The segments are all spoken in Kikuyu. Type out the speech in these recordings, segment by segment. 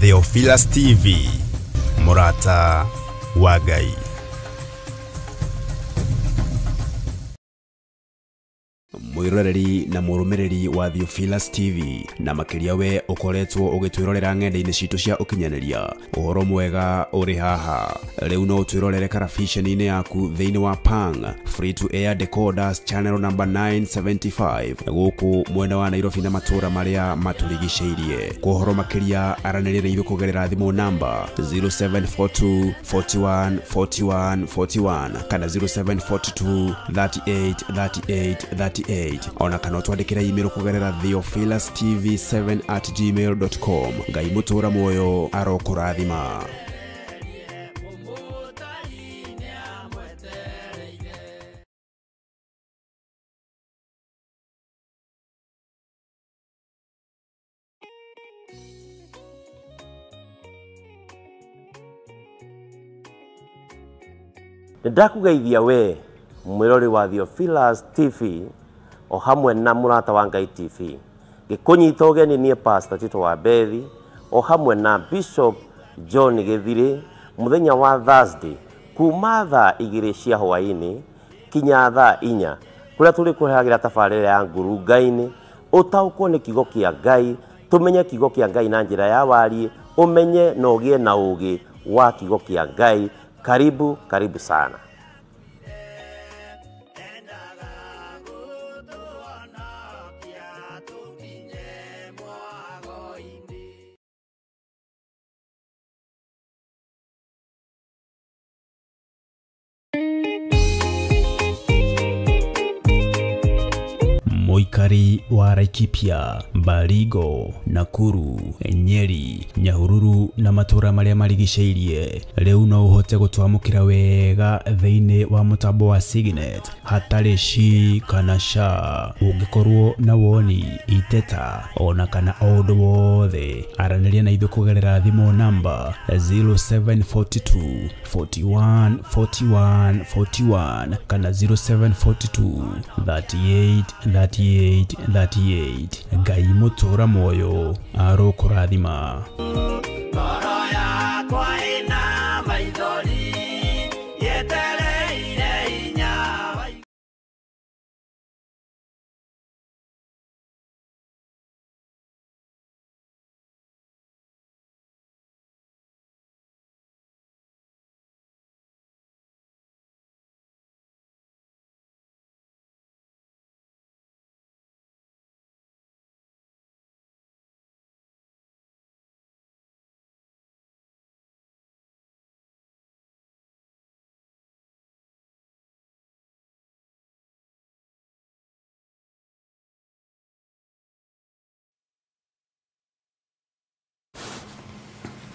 Theophilus TV, Murata wa Ngai. Mwiroreri na murumiriri wa Theophilus TV na makiria we ukoretwo ugitwirorera ng'enda-inĩ citũ cia ukinyaniria uhoro mwega uri haha. Riu no utwirorere karabiceni-inĩ yaku thĩinĩ wa Pang Free to Air Decoders channel number 975 gũkũ mwena wa Nairobi na matũra marĩa matũrigicĩirie. Kwa ũhoro makĩria aranĩria na ithuĩ kũgerera thimũ namba 0742 41 41 41 kana 0742 38 38 38 ona kana twandikira email kugerera theophilustv7@gmail.com. Ngai mutura moyo arokurathima. Ndakugeithia we mwirori wa Theophilus TV o hamwe na Murata wa Ngai TV. Gikunyita ũgeni niĩ Pastor Tito wa Bethi o hamwe na Bishop John Githiri muthenya wa Thursday kuma thaa 2 cia hwaini kinya thaa 4 kuria turi kuheagira tabarĩra ya ngurunga-inĩ ũtaũkwo nĩ kiugo kĩa Ngai, tumenye kiugo kĩa Ngai na njĩra ya warie, ũmenye na ũgĩe na ũgĩ wa kiugo kĩa Ngai. Karibu, karibu sana. Muikari wa Laikipia, Baringo, Nakuru, Nyeri, Nyahururu na matura maria marigicĩirie rĩu no ũhote gũtwamũkĩra wega thĩinĩ wa mũtambo wa Signet hatarĩ shi kana sha. Ũngĩkorwo na woni, iteta ona kana o ũndũ wothe, aranĩria na ithuĩ kũgerera thimũ namba 0742 41 41 41 kana 0742 38 38 38. Ngai mutura moyo arokurathima.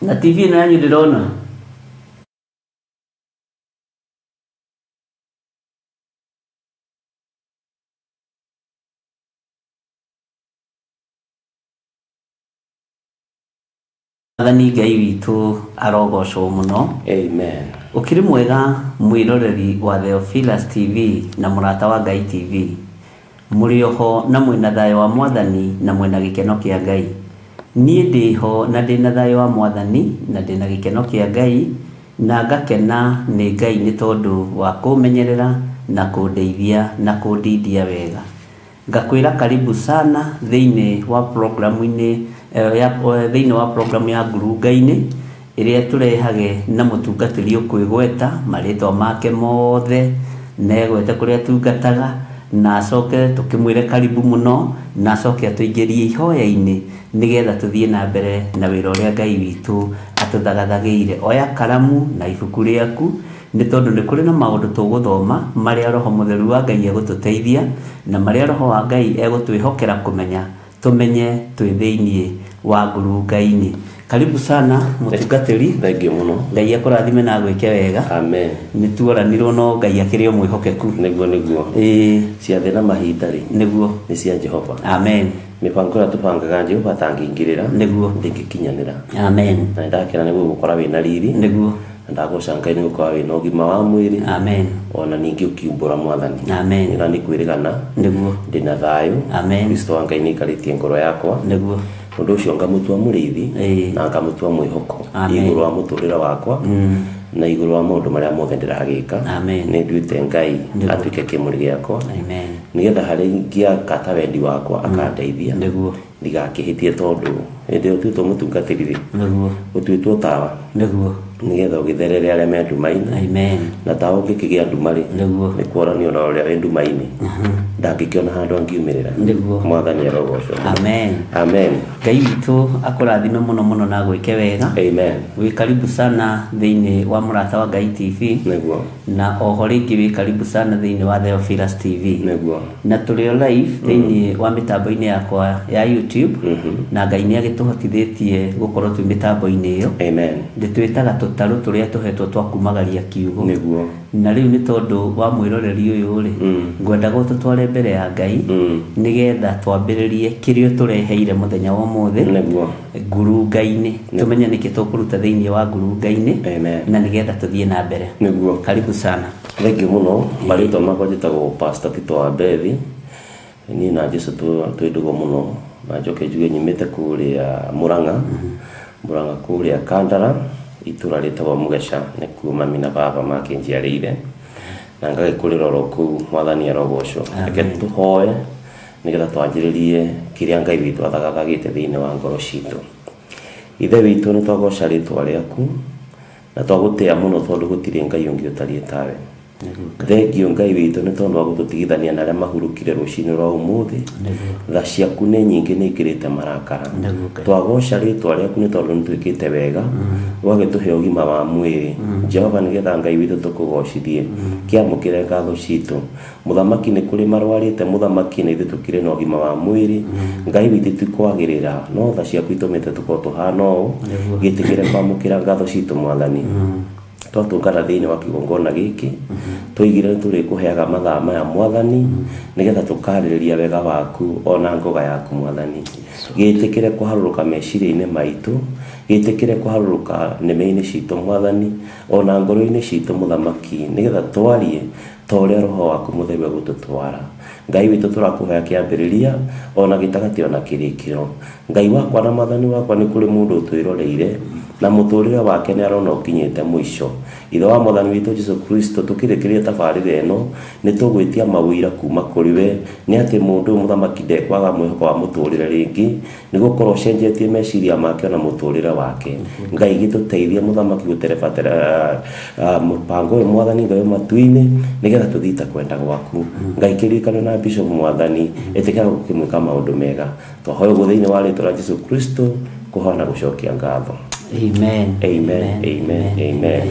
Na TV ĩno yanyu ndĩrona. Mwathani Ngai witũ arogocwo mũno. Amen. Ũkĩrĩ mwega mwĩroreri wa Theophilus TV na Mũrata wa Ngai TV. Mũrĩ oho na mwĩna thayũ wa Mwathani na mwĩna gĩkeno kĩa Ngai. Niĩ ndĩho na ndĩna thayũ wa Mwathani na ndĩna gĩkeno kĩa Ngai na ngakena nĩ Ngai nĩ tondũ wa kũmenyerera na kũndeithia na kũndindia wega. Ngakwĩra karibu sana thĩinĩ wa programu-inĩ ya thĩinĩ wa programu ya ngurunga-inĩ ĩrĩa tũrehage na mũtungatĩri ũkwĩgweta marĩtwa make mothe negwete kũrĩa tungataga na acoke tũkĩmwĩre karibu mũno na acoke atũingĩrie ihoya-inĩ nĩgetha tũthiĩ na mbere na wĩra ũrĩa Ngai witũ atũthagathagĩire. Oya karamu na ibuku rĩaku nĩ tondũ nĩ kũrĩ na maũndũ tũgũthoma marĩa Roho Mũtheru wa Ngai egũtũteithia na marĩa Roho wa Ngai egũtwĩhokera kũmenya tũmenye twĩ thĩinĩ wa ngurunga-inĩ. Karibu sana mũtungatĩri. Thank you mũno. Ngai akũrathime na agwĩke wega. Amen. Nĩ tuoranirwo no Ngai akĩrĩ o mwĩhokeku. Nĩguo nĩguo. Ĩĩ. Ciathĩ na mahinda rĩ. Nĩguo. Nĩ cia Jehova. Amen. Mĩbango ĩrĩa tũbangaga Jehova atangĩingĩrĩra. Nĩguo. Ndĩngĩkinyanĩra. Amen. Na nĩndakena nĩ gũgũkora wĩna riri. Nĩguo. Ndagoca Ngai nĩ gũkorwo wĩna ũgima wa mwĩrĩ. Amen. Ona ningĩ ũkiumbũra Mwathani. Amen. Nĩra nĩ kwĩrĩgana. Nĩguo. Ndĩna thayũ. Amen. Kristo wa Ngai nĩ aikarĩtie ngoro yakwa. Nĩguo. Ũndũ ũcio ngamũtua mũrĩithi na ngamũtua mwĩhoko igũrũ wa mũtũrĩre wakwa na igũrũ wa maũndũ marĩa mothe ndĩragĩka. Nĩ nduĩte Ngai atuĩke kĩmũrĩ gĩakwa nĩgetha harĩa ingĩaka wendi wakwa akandeithia ndigakĩhĩtie tondũ hĩndĩ ĩyo ũtuĩtwo mũtungatĩri rĩ ũtuĩtwo tawa nĩgetha ũgĩtherere arĩa me nduma-inĩ na tawa ũngĩkĩgĩa nduma rĩ nĩ kuonania ona ũrĩa wĩ nduma-inĩ ndangĩkĩona handũ angiumĩrĩra. Mwathani arogocwo. Amen. Amen. Ngai witũ akũrathime mũno mũno na gwĩke wega. Amen. Wĩ karibu sana thĩinĩ wa Mũrata wa Ngai TV. Nĩguo. Na oho rĩngĩ wĩ karibu sana thĩinĩ wa Theophilus TV. Nĩguo. Na tũrĩ o live thĩinĩ wa mĩtambo-inĩ yakwa ya YouTube. Na Ngai nĩ agĩtũhotithĩtie gũkorwo twĩ mĩtambo-inĩ ĩyo. Amen. Ndĩtwĩtaga tũtarũ tũrĩa tũhetwo twa kumagaria kiugo. Nĩguo. Na rĩu nĩ tondũ wa mwĩroreri ũyũ rĩ ngwendaga ũtũtware mbere ya Ngai nĩgetha twambĩrĩrie kĩrĩa tũreheire mũthenya wa ũmũthĩ. Nĩguo. Ngurunga-inĩ tũmenye nĩkĩ tũkũruta thĩinĩ wa ngurunga-inĩ na nĩgetha tũthiĩ na mbere. Nĩguo. Karibu sana. Thengiũ mũno. Marĩtwa makwa njĩtagwo Pastor Tito wa Mbethi. Niĩ na Jesũ twĩ ndũgũ mũno na njoke njuge nyumĩte kũrĩa Mũrang'a. Mũrang'a kũrĩa Kandara itũra rĩtagwo Mũgeca nĩkuo mami na baba makĩnjiarĩire na ngagĩkũrĩra oro kũu. Mwathani arogocwo. Reke tũhoe nĩgetha twanjĩrĩrie kĩrĩa Ngai witũ athagathagĩte thĩinĩ wa ngoro citũ. Ithe witũ nĩ twagoca rĩtwa rĩaku na twagũtĩa mũno tondũ gũtirĩ Ngai ũngĩ ũtariĩ tawe. Thengio Ngai witũ nĩ tondũ wa gũtũtigithania na arĩa mahurũkire rũcinĩ rwa ũmũthĩ. Tha ciaku nĩ nyingĩ nĩ ikĩrĩte marakara. Twagoca rĩtwa rĩaku nĩ tondũ nĩ twĩkĩte wega ũgagĩtũhe ũgima wa mwĩrĩ. Jehova nĩgetha Ngai witũ tũkũgocithie kĩamũkĩre ngatho citũ. Mũthamaki nĩ kũrĩ marwarĩte mũthamaki na ithuĩ tũkĩrĩ na ũgima wa mwĩrĩ. Ngai witũ tikwagĩrĩra no tha ciaku itũmĩte tũkorwo tũhana ũũ. Gĩtĩkĩre kwamũkĩra ngatho citũ Mwathani. Twatũngana thĩinĩ wa kĩgongona gĩkĩ tũigire tũrĩkũheaga mathaa maya Mwathani nĩgetha tũkarĩrĩria wega waku ona ngoga yaku Mwathani. Gĩtĩkĩre kũharũrũka meciria-inĩ maitũ, gĩtĩkĩre kũharũrũka nĩmĩ-inĩ citũ Mwathani ona ngoro-inĩ citũ Mũthamaki nĩgetha twarie ta ũrĩa Roho waku Mũtheru egũtũtwara. Ngai witũ tũrakũhoya kĩambĩrĩria ona gĩtagatĩ ona kĩrĩkĩro. Ngai wakwa na Mwathani wakwa nĩ kũrĩ mũndũ ũtwĩroreire na mũtũrĩre wake nĩ arona ũkinyĩte mũico. Ithe wa Mwathani witũ Jesũ Kristo tũkĩrĩkĩrĩria tabarĩra ĩno nĩ tũgwĩtia mawĩra kuma kũrĩ we nĩ atĩ mũndũ ũyũ mũthamaki ndekwaga mwĩhoko wa mũtũrĩre rĩngĩ nĩ gũkorwo ũcenjetie meciria make ona mũtũrĩre wake. Ngai gĩtũteithie mũthamaki gũterebatera mũbango ũyũ Mwathani Ngai matu-inĩ nĩgetha tũthiĩ ta kwenda gwaku. Ngai kĩririkano na Bishop Mwathani ĩtĩkĩra gũkĩmwĩka maũndũ mega. Twahoya ũguo thĩinĩ wa rĩtwa rĩa Jesũ Kristo kũhoya na gũcokia ngatho. Amen. Amen. Amen. Amen.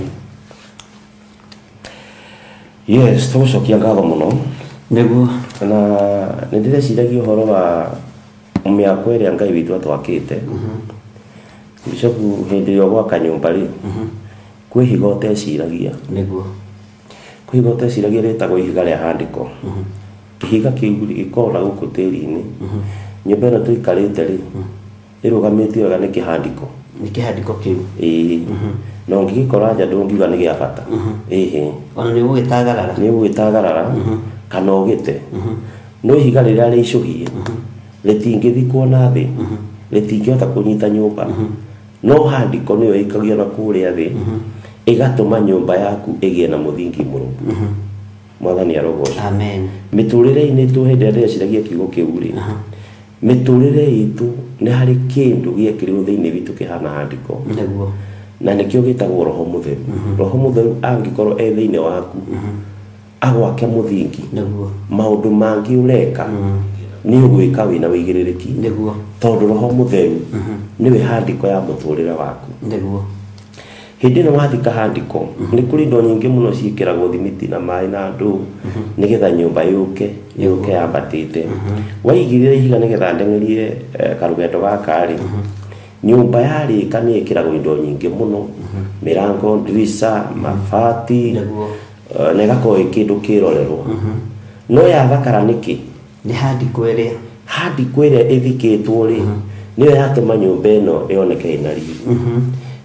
Yes, tũgũcokia ngatho mũno. Nĩguo. Na nĩ ndĩreciragia ũhoro wa mĩako ĩrĩa Ngai witũ atwakĩte. Bishop hĩndĩ ĩrĩa ũgwaka nyũmba rĩ kwĩ ihiga ũteciragia. Nĩguo. Kwĩ ihiga ũteciragia rĩtagwo ihiga rĩa handĩko. Kĩhiga kĩu rĩ gĩkoragwo na gũkũ tĩri-inĩ. Nyũmba ĩno tũikarĩte rĩ ĩrũgamĩtio wega nĩ kĩhandĩko. Nĩ kĩhandĩko kĩu. Ĩĩ. Na ũngĩgĩkora nja ndũngiuga nĩ gĩa bata. Ĩhĩ. Ona nĩ ũgũgĩtagarara. Nĩ ũgũgĩtagarara kana ũgĩte. No ihiga rĩrĩa rĩicũhie rĩtingĩthikwo na thĩ, rĩtingĩhota kũnyita nyũmba. No handĩko nĩyo ĩikagio na kũrĩa thĩ ĩgatũma nyũmba yaku ĩgĩe na mũthingi mũrũmu. Mwathani arogocwo. Amen. Mĩtũrĩre-inĩ itũ hĩndĩ ĩrĩa ndĩreciragia kiugo kĩu rĩ mĩtũrĩre itũ nĩ harĩ kĩndũ gĩekĩrirwo thĩinĩ witũ kĩhana handĩko. Nĩguo. Na nĩkĩo gĩtagwo Roho Mũtheru. Roho Mũtheru angĩkorwo e thĩinĩ waku agwake mũthingi. Nĩguo. Maũndũ mangĩ ũreka nĩ ũgwĩka wĩna wĩigĩrĩrĩki. Nĩguo. Tondũ Roho Mũtheru nĩwe handĩko ya mũtũrĩre waku. Nĩguo. Hĩndĩ ĩno wathika handĩko nĩ kũrĩ indo nyingĩ mũno ciĩkĩragwo thimiti na maĩ na ndũ nĩgetha nyũmba yũke yambatĩte. Waigĩrĩra ihiga nĩgetha ndeng'erie karũgendo gaka rĩ nyũmba yarĩka nĩ ĩkĩragwo indo nyingĩ mũno mĩrango, ndirica, mabati na ĩgakorwo ĩ kĩndũ kĩrorerwo. No yathakara nĩkĩ? Nĩ handĩko ĩrĩa. Handĩko ĩrĩa ĩthikĩtwo rĩ nĩyo yatũma nyũmba ĩno ĩoneke ĩna riri.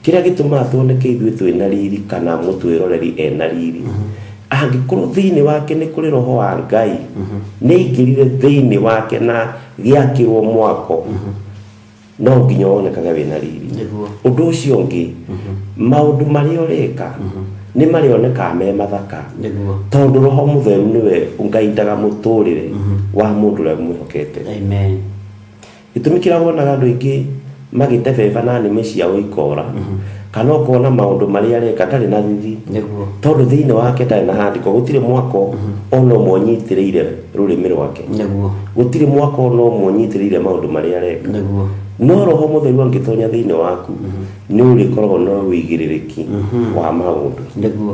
Kĩrĩa gĩtũmaga tuoneke ithuĩ twĩna riri kana mũtwĩroreri ena riri angĩkorwo thĩinĩ wake nĩ kũrĩ Roho wa Ngai nĩ aingĩrire thĩinĩ wake na gĩakĩrwo mwako No nginya wonekage wĩna riri. Ũndũ ũcio ũngĩ, maũndũ marĩa ũreka nĩ marĩonekaga me mathaka. Tondũ Roho Mũtheru nĩwe ũngaindaga mũtũrĩre wa mũndũ ũrĩa mwĩhokete. Amen. Gĩtũmi kĩrĩa wonaga andũ aingĩ magĩtebeba na nĩmĩ ciao ikora, kana ũkona maũndũ marĩa areka ndarĩ na thithi. Tondũ thĩinĩ wake ndarĩ na handĩko, gũtirĩ mwako ona ũmwe ũnyitĩrĩire rũrĩmĩ rwake. Gũtirĩ mwako ona ũmwe ũnyitĩrĩire maũndũ marĩa areka. No Roho Mũtheru angĩtonya thĩinĩ waku, nĩ ũrĩkoragwo na ũigĩrĩrĩki wa maũndũ.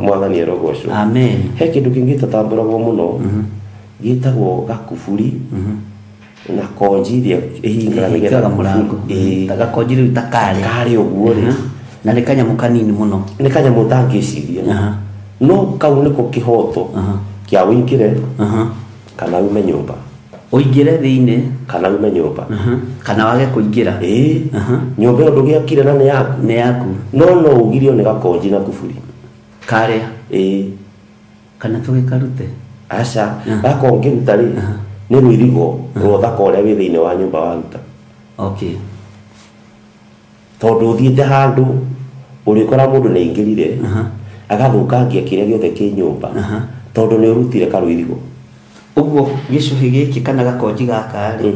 Mwathani arogocwo. Amen. He kĩndũ kĩngĩ gĩtatambũragwo mũno gĩtagwo gakuburi na konji iria ĩhingaga nĩgetha mũrango. Ta gakonji rĩu ta karĩa. Karĩa ũguo rĩ. Na nĩ kanyamũ kanini mũno. Nĩ kanyamũ ũtangĩciria. No kau nĩko kĩhoto kĩa ũingĩre kana ume nyũmba. Ũingĩre thĩinĩ kana ume nyũmba. Kana wage kũingĩra. Nyũmba ĩyo ndũgĩakire na nĩ yaku. Nĩ yaku. No no ũgirio nĩ gakonji na kuburi. Karĩa. Kana tũgĩkarute. Aca, gaka ũngĩruta rĩ, nĩ rũirigo rwa ũthaka ũrĩa wĩ thĩinĩ wa nyũmba waruta. Okay. Tondũ ũthiĩte handũ ũrĩkora mũndũ nĩ aingĩrire agathũkangia kĩrĩa gĩothe kĩ nyũmba tondũ nĩ ũrutire karũirigo. Ũguo gĩcũhĩ gĩkĩ kana gakonji gaka rĩ,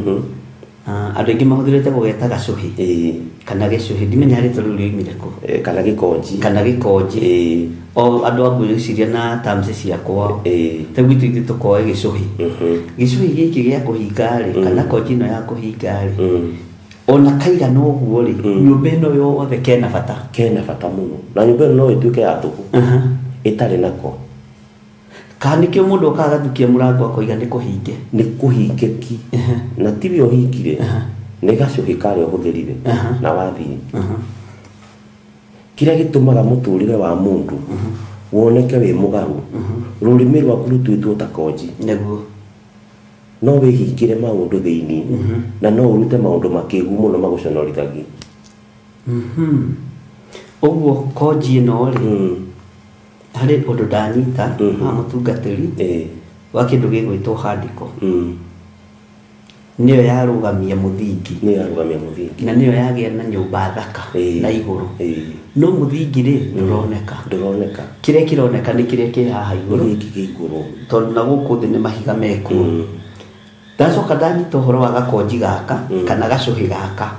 andũ aingĩ mahũthĩrĩte gũgeta gacũhĩ kana gĩcũhĩ, ndimenya rĩtwa rĩu rĩoimire kũ. Kana gĩkonji. Kana gĩkonji. O andũ a ngwĩciria na terms ciakwa. Ta gwitũ ithuĩ tũkoe gĩcũhĩ. Gĩcũhĩ gĩkĩ gĩa kũhinga rĩ, kana konji ĩno ya kũhinga rĩ, ona kaigana ũguo rĩ, nyũmba ĩno yothe kena bata. Kena bata mũno. Na nyũmba ĩno no ĩtuĩke ya tũhũ ĩtarĩ nako. Kana nĩkĩo mũndũ okaga agathukia mũrango akoiga nĩ kũhinge. Nĩ kũhinge ki. Na tiwe ũhingire, nĩ gacũhĩ karĩa ũhũthĩrire na wathiĩ. Kĩrĩa gĩtũmaga mũtũrĩre wa mũndũ woneke wĩ mũgarũ, rũrĩmĩ rwaku rũtuĩtwo ta konji. Nĩguo. No wĩhingĩre maũndũ thĩinĩ na no ũrute maũndũ makĩgu mũno magũconorithagia. Ũguo konji ĩno rĩ, harĩ ũndũ ndanyita wa mũtungatĩri wa kĩndũ gĩgwĩtwo handĩko. Nĩyo yarũgamia mũthingi. Nĩyo yarũgamia mũthingi. Na nĩyo yagĩa na nyũmba thaka na igũrũ. No mũthingi rĩ, ndũroneka. Ndũroneka. Kĩrĩa kĩroneka nĩ kĩrĩa kĩ haha igũrũ. Gĩkĩ kĩ igũrũ. Tondũ na gũkũ thĩ nĩ mahiga mekuo. Ndacoka ndanyita ũhoro wa gakonji gaka kana gacũhĩ gaka.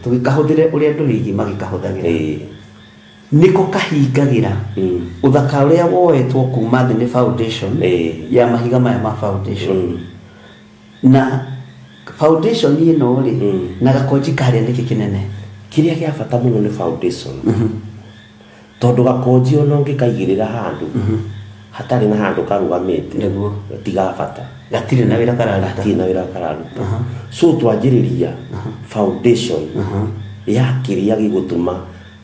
Tũgĩkahũthĩre ũrĩa andũ rĩngĩ magĩkahũthagĩra. Nĩko kahingagĩra ũthaka ũrĩa woetwo kuma thĩ nĩ foundation ya mahiga maya ma foundation. Na foundation ĩno rĩ, na gakonji karĩa nĩkĩ kĩnene? Kĩrĩa gĩa bata mũno nĩ foundation. Tondũ gakonji ona ũngĩkaigĩrĩra handũ hatarĩ na handũ karũgamĩte, ti ga bata. Gatirĩ na wĩra kararuta. Gatirĩ na wĩra kararuta. So twanjĩrĩria foundation ya kĩrĩa gĩgũtũma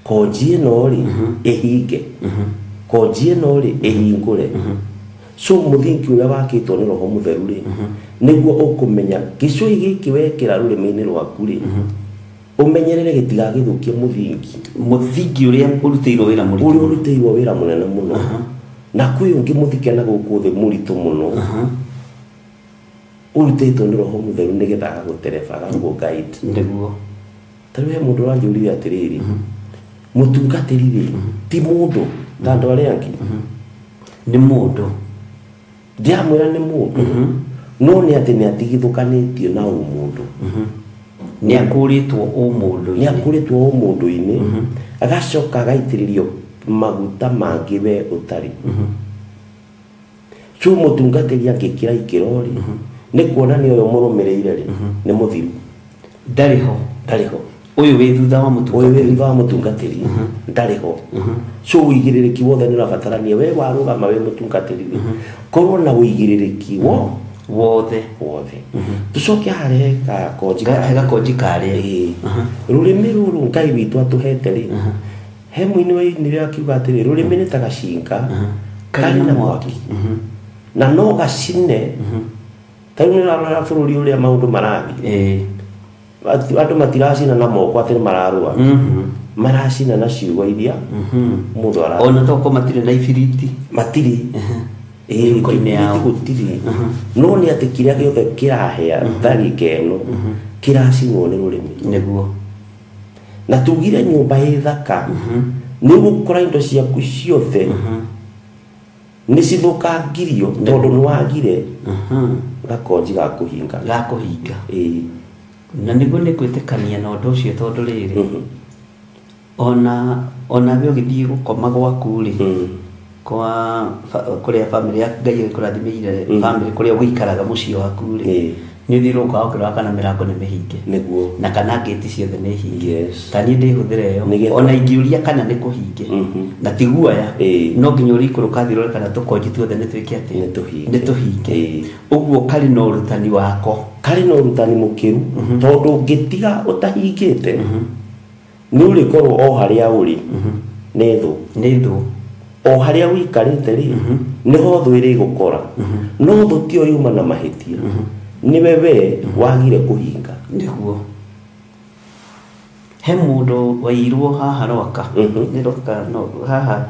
konji ĩno rĩ ĩhinge. Konji ĩno rĩ ĩhingũre. So mũthingi ũrĩa wakĩtwo nĩ Roho Mũtheru rĩ, nĩguo ũkũmenya gĩcũhĩ gĩkĩ wekĩra rũrĩmĩ-inĩ rwaku rĩ, ũmenyerere gĩtigagĩthũkie mũthingi. Mũthingi ũrĩa ũrutĩirwo wĩra mũritũ. Ũrĩa ũrutĩirwo wĩra mũnene mũno. Na kwĩ ũngĩ mũthike na gũkũ thĩ mũritũ mũno. Ũrutĩtwo nĩ Roho Mũtheru nĩgetha agagũtereba, agakũ guide. Nĩguo. Ta rĩu he mũndũ ũranjũririe atĩrĩrĩ, mũtungatĩri rĩ, ti mũndũ ta andũ arĩa angĩ. Nĩ mũndũ. Ndiramwĩra nĩ mũndũ. No nĩ atĩ nĩ atigithũkanĩtio na ũmũndũ. Nĩ akũrĩtwo ũmũndũ-inĩ. Nĩ akũrĩtwo ũmũndũ-inĩ. Agacoka agaitĩrĩrio maguta mangĩ we ũtarĩ. So mũtungatĩri angĩkĩra ikĩro rĩ, nĩ kuonania ũyũ mũrũmĩrĩire rĩ, nĩ mũthiru. Ndarĩ ho. Ndarĩ ho. Ũyũ wĩ thutha wa mũtungatĩri. Ũyũ wĩ thutha wa mũtungatĩri ndarĩ ho. So ũigĩrĩrĩki wothe nĩ ũrabatarania we warũgama wĩ mũtungatĩri rĩ, korwo na ũigĩrĩrĩki wothe. Wothe. Tũcoke harĩa he gakonji He gakonji karĩa. Rũrĩmĩ rũrũ Ngai witũ atũhete rĩ, he mũini wainire akiuga atĩrĩ, rũrĩmĩ nĩ ta gacinga karĩ na mwaki. Na no gacine. Ta rĩu nĩ ũrarora bũrũri ũrĩa maũndũ marathiĩ. Andũ matiracina na moko atĩ nĩ mararũa. Maracina na ciugo iria mũndũ ara. Ona tokorwo matirĩ na ibiriti. Matirĩ. Mĩhuko-inĩ yao. Gũtirĩ. No nĩ atĩ kĩrĩa gĩothe kĩrahĩa ndagĩka ĩno kĩracinwo nĩ rũrĩmĩ. Nĩguo. Na tugire nyũmba ĩ thaka nĩ ũgũkora indo ciaku ciothe nĩ cithũkangirio tondũ nĩ wagire gakonji ga kũhinga. Ga kũhinga. Ĩĩ. Na nĩguo nĩ gwĩtĩkania na ũndũ ũcio tondũ rĩrĩ ona we ũgĩthiĩ gũkoma gwaku rĩ, kwa kũrĩa family yaku Ngai agĩkũrathimĩire family kũrĩa ũgĩikaraga mũciĩ waku rĩ, nĩ ũthiũrũrũkaga ũkĩroraga kana mĩrango nĩ mĩhinge. Nĩguo. Na kana ngĩti ciothe nĩ hinge. Yes. Ta niĩ ndĩhũthĩra ĩyo ona ingĩũria kana nĩ kũhinge na ti guoya, no nginya ũrĩikũrũka thiĩ ũrore kana tũkonji tuothe nĩ twĩke atĩa, nĩ tũhinge. Ũguo karĩ na ũrutani wako, karĩ na ũrutani mũkĩru, tondũ ũngĩtiga ũtahingĩte nĩ ũrĩkorwo o harĩa ũrĩ nĩ thũ, nĩ thũ. O harĩa ũikarĩte rĩ nĩho thũ ĩrĩgũkora, no thũ tiyo yuma na mahĩtia, nĩwe we wagire kũhinga. Nĩguo. He mũndũ wairwo haha Rwaka, nĩ Rwaka, no haha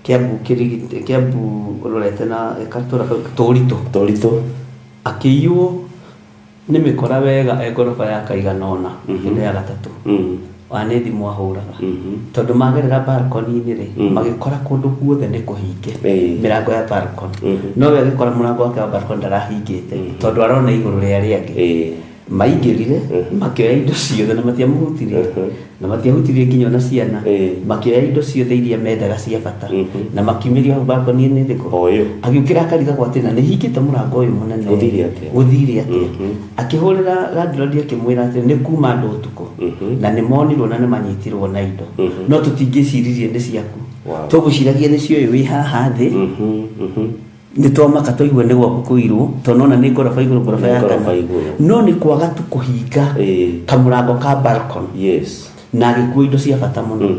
Kiambu, kĩrigiti Kiambu ũrorete na gatũra kau Tũritũ, Tũritũ, akĩiywo nĩ mĩkora wega e ngoroba ya kaigana ũna, ĩno ya gatatũ, wa nĩ thimũ ahũraga, tondũ magerera balcony-inĩ rĩ, magĩkora kũndũ guothe nĩ kũhinge, mĩrango ya balcony, no we agĩkora mũrango wake wa balcony ndarahingĩte, tondũ arona igũrũ rĩa rĩangĩ. Maingĩrire makĩoya indo ciothe na matiamũhutirie, na matiahutirie nginya ona ciana, makĩoya indo ciothe iria mendaga cia bata, na makiumĩria hau balcony-inĩ rĩkũ. Agĩũkĩra akarigagwo atĩ na nĩ hingĩte mũrango ũyũ mũnene, gũthire atĩa. Akĩhũrĩra landlord akĩmwĩra atĩ nĩ kuma andũ ũtukũ, na nĩ monirwo na nĩ manyitirwo na indo, no tũtingĩciririe nĩ ciaku, tũgũciragia nĩ cioĩ wĩ haha thĩ, nĩ twamaka twaigua nĩ gwaku kũirwo, tondũ nona nĩ ngoroba igũrũ, ngoroba ya kana, no nĩ kwaga tu kũhinga kamũrango ka balcony. Yes. Na agĩkua indo cia bata mũno.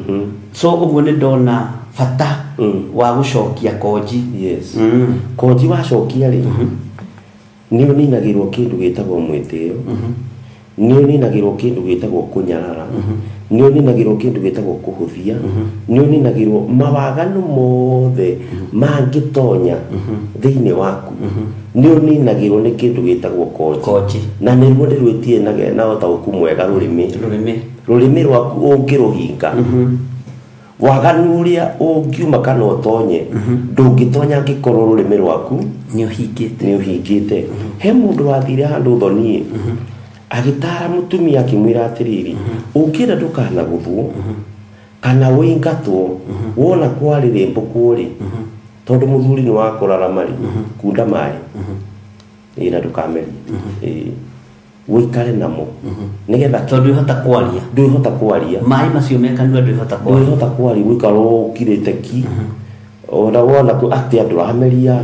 So ũguo nĩ ndona bata wa gũcokia konji. Yes. Konji wacokia rĩ, nĩ ũninagĩrwo kĩndũ gĩtagwo mwĩtĩo, nĩ ũninagĩrwo kĩndũ gĩtagwo kũnyarara, nĩ ũninagĩrwo kĩndũ gĩtagwo kũhũthia, nĩ ũninagĩrwo mawaganu mothe mangĩtonya thĩinĩ waku, nĩ ũninagĩrwo nĩ kĩndũ gĩtagwo konji. Na nĩruo nĩ rwĩtie na ũtaũku mwega rũrĩmĩ, rũrĩmĩ rwaku ũngĩrũhinga, waganu ũrĩa ũngiuma kana ũtonye ndũngĩtonya angĩkorwo rũrĩmĩ rwaku nĩ ũhingĩte, nĩ ũhingĩte. He mũndũ wathire handũ thoniĩ agĩtara mũtumia akĩmwĩra atĩrĩrĩ, ũngĩenda ndũkanagũthwo kana ũingatwo wona kwarĩrĩmbũkwo rĩ, tondũ mũthuri nĩ wakũrarama rĩ, kunda maĩ ĩ na ndũkamerie, ũikare namo nĩgetha tondũ ndwĩhota kwaria, ndwĩhota kwaria, maĩ macio me kanua ndwĩhota kwaria, ndwĩhota kwaria, gũikara ũkirĩte ki, ona wona atĩ andũ rameria,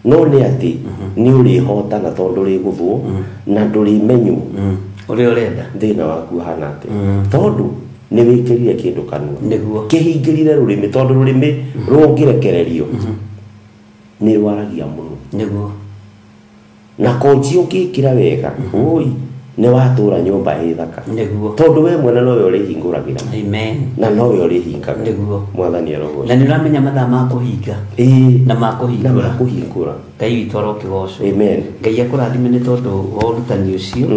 no nĩ atĩ nĩ ũrĩhotana tondũ ndũrĩgũthwo na ndũrĩmenywo ũrĩa ũrenda, thĩna waku ũhana atĩa, tondũ nĩ wĩkĩrire kĩndũ kanua, nĩguo kĩhingĩrire rũrĩmĩ, tondũ rũrĩmĩ rũngĩrekererio nĩ rwaragia mũno. Nĩguo. Na konji ũngĩkĩra wega, oi nĩ watũra nyũmba ĩ thaka. Nĩguo. Tondũ we mwene nowe ũrĩhingũragĩra. Amen. Na nowe ũrĩhingaga. Nĩguo. Mwathani arogocwo. Na nĩ ũramenya mathaa ma kũhinga. Ĩĩ. Na ma kũhingũra. Na ma kũhingũra. Ngai witũ arokĩgocwo. Amen. Ngai akũrathime nĩ tondũ wa ũrutani ũcio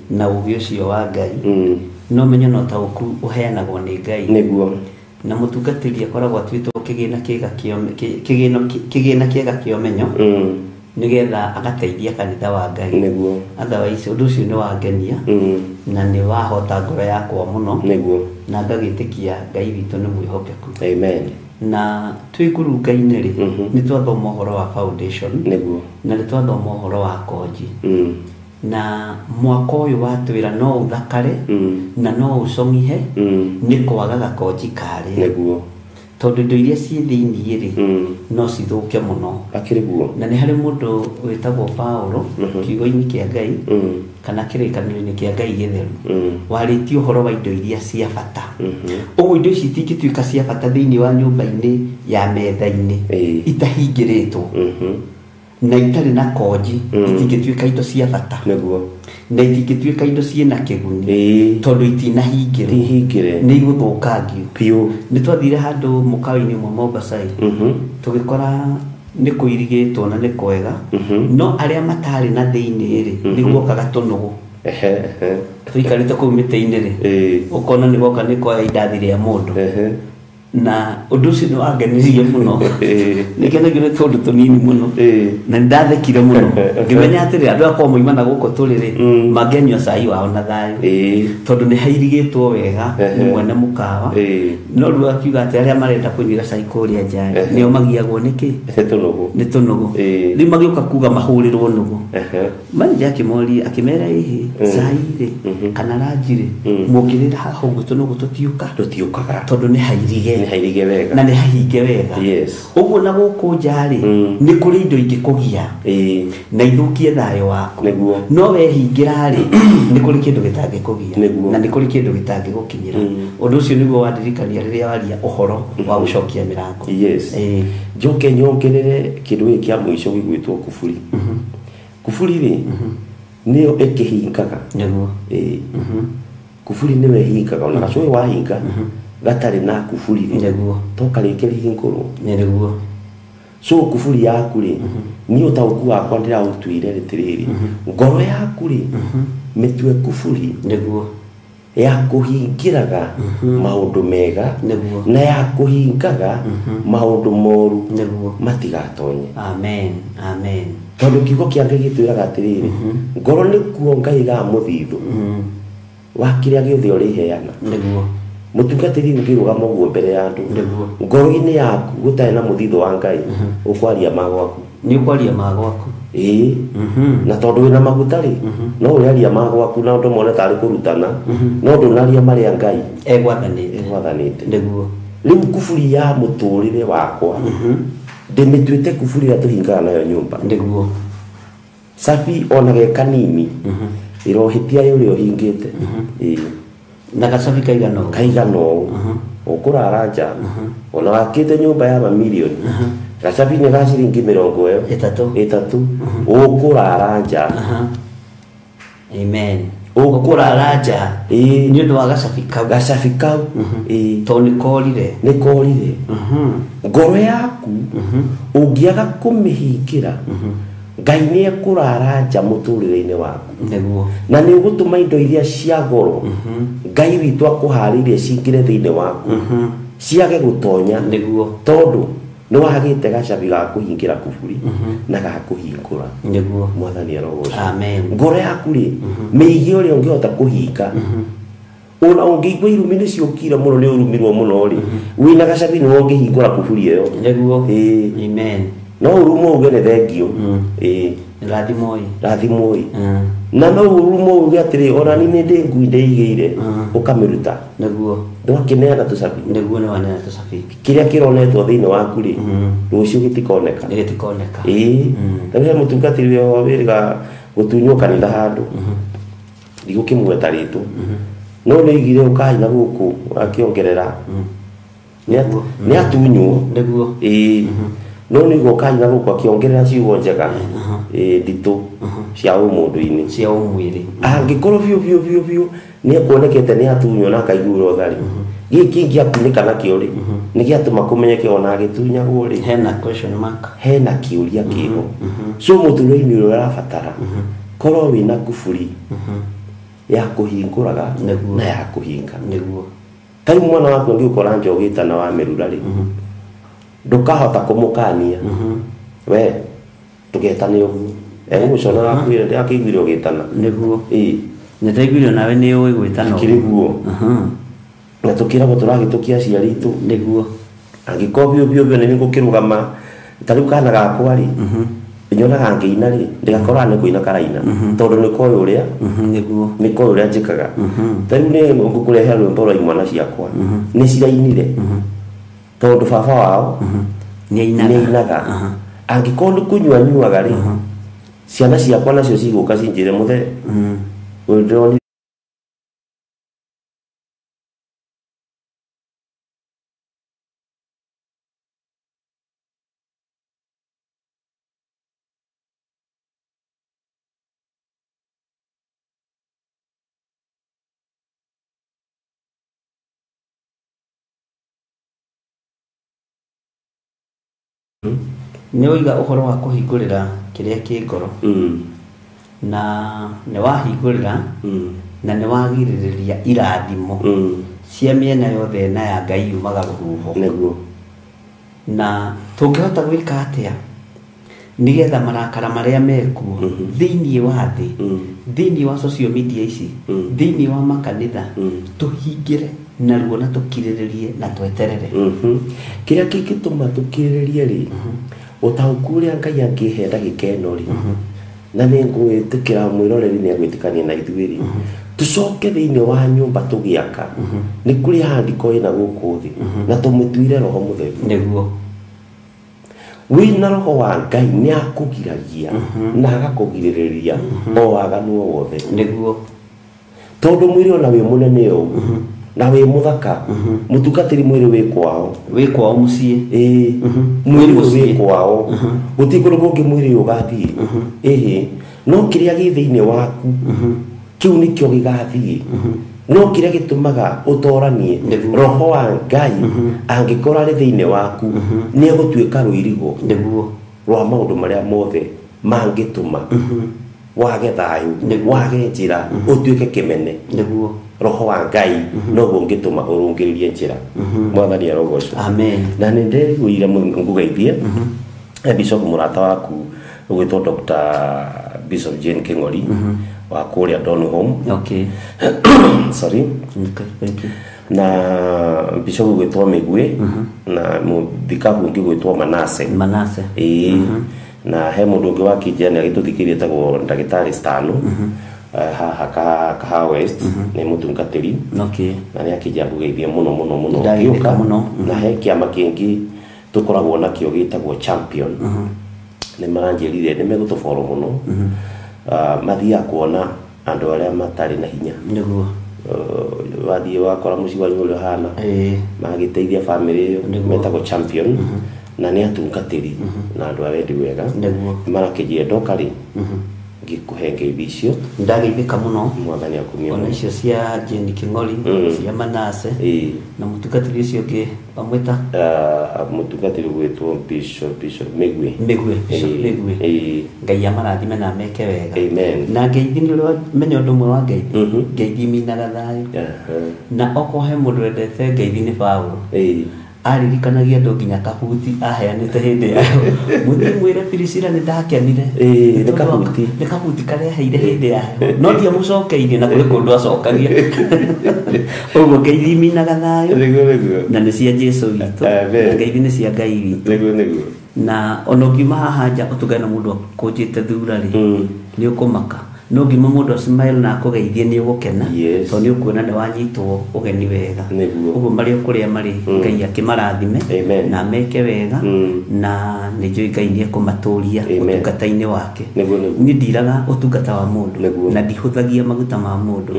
na ũũgĩ ũcio wa Ngai. No menye na ũtaũku ũheanagwo nĩ Ngai. Nĩguo. Na mũtungatĩri akoragwo atuĩtwo kĩgĩna kĩega kĩa ũmenyo, nĩgetha agateithia kanitha wa Ngai. Nĩguo. Otherwise ũndũ ũcio nĩ wangenia na nĩ wahota ngoro yakwa mũno. Nĩguo. Na ngagĩtĩkia Ngai witũ nĩ mwĩhokeku. Amen. Na twĩ ngurunga-inĩ rĩ, nĩ twathoma ũhoro wa foundation. Nĩguo. Na nĩ twathoma ũhoro wa konji. Na mwaka ũyũ watwĩra no ũthakare na no ũcong'ihe nĩ kwaga gakonji karĩa. Nĩguo. Tondũ indo iria ciĩ thĩiniĩ rĩ, no cithũke mũno. Akĩrĩ guo. Na nĩ harĩ mũndũ wĩtagwo Paũlũ kiugo-inĩ kĩa Ngai kana kĩrĩkanĩro-inĩ kĩa Ngai gĩtheru, warĩtie ũhoro wa indo iria cia bata. Ũguo indo ici itingĩtuĩka cia bata thĩiniĩ wa nyũmba-inĩ ya metha-inĩ itahingĩrĩtwo na itarĩ na konji, itingĩtuĩka indo cia bata. Nĩguo. Na itingĩtuĩka indo ciĩna kĩguni, tondũ itinahingĩrwo, nĩ igũthũkangio biũ. Nĩ twathire handũ mũkawa-inĩ ũmwe Mombasa, tũgĩkora nĩ kũirigĩtwo na nĩ kwega, no arĩa matarĩ na thĩiniĩ rĩ, nĩ guokaga tũnũgũ. Tũikarĩte kũu mĩtĩ-inĩ rĩ, ũkona nĩ goka nĩ koya indathi rĩa mũndũ. Na ũndũ ũcio nĩ wangenirie mũno. Nĩngenagio nĩ tũndũ tũnini mũno. Na nĩ ndathekire mũno ngĩmenya atĩrĩ, andũ akorwo moima na gũkũ tũrĩ rĩ, mangĩanyua cai wao na thayũ, tondũ nĩ hairigĩtwo wega nĩ mwene mũkawa. No rĩu akiuga atĩ arĩa marenda kũnyuĩra cai kũrĩa nja nĩo magiagwo nĩkĩ? Nĩ tũnũgũ. Nĩ tũnũgũ. Rĩu magĩũka kuga mahũrĩrwo nũgũ. Manager akĩmoria, akĩmera, ĩhĩ, cai rĩ kana ranji rĩ, mũngĩrĩra haha ũguo tũnũgũ tũtiũka? Tũtiũkaga. Tondũ nĩ hairige. Nĩ hairige wega. Na nĩ hahinge wega. Ũguo na gũkũ nja rĩ, nĩ kũrĩ indo ingĩkũgia na ithũkie thayũ waku. No wehingĩra rĩ, nĩ kũrĩ kĩndũ gĩtangĩkũgia. Na nĩ kũrĩ kĩndũ gĩtangĩgũkinyĩra. Ũndũ ũcio nĩguo wandirikania rĩrĩa waria ũhoro wa gũcokia mĩrango. Njoke nyongerere kĩndũ gĩkĩ kĩa mũico gĩgwĩtwo kuburi. Kuburi rĩ, nĩyo ĩkĩhingaga. Kuburi nĩyo ĩhingaga, ona gacũhĩ wahinga gatarĩ na kuburi rĩ, to karĩngĩ rĩhingũrwo. So kuburi yaku rĩ, niĩ ũtaũku wakwa ndĩraũtuire rĩtĩrĩrĩ, ngoro yaku rĩ, mĩtue kuburi ya kũhingĩraga maũndũ mega na ya kũhingaga maũndũ moru matigatonye. Amen. Amen. Tondũ kiugo kĩa Ngai gĩtwĩraga atĩrĩrĩ, ngoro nĩkuo Ngai ga mũthithũ wa kĩrĩa gĩothe ũrĩheana. Mũtungatĩri ũngĩrũgama ũguo mbere ya andũ, ngoro-inĩ yaku gũtarĩ na mũthithũ wa Ngai, ũkwaria ma gwaku. Nĩ ũkwaria ma gwaku. Na tondũ wĩna maguta rĩ, no ũrĩaria ma gwaku na andũ mone tarĩ kũrutana, no ndũnaria marĩa Ngai egwathanĩte. Rĩu kuburi ya mũtũrĩre wakwa ndĩmĩtuĩte kuburi ĩrĩa tũhingaga nayo nyũmba. Cabi ona ge kanini ĩrohĩtia ũrĩa ũhingĩte. Na gacabi kaigana ũũ? Kaigana ũũ. Ũkũrara nja ona wakĩte nyũmba ya mamirioni, gacabi nĩ ga ciringi mĩrongo ĩyo ĩtatũ. Ũkũrara nja. Amen. Ũkũrara nja nĩ ũndũ wa gacabi kau. Gacabi kau. Tondũ nĩ korire. Nĩ korire. Ngoro yaku ũngĩaga kũmĩhingĩra, Ngai nĩ ekũrara nja mũtũrĩre-inĩ waku. Na nĩ ũgũtũma indo iria cia goro Ngai witũ akũharĩirie cingĩre thĩinĩ waku ciage gũtonya. Tondũ nĩ wagĩte gacabi ga kũhingĩra kuburi na ga kũhingũra. Mwathani arogocwo. Amen. Ngoro yaku rĩ, mĩige ũrĩa ũngĩhota kũhinga. Ona ũngĩigua irumi nĩ ciũkire mũno, nĩ ũrumirwo mũno rĩ, wĩna gacabi nĩwe ũngĩhingũra kuburi ĩyo. Amen. No ũrumwo uge nĩ thengio. Rathimoi. Rathimoi. Na no ũrumwo uge atĩrĩ, ona ni nĩ ndĩ ngui ndĩigĩire, ũkamĩruta. Ndwakĩneana tũcabi. Nĩguo nĩ waneana tũcabi. Kĩrĩa kĩronetwo thĩinĩ waku rĩ, rũciũ gĩtikoneka. Gĩtikoneka. Rĩu he mũtungatĩri wĩho wĩrĩga gũtunywo kanitha handũ. Ndigũkĩmũgweta rĩtwa. No nĩ oigire ũkai na gũkũ akĩongerera. Nĩ atunywo. No nĩ oiga ũkai na gũkũ akĩongerera ciugo njega. Nditũ cia ũmũndũ-inĩ. Cia ũmwĩrĩ. Angĩkorwo biũ biũ biũ biũ nĩ ekuonekete nĩ atunywo na akaiguĩrwo tha rĩ, gĩkĩ kĩngĩakunĩka nakĩo rĩ, nĩ gĩatũma kũmenyeke ona agĩtunyagwo rĩ, hena question mark. Hena kĩũria kĩho. So mũtũrĩre-inĩ ũrĩa ũrabatara, korwo wĩna kuburi ya kũhingũraga na ya kũhinga. Ta rĩu mwana waku ũngĩũkora nja ũgĩtana wa mĩrura rĩ, ndũkahota kũmũkania. We ndũgetane ũguo. Egũgũconora akwĩre ndĩrakĩiguire ũgĩtana. Nĩndaiguire nawe nĩ ũĩ gwĩtana ũguo. Kĩrĩ guo. Na tũkĩragwo tũrahĩtũkia aciari aitũ. Angĩkorwo biũ biũ biũ nĩ ngũkĩrũgama, ta rĩu kana gakwa rĩ, nyonaga ngĩina rĩ, ndĩgakoraga nĩ kũina karaina. Tondũ nĩ koĩ ũrĩa, nĩ koĩ ũrĩa njĩkaga. Ta rĩu nĩ ngũkũrehera rwĩmbo rwa imwana ciakwa. Nĩ cirainire. Tondũ baba wao Nĩ ainaga. nĩ ainaga. Angĩkorwo nĩ kũnyua nyuaga rĩ, ciana ciakwa nacio cigũka cinjĩre mũthee. Ũyũ ndĩronire Nĩ waiga ũhoro wa kũhingũrĩra kĩrĩa kĩ ngoro. Na nĩ wahingũrĩra, Na nĩ wagirĩrĩria irathimo cia mĩena yothe na ya Ngai yumaga rũhuho. Nĩguo. Na tũngĩhota gwĩka atĩa nĩgetha marakara marĩa mekuo thĩinĩ wa thĩ, thĩinĩ wa social media ici, thĩinĩ wa makanitha, tũhingĩre naruo na tũkirĩrĩrie na tweterere? Kĩrĩa kĩngĩtũma tũkirĩrĩrie rĩ, ũtaũku ũrĩa Ngai angĩhe ndagĩka ĩno rĩ, na nĩ ngwĩtĩkĩra mwĩroreri nĩ agwĩtĩkania na ithuĩ rĩ, tũcoke thĩinĩ wa nyũmba tũgĩaka nĩ kũrĩ handiko ĩna gũkũ thĩ na tũmĩtuire Roho Mũtheru. Nĩguo. Wĩna Roho wa Ngai nĩ akũgiragia na agakũgirĩrĩria o waganu o wothe. Nĩguo. Tondũ mwĩrĩ ona wĩ mũnene ũũ na wĩ mũthaka, mũtungatĩri mwĩrĩ wĩ kwao. Wĩ kwao mũciĩ. Ĩĩ, mwĩrĩ ũyũ wĩ kwao, gũtirĩ kũndũ kũngĩ mwĩrĩ ũyũ ũgathiĩ. Ĩhĩ, no kĩrĩa gĩ thĩinĩ waku kĩu nĩkĩo gĩgathiĩ, no kĩrĩa gĩtũmaga ũtoranie, Nĩguo. Roho wa Ngai angĩkorwo arĩ thĩinĩ waku nĩ egũtuĩka rũirigo Nĩguo. rwa maũndũ marĩa mothe mangĩtũma wage thayũ, Nĩguo. wage njĩra, ũtuĩke kĩmene. Nĩguo. Roho wa Ngai noguo ũngĩtũma ũrũngĩrĩrie njĩra. Mwathani arogocwo. Amen. Na nĩ ndĩriguire ngũgeithie Bishop mũrata waku ũgwĩtwo Dr. Bishop Jane King'ori wa kũrĩa Donholm. Okay. Sorry. Okay, thank you. Na Bishop ũgwĩtwo Mĩgwĩ na mũthikabu ũngĩ ũgwĩtwo Manase. Manase. Ĩĩ, na he mũndũ ũngĩ wa kĩnjia nĩ agĩtũthikĩrie etagwo ndagĩtarĩ Stano, haha Kahawa West, nĩ mũtungatĩri. Okay. Na nĩ akĩnjia ngũgeithie mũno mũno mũno. Ndagĩtheka Ngĩũka, mũno. Na he kĩama kĩngĩ tũkoragwo nakĩo gĩtagwo Champion, nĩ maranjĩrire nĩ megũtũboro mũno. Mathiaga kuona andũ arĩa matarĩ na hinya. Nĩguo. Wathiĩ wakora mũciĩ wanyu ũrĩa ũhana, Ĩĩ. magĩteithia bamĩrĩ ĩyo. Nĩguo. Metagwo Champion na nĩ atungatĩri na andũ a wendi wega. Nĩguo. Marakĩnjia ndoka rĩ ngĩkũhe ngeithi icio. Ndagĩithĩka mũno. Mwathani akumio. Ona icio cia Jane King'ori, cia Manase, Ĩĩ. na mũtungatĩri ũcio ũngĩ wamwĩta? Mũtungatĩri gwĩtwo Bishop Mĩgwĩ. Mĩgwĩ, Bishop Ĩĩ, Mĩgwĩ. Ĩĩ. Ngai amarathime na ameke wega. Amen. Na ngeithi nĩ ũrĩa menya ũndũ ũmwe wa ngeithi, ngeithi iminaga thayũ. Na okorwo he mũndũ wendete ngeithi nĩ Paũlũ. Ĩĩ. Aririkanagia andũ nginya kabuti aheanĩte hĩndĩ yayo, mũthiĩ mwĩre Priscilla nĩ ndakenire. Ĩĩ, nĩ Nĩ tondũ kabuti. Nĩ kabuti karĩa aheire hĩndĩ yayo, no ndiamũcokeirie na kũrĩ kũndũ acokagia. Ũguo ngeithi iminaga thayũ. Nĩguo, nĩguo. Na nĩ cia Jesũ witũ. Amen. Na ngeithi nĩ cia Ngai witũ. Nĩguo, nĩguo. Na ona ũngiuma haha nja ũtũngane na mũndũ akũnjĩte thura rĩ, nĩ ũkũmaka, no ngiuma mũndũ smile na akũgeithie nĩ ũgũkena. Yes. Tondũ nĩ ũkuona nĩ wanyitwo ũgeni wega. Nĩguo. Ũguo marĩ o kũrĩa marĩ, Ngai akĩmarathime Amen. na meke wega. Na nĩ njũĩ Ngai nĩ ekũmatũria Amen. ũtungata-inĩ wake. Nĩguo, nĩguo. Niĩ ndiraga ũtungata wa mũndũ Nĩguo. na ndihũthagia maguta ma mũndũ,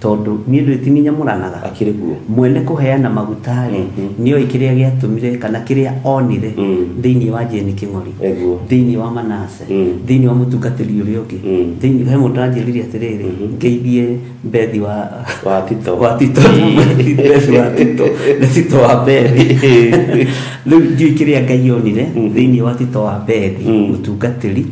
tondũ niĩ ndwĩtininyamũranaga. Akĩrĩ guo. Mwene kũheana maguta rĩ, nĩoĩ kĩrĩa gĩatũmire kana kĩrĩa onire thĩinĩ wa Jane King'ori, Nĩguo. thĩinĩ wa Manase, thĩinĩ wa mũtungatĩri ũrĩa ũngĩ. Thĩinĩ he mũndũ aranjĩrire atĩrĩrĩ, ngeithie Bethi wa Wa Tito. Wa Tito, Bethi wa Tito, nĩ Tito wa Bethi. Rĩu ndiũĩ kĩrĩa Ngai onire thĩinĩ wa Tito wa Bethi, mũtungatĩri,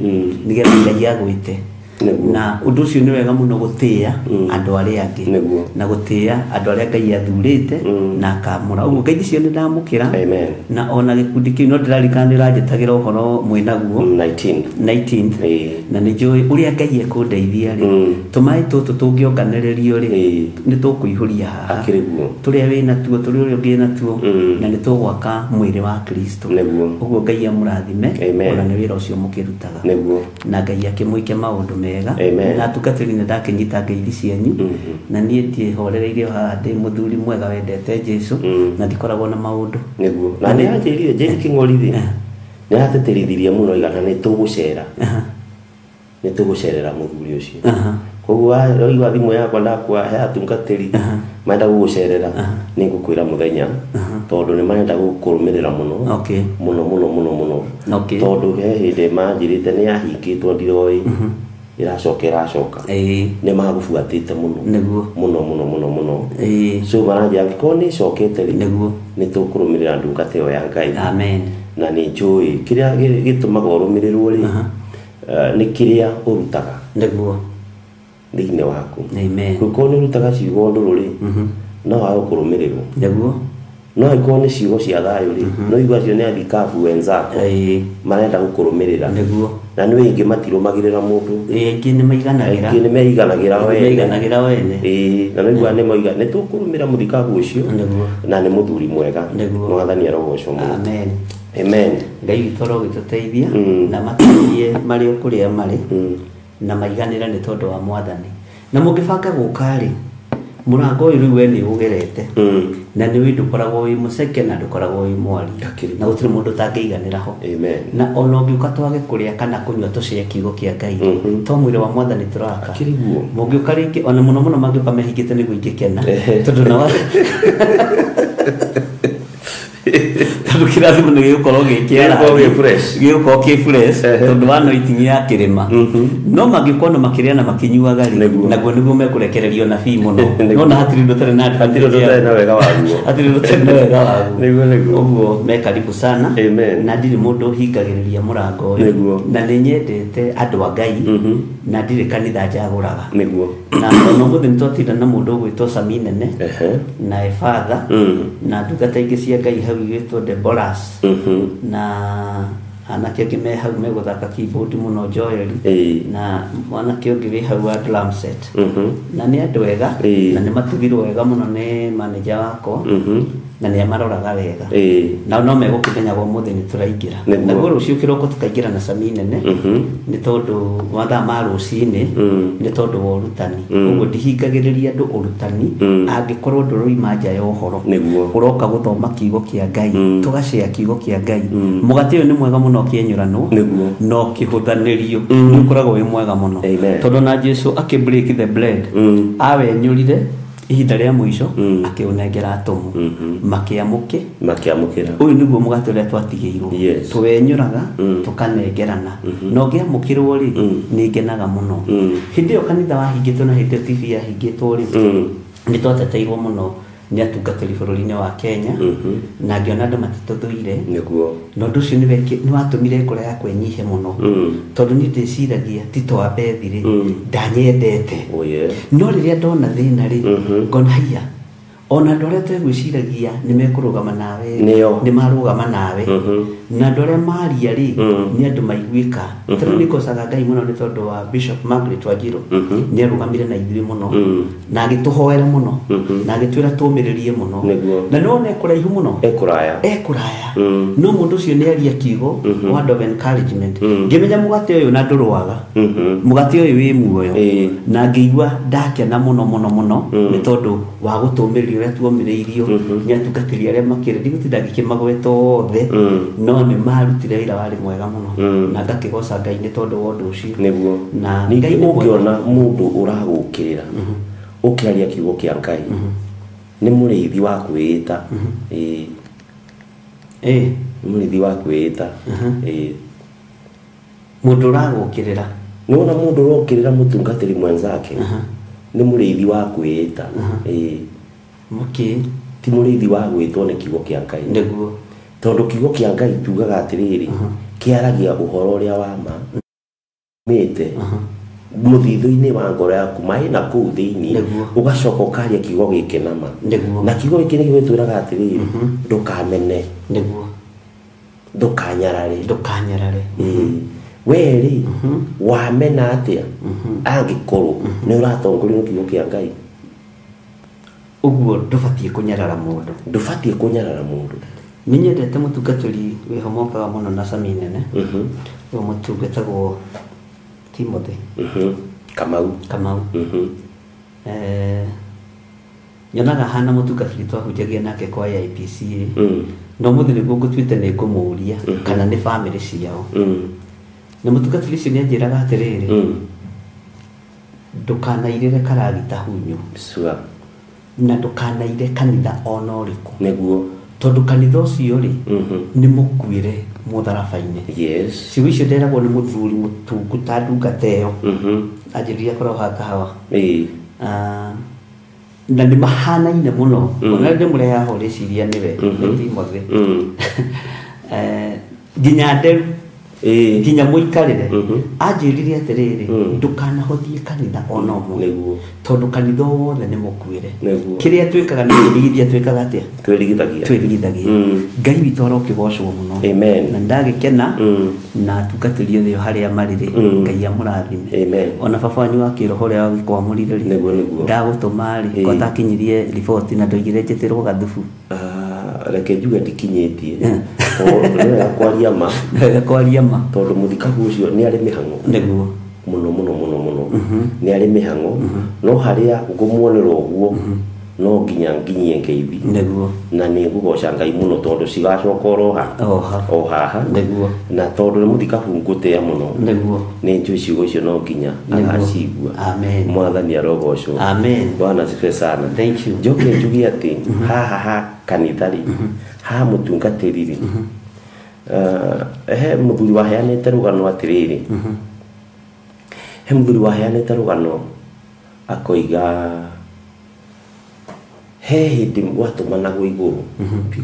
nĩgetha Ngai agwĩte. Nĩguo. Na ũndũ ũcio nĩ wega mũno gũtĩĩa andũ arĩa angĩ Nĩguo. na gũtĩĩa andũ arĩa Ngai athurĩte na akamũra. Ũguo ngeithi icio nĩ ndamũkĩra. Amen. Na ona gĩkundi kĩu no ndĩraririkana nĩ ũranjĩtagĩra ũhoro mwĩnaguo. 19. 19th. Ĩĩ. Na nĩ njũĩ ũrĩa Ngai ekũndeithia rĩ, tũmaĩ tũtũ tũngĩonganĩrĩrio rĩ, nĩ tũkũihũria haha. Akĩrĩ guo. Tũrĩa wĩ natuo, tũrĩa ũrĩa ũngĩ natuo, na nĩ tũgwaka mwĩrĩ wa Kristo. Nĩguo. Ũguo Ngai amũrathime. Amen. Ona nĩ wĩra ũcio mũkĩrutaga. Nĩguo. Na Ngai akĩmwĩke maũndũ mega. Amen. Na atungatĩri nĩ ndakĩnyita ngeithi cianyu, na niĩ ndiĩhorereire o haha, ndĩ mũthuri mwega wendete Jesũ na ndikoragwo na maũndũ. Nĩguo, na nĩ anjĩrire Jane King'ori rĩ, nĩ aratĩtĩrithirie mũno igana nĩ tũgũcera, nĩ tũgũcerera mũthuri ũcio. Koguo waigua thimũ yakwa ndakua he atungatĩri marenda gũgũcerera, nĩ ngũkwĩra mũthenya, tondũ nĩ marenda gũkũrũmĩrĩra mũno. Okay. Mũno mũno mũno mũno. Okay. Tondũ he hĩndĩ manjĩrĩte nĩ yahingĩtwo, ndiroĩ ĩracoka ĩracoka. Nĩ magũbuatĩte mũno. Nĩguo. Mũno mũno mũno mũno. Ĩĩ. So maranjĩra angĩkorwo nĩ ĩcokete rĩ, Nĩguo. nĩ tũkũrũmĩrĩra ndungata ĩyo ya Ngai. Amen. Na nĩ njũĩ kĩrĩa gĩtũmaga ũrũmĩrĩrwo rĩ, nĩ kĩrĩa ũrutaga. Nĩguo. Thĩinĩ waku. Amen. Gũkorwo nĩ ũrutaga ciugo ndũrũ rĩ, no wage kũrũmĩrĩrwo. Nĩguo. No angĩkorwo nĩ ciugo cia thayũ rĩ, no igua acio nĩ athikabu wenzako marenda gũkũrũmĩrĩra. Nĩguo. Na nĩ aingĩ matirũmagĩrĩra mũndũ. Aingĩ nĩ maiganagĩra. Aingĩ nĩ meiganagĩra wene. Meiganagĩra wene. Ĩĩ, na nĩ igua nĩ moiga nĩ tũkũrũmĩra mũthikabu ũcio. Nĩguo. Na nĩ mũthuri mwega. Nĩguo. Mwathani arogocwo mũno. Amen. Amen. Ngai witũ arogĩtũteithia na mateithie marĩ o kũrĩa marĩ na maiganĩre nĩ tondũ wa Mwathani. Na mũngĩbanga gũka rĩ, mũrango ũyũ rĩu we nĩ ũgerete na nĩ wĩ ndũkoragwo wĩ mũceke na ndũkoragwo wĩ mwari na gũtirĩ mũndũ ũtangĩiganĩra ho. Amen. Na ona ũngĩũka twage kũrĩa kana kũnyua tũcĩe kiugo kĩa Ngai, to mwĩrĩ wa Mwathani tũraka. Akĩrĩ guo. Mũngĩũka rĩngĩ ona mũno mũno mangĩũka mehingĩte nĩguo ingĩkena tondũ na tondũ kĩrathimo nĩ gĩgũkorwo gĩ kĩa Gĩgũkorwo gĩ fresh. Gĩgũkorwo kĩ fresh tondũ wa anointing ya kĩrĩma. No mangĩkorwo na makĩrĩa na makĩnyuaga rĩ, Nĩguo. naguo nĩguo mekũrekererio nabii mũno. Nĩguo. No na hatirĩ ũndũ ũtarĩ na Hatirĩ ũndũ ũtarĩ na wega waguo. Hatirĩ ũndũ ũtarĩ na wega waguo. Nĩguo, nĩguo. Ũguo me karibu sana. Amen. Na ndirĩ mũndũ ũhingagĩrĩria mũrango ũyũ. Nĩguo. Na nĩ nyendete andũ a Ngai na ndirĩ kanitha njagũraga. Nĩguo. Na ona ũmũthĩ nĩ twatinda na mũndũ ũgwĩtwo Sami Nene na Efatha na ndungata ingĩ cia Ngai hau igĩtwo Deborahs na anake angĩ me hau megũthaka keyboard mũno Joel na mwanake ũngĩ wĩ hau wa drum set na nĩ andũ ega na nĩ matugirwo wega mũno nĩ manager wakwa na nĩ amaroraga wega na no megũkĩmenyaga ũmũthĩ nĩ tũraingĩra. Nĩguo. Naguo rũciũ kĩroko tũkaingĩra na Sami Nene nĩ tondũ mathaa ma rũcinĩ nĩ tondũ wa ũrutani. Ũguo ndihingagĩrĩria andũ ũrutani angĩkorwo ndũroima nja ya ũhoro. Nĩguo. Ũroka gũthoma kiugo kĩa Ngai, tũgacĩa kiugo kĩa Ngai. Mũgate ũyũ nĩ mwega mũno ũkĩenyũranwo Nĩguo. na ũkĩhũthanĩrio nĩ ũkoragwo wĩ mwega mũno. Amen. Tondũ na Jesu akĩ break the bread awenyũrire ihinda rĩa mũico akĩũnengera atũmwo makĩamũkĩ Makĩamũkĩra. Ũyũ nĩguo mũgate ũrĩa twatigĩirwo. Yes. Tũwenyũraga tũkanengerana na ũngĩamũkĩrwo rĩ nĩ ngenaga mũno. Hĩndĩ ĩyo kanitha wahingĩtwo na hĩndĩ ĩyo TV yahingĩtwo rĩ, nĩ twateteirwo mũno nĩ atungatĩri bũrũri-inĩ wa Kenya na ngĩona andũ matitũthũire. Nĩguo. Na ũndũ ũcio nĩ watũmire ngoro yakwa ĩnyihe mũno tondũ niĩ ndĩciragia Tito wa Bethi rĩ ndanyendete. Oh yes. No rĩrĩa ndona thĩna rĩ, ngona haiya ona andũ arĩa twegwĩciragia nĩ mekũrũgama nawe Nĩo. nĩ marũgama nawe na andũ arĩa maria rĩ nĩ andũ maiguĩka. Tondũ nĩ ngocaga Ngai mũno nĩ tondũ wa Bishop Margaret Wanjiru nĩ arũgamire na ithuĩ mũno na agĩtũhoera mũno na agĩtwĩra tũmĩrĩrie mũno. Nĩguo. Na nĩwona e kũraihu mũno. E kũraya. E kũraya. No mũndũ ũcio nĩ aria kiugo word of encouragement. Ngĩmenya mũgate ũyũ na ndũrũaga. Mũgate ũyũ wĩ muoyo. Na ngĩigua ndakena mũno mũno mũno nĩ tondũ wa gũtũmĩrĩria ũrĩa tuomĩrĩirio nĩ atungatĩri arĩa makĩrĩ ndigũtinda ngĩkĩmagweta othe no nĩ marutire wĩra warĩ mwega mũno na ngakĩgoca Ngai nĩ tondũ wa ũndũ ũcio. Nĩguo. Na Ningĩ Ngai nĩ mwega. ũngĩona mũndũ ũragũkĩrĩra ũkĩaria kiugo kĩa Ngai nĩ mũrĩithi wa kwĩĩta. Ĩĩ. Ĩĩ. Nĩ mũrĩithi wa kwĩĩta. Ĩĩ. Mũndũ ũragũkĩrĩra. Nĩwona mũndũ ũrokĩrĩra mũtungatĩri mwenzake nĩ mũrĩithi wa kwĩĩta. Ĩĩ. Mũkĩ. Ti mũrĩithi wa gwĩtwo nĩ kiugo kĩa Ngai. Nĩguo. Tondũ kiugo kĩa Ngai tugaga atĩrĩrĩ, kĩaragia ũhoro ũrĩa wa ma mĩte mũthithũ-inĩ wa ngoro yaku maĩ na kũu thĩinĩ Nĩguo. ũgacoka ũkaria kiugo gĩkĩ nama. Nĩguo. Na kiugo gĩkĩ nĩkĩo gĩtwĩraga atĩrĩrĩ, ndũkamene. Nĩguo. Ndũkanyarare. Ndũkanyarare. Ĩĩ. We rĩ, wamena atĩa angĩkorwo nĩ ũratongorio nĩ kiugo kĩa Ngai? Ũguo ndũbatiĩ kũnyarara mũndũ. Ndũbatiĩ kũnyarara mũndũ. Nĩ nyendete mũtungatĩri wĩho mokaga mũno na Sami Nene. Ũyũ mũtungatagwo Timothy. Kamau. Kamau. Nyonaga hana mũtungatĩri twahunjagia nake kwa AIPCA. No mũthĩ nĩguo ngũtuĩte nĩ ngũmũria kana nĩ bamĩrĩ ciao. Na mũtungatĩri ũcio nĩ anjĩraga atĩrĩrĩ, ndũkanairĩre karagita hunyũ. Sure. Na ndũkanaire kanitha ona ũrĩkũ. Nĩguo. Tondũ kanitha ũcio rĩ, nĩ mũkuĩre mũtharaba-inĩ. Yes. Ciugo icio nderagwo nĩ mũthuri mũtungu ta ndungata ĩyo. Anjĩrire akoragwo haha kahawa. Ĩĩ. Na nĩ mahanaine mũno. Ona ndĩmũrehaga ho rĩciria nĩwe, nĩ Timothy. Nginya nderu. Nginya mũikarĩre. Anjĩrire atĩrĩrĩ, ndũkanahũthie kanitha ona ũmwe. Nĩguo. Tondũ kanitha wothe nĩ mũkuĩre. Nĩguo. Kĩrĩa twĩkaga nĩ kwĩrigithia twĩkaga atĩa? Twĩrigithagia. Twĩrigithagia. Ngai witũ arokĩgocwo mũno. Amen. Na ndagĩkena na atungatĩri othe harĩa marĩ rĩ, Ngai amũrathime. Amen. Ona baba wanyu wa kĩroho ũrĩa wagĩkwamũrire rĩ, Nĩguo, nĩguo. ndagũtũma rĩ, ko atakinyirie riboti na ndoigire njĩtĩrwo gathubu. Reke njuge ndikinyĩtie. Tondũ nĩ wega kwaria ma. Nĩ wega kwaria ma. Tondũ mũthikabu ũcio nĩ arĩ mĩhang'o. Nĩguo. Mũno mũno mũno mũno. Nĩ arĩ mĩhang'o. No harĩa ngũmuonera ũguo, no nginya nginyie ngeithi. Nĩguo. Na nĩ ngũgoca Ngai mũno tondũ cigacoka oro ha. O ha. O haha. Nĩguo. Na tondũ nĩ mũthikabu ngũtĩa mũno. Nĩguo. Nĩ njũĩ ciugo icio no nginya agacigua. Amen. Mwathani arogocwo. Amen. Bwana asifiwe sana. Thank you. Njoke njuge atĩ haha ha kanitha rĩ, haha mũtungatĩri rĩ, he mũthuri waheanĩte rũgano atĩrĩrĩ. He mũthuri waheanĩte rũgano akoiga he hĩndĩ gwatũmanagwo igũrũ.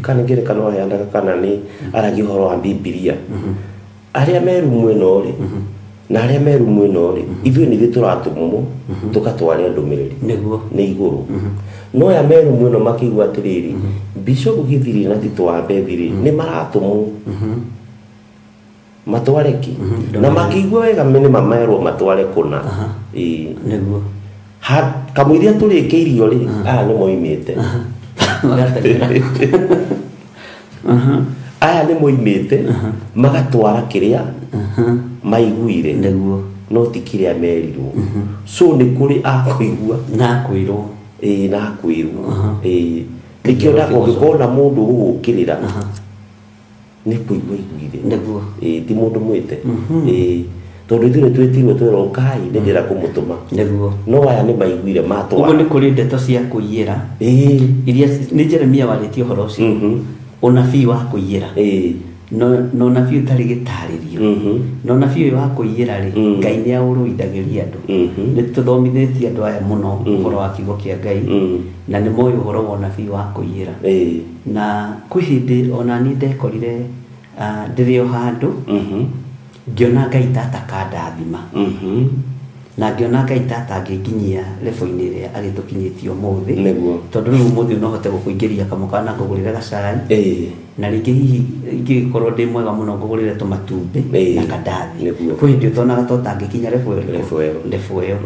Kana ngerekano aheanaga kana nĩ aragia ũhoro wa Bibilia. Arĩa me rumu ĩno rĩ, na arĩa me rumu ĩno rĩ, ithuĩ nĩ ithuĩ tũratũmwo tũgatware ndũmĩrĩri. Nĩguo. Nĩ igũrũ. No aya me rumu ĩno makĩigua atĩrĩrĩ, Bishop Githiri na Tito wa Bethi rĩ, nĩ maratũmwo matware kĩ? Na makĩigua wega nĩ mamerwo matware kũna. Ĩĩ. Nĩguo. Kamũiria tũrĩkĩirio rĩ, aya nĩ moimĩte. Magateng'era. Aya nĩ moimĩte magatwara kĩrĩa maiguire. Nĩguo. No ti kĩrĩa merirwo. So nĩ kũrĩ akũigua na kwĩrwo. Ĩĩ, na kwĩrwo. Ĩĩ. Nĩkĩo ũngĩkona mũndũ ũgũgũkĩrĩra nĩ kũigua aiguire. Nĩguo. Ĩĩ, ti mũndũ mwĩte. Ĩĩ. Tondũ ithuĩ nĩ twĩtirwo twerwo ũkai nĩ ndĩra kũmũtũma. Nĩguo. No aya nĩ maiguire matwara. Ũguo nĩ kũrĩ ndeto cia kũiyĩra. Ĩĩ. Iria nĩ Jeremia warĩtie ũhoro ũcio. Ũnabii wa kũiyĩra. Ĩĩ. No ũnabii ũtarĩ gĩtarĩrio. No ũnabii ũyũ wa kũiyĩra rĩ, Ngai nĩ aũrũithagĩria andũ. Nĩ tũthomithĩtie andũ aya mũno ũhoro wa kiugo kĩa Ngai. Na nĩ moĩ ũhoro wa ũnabii wa kũiyĩra. Ĩĩ. Na kwĩ hĩndĩ ona niĩ ndekorire ndĩrĩ o handũ, ngĩona Ngai tata kandathima. Na ngĩona Ngai tata angĩnginyia level-inĩ ĩrĩa agĩtũkinyĩtie ũmũthĩ. Nĩguo. Tondũ rĩu ũmũthĩ no hote gũkũingĩria kamũkawa na ngũgũrĩre gacai. Ĩĩ. Na rĩngĩ hihi ingĩgĩkorwo ndĩ mwega mũno ngũgũrĩre tũmatumbĩ Ĩĩ. na kandathi. Nĩguo. Kwĩ hĩndĩ ũtonaga ta ũtangĩkinya level ĩrĩkũ? Level ĩyo. Level ĩyo.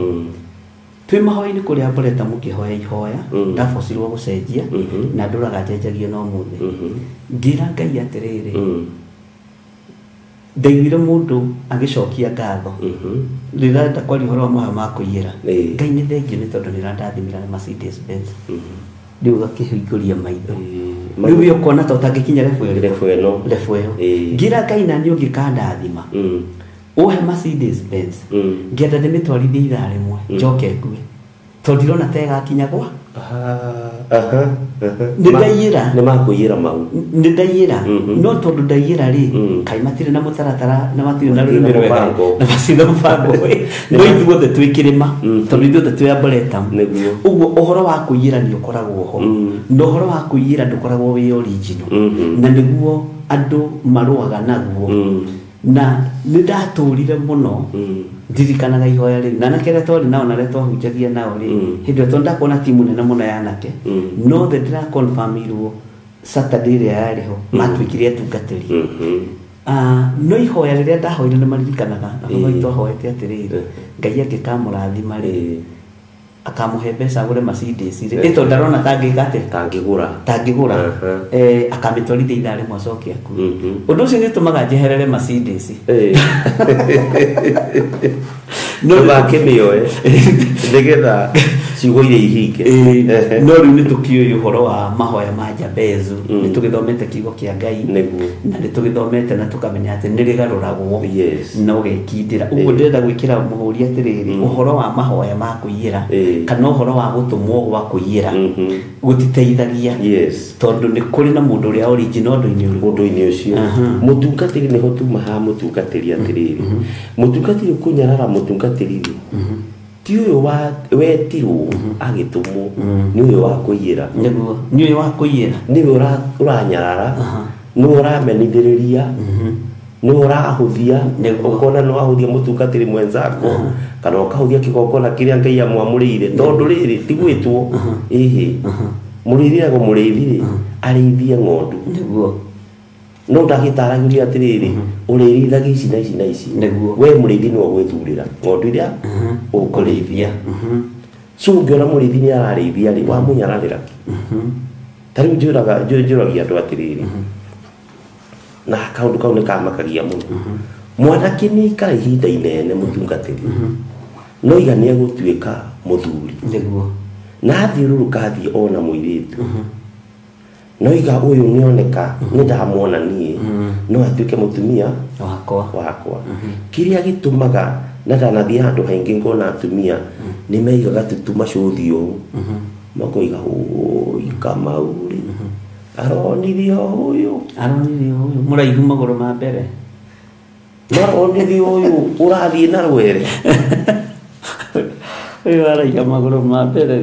Twĩ mahoya-inĩ kũrĩa Mboreta mũkĩhoya ihoya, ndabocirwo gũcenjia, na ndũraga njenjagia na ũmũthĩ. Ngĩra Ngai atĩrĩrĩ, ndaiguire mũndũ agĩcokia ngatho. Rĩrĩa ndenda kwaria ũhoro wa mahoya ma kũiyĩra. Ngai nĩ thengiũ nĩ tondũ nĩ ũrandathimĩra na Mercedes Benz. Rĩu ũgakĩhingũria maitho. Rĩu we ũkona ta ũtangĩkinya level ĩrĩkũ? Level ĩno. Level ĩyo. Ngĩra Ngai na niĩ ũngĩkandathima. Ũhe Mercedes Benz. Ngĩenda ndĩmĩtwarithie ithaa rĩmwe, njoke ngue. Tondũ ndirona ta ĩgakinya gwa. Nĩ ndaiyĩra. Nĩ makũiyĩra mau. Nĩ ndaiyĩra. No tondũ ndaiyĩra rĩ, kaĩ matirĩ na mũtaratara na matirĩ na rũrĩmĩ Matirĩ na rwega. mũbango. Na matirĩ na mũbango. No ithuothe twĩ kĩrĩma, tondũ ithuothe twĩ Arboretum. Nĩguo. Ũguo ũhoro wa kũiyĩra nĩ ũkoragwo ho. Na ũhoro wa kũiyĩra ndũkoragwo wĩ original. Na nĩguo andũ marũaga naguo. Na nĩ ndatũrire mũno. Ndirikanaga ihoya rĩu. Na anake arĩa twarĩ nao na arĩa twahunjagia nao rĩ, hĩndĩ ĩyo tondũ ndakuona timu nene mũno ya anake, no the ndĩraconfirmirwo Saturday ĩrĩa yarĩ ho, matuĩkire atungatĩri. No ihoya rĩrĩa ndahoire nĩ maririkanaga, na baba witũ ahoete atĩrĩrĩ, Ngai angĩkamũrathima rĩ, akamũhe mbeca agũre Mercedes rĩ, ĩ tondũ ndarona tangĩka atĩa? Tangĩgũra. Tangĩgũra. Akamĩtwarithia ithaa rĩmwe acoke akue. Ũndũ ũcio nĩ ũtũmaga njeherere Mercedes. No ndũgakĩmĩoe nĩgetha ciugo iria ihinge. No rĩu nĩ tũkĩũĩ ũhoro wa mahoya ma Jabezu, nĩ tũgĩthomete kiugo kĩa Ngai. Nĩguo. Na nĩ tũgĩthomete na tũkamenya atĩ nĩ rĩgarũragwo. Yes. Na ũgekindĩra. Ũguo ndĩrenda gwĩkĩra mũhũri atĩrĩrĩ, ũhoro wa mahoya ma kũiyĩra, kana ũhoro wa gũtũmwo gwa kũiyĩra, gũtiteithagia. Yes. Tondũ nĩ kũrĩ na mũndũ ũrĩa original ũndũ-inĩ ũrĩkũ. Ũndũ-inĩ ũcio. Mũtungatĩri nĩho tuma haha mũtungatĩri atĩrĩrĩ. Mũtungatĩri kũnyarara mũtungatĩri rĩ, ti ũyũ wa wetirwo agĩtũmwo, nĩ ũyũ wa kũiyĩra. Nĩguo. Nĩ ũyũ wa kũiyĩra. Nĩwe ũranyarara, nĩwe ũramenithĩrĩria, Nĩ ũrahũthia ũkona nĩ wahũthia mũtungatĩri mwenzako kana ũkahũthia kĩgongona kĩrĩa Ngai amwamũrĩire tondũ rĩrĩ ti gwĩtwo ĩhĩ mũrĩithi eragwo mũrĩithi rĩ arĩithie ng'ondu nĩguo no ndagĩtaragĩria atĩrĩrĩ ũrĩrithagia ici na ici na ici Nĩguo. we mũrĩithi nĩwe ũgwĩthurĩra ng'ondu iria ũkũrĩithia so ũngĩona mũrĩithi nĩ ararĩithia rĩ wamũnyararĩra kĩ ta rĩu njũragia andũ atĩrĩrĩ na kaũndũ kau nĩ kamakagia mũno mwanake nĩ aikara ihinda inene mũtungatĩri no iga nĩ egũtuĩka mũthuri nĩguo na athiũrũrũka athiĩ ona mũirĩtu no iga ũyũ nĩoneka nĩ ndamwona niĩ no atuĩke mũtumia wakwa kĩrĩa gĩtũmaga na ndanathiĩ handũ haingĩ ngona atumia nĩ maigaga tutu macũthi ũũ makoiga ũi Kamau rĩ aronire ũyũ aronire ũyũ mũraihu magũrũ ma mbere aronire ũyũ ũrathiĩ na rwere ũyũ araiga magũrũ ma mbere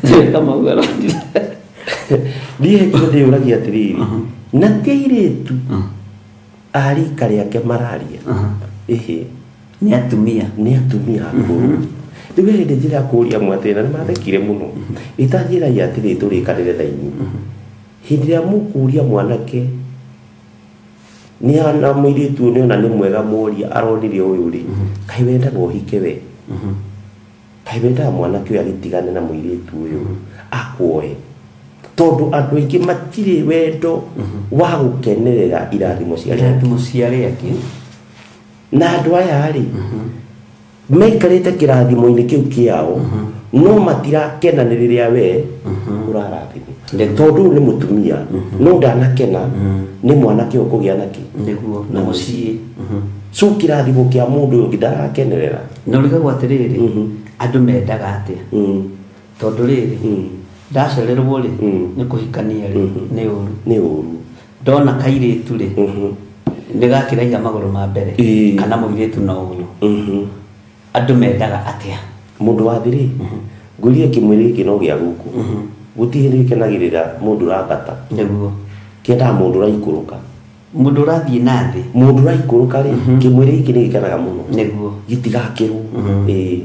rĩ Kamau aronire niĩ kĩrĩa ndĩyũragia atĩrĩrĩ na ti airĩtu a rika rĩake mararia ĩhĩ nĩ atumia nĩ atumia akũrũ rĩu hĩndĩ njĩra kũria amwe atĩrĩ na nĩ mathekire mũno ĩtanjĩragia atĩrĩ tũrĩkanĩre na inyuĩ hĩndĩ ĩrĩa mũkũria mwanake nĩ ana mũirĩtu ũyũ nĩona nĩ mwega mũria aronire ũyũ rĩ kaĩ wendaga ũhike we kaĩ wendaga mwanake ũyũ agĩtigane na mũirĩtu ũyũ akuoe tondũ andũ aingĩ matirĩ wendo wa gũkenerera irathimo cia arĩa angĩ. irathimo cia arĩa angĩ Na andũ aya rĩ maikarĩte kĩrathimo-inĩ kĩu kĩao no matirakena nĩ rĩrĩa we ũrarathimwo tondũ ũyũ nĩ mũtumia no ndanakena nĩ mwanake ũyũ kũgĩa nakĩ nĩguo na mũciĩ so kĩrathimo kĩa mũndũ ũyũ ũngĩ ndarakenerera na ũrigagwo atĩrĩrĩ andũ mendaga atĩa tondũ rĩrĩ ndacererwo rĩ nĩ kũhikania rĩ nĩ ũru nĩ ũru ndona kairĩtu rĩ nĩ gakĩraiha magũrũ ma mbere kana mũirĩtu no ũyũ andũ mendaga atĩa mũndũ wa thĩ rĩ ngũrie kĩmwĩrĩ gĩkĩ no gĩa gũkũ gũtirĩ hĩndĩ gĩkenagĩrĩra mũndũ ũrambata nĩguo kĩendaga mũndũ ũraikũrũka mũndũ ũrathiĩ na thĩ mũndũ ũraikũrũka rĩ kĩmwĩrĩ gĩkĩ nĩ gĩkenaga mũno nĩguo gĩtigakĩrwo ĩĩ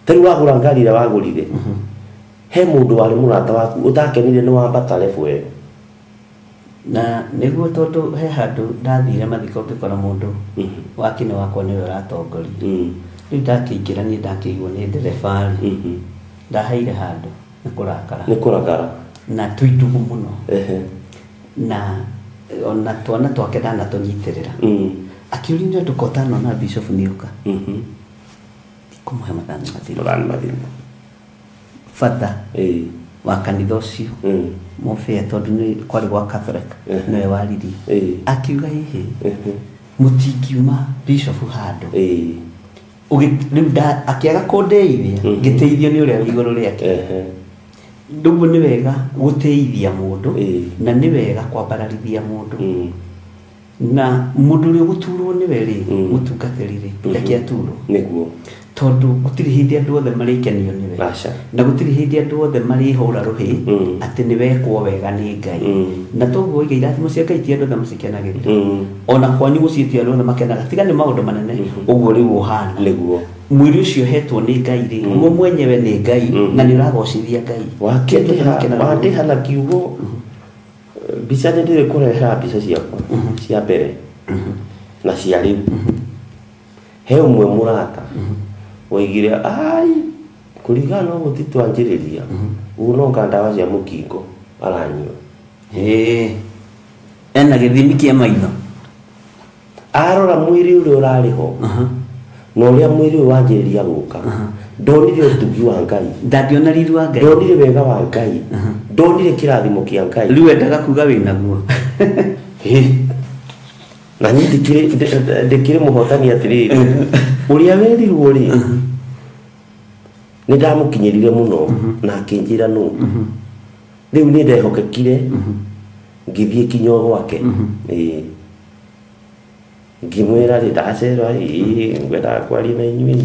ta rĩu wagũra ngari ĩrĩa wagũrire he mũndũ warĩ mũrata waku ũtakenire nĩ wambata level ĩyo na nĩguo tondũ he handũ ndathire mathiko ngĩkora mũndũ wakĩnĩ wakwa nĩwe ũratongoria rĩu ndakĩingĩra niĩ ndakĩigwo nĩ ndereba rĩ ndaheire handũ nĩ kũrakara nĩ kũrakara na twĩ ndũgũ mũno na ona twana twake ndanatũnyitĩrĩra akiũria nĩ ũndũ ko ũtanona bishop nĩoka ndikũmũhe mathani mathiru mathani mathiru bata wa kanitha ũcio mũbĩa tondũ nĩ kwarĩ gwa Catholic nĩwe waririe akiuga ĩhĩ mũtingiuma bishop handũ rĩu akĩaga kũndeithia ngĩteithio nĩ ũrĩa wĩ igũrũ rĩake ũguo nĩ wega gũteithia mũndũ na nĩ wega kwambararithia mũndũ na mũndũ ũrĩa ũgũturwo nĩwe rĩ mũtungatĩri rĩ reke aturwo nĩguo tondũ gũtirĩ hĩndĩ andũ othe marĩkenio nĩwe na gũtirĩ hĩndĩ andũ othe marĩhũra rũhĩ atĩ nĩ wekwo wega nĩ Ngai na toguo iga irathimo cia Ngai ti andũ othe macikenagĩrĩra ona kwanyu mũciĩ ti andũ othe makenaga tiga nĩ maũndũ manene ũguo rĩu ũhana nĩguo mwĩrĩ ũcio ũhetwo nĩ Ngai rĩ guo mwenyewe nĩ Ngai na nĩ ũragocithia Ngai wandĩha na kiugo mbica nĩ ndĩrĩ kũrehera mbica ciakwa cia mbere na cia rĩu he ũmwe mũrata oigire ai kũringana na ũguo ti twanjĩrĩria ũguo no nga ndawa cia mũkingo aranyua ena gĩthimi kĩa maitho arora mwĩrĩ ũrĩa ũrarĩ ho na ũrĩa mwĩrĩ ũyũ wanjĩrĩria gũka ndonire ũtugi wa Ngai ndangĩona riri wa Ngai ndonire wega wa Ngai ndonire kĩrathimo kĩa Ngai rĩu endaga kuga wĩnaguo na niĩ ndĩkĩrĩ mũhotani atĩrĩrĩ ũrĩa werirwo rĩ nĩ ndamũkinyĩrire mũno na akĩnjĩra nũ rĩu nĩ ndehokekire ngĩthiĩ kinya o gwake ngĩmwĩra rĩ ndacerwa ĩĩ ngwendaga kwaria na inyuĩ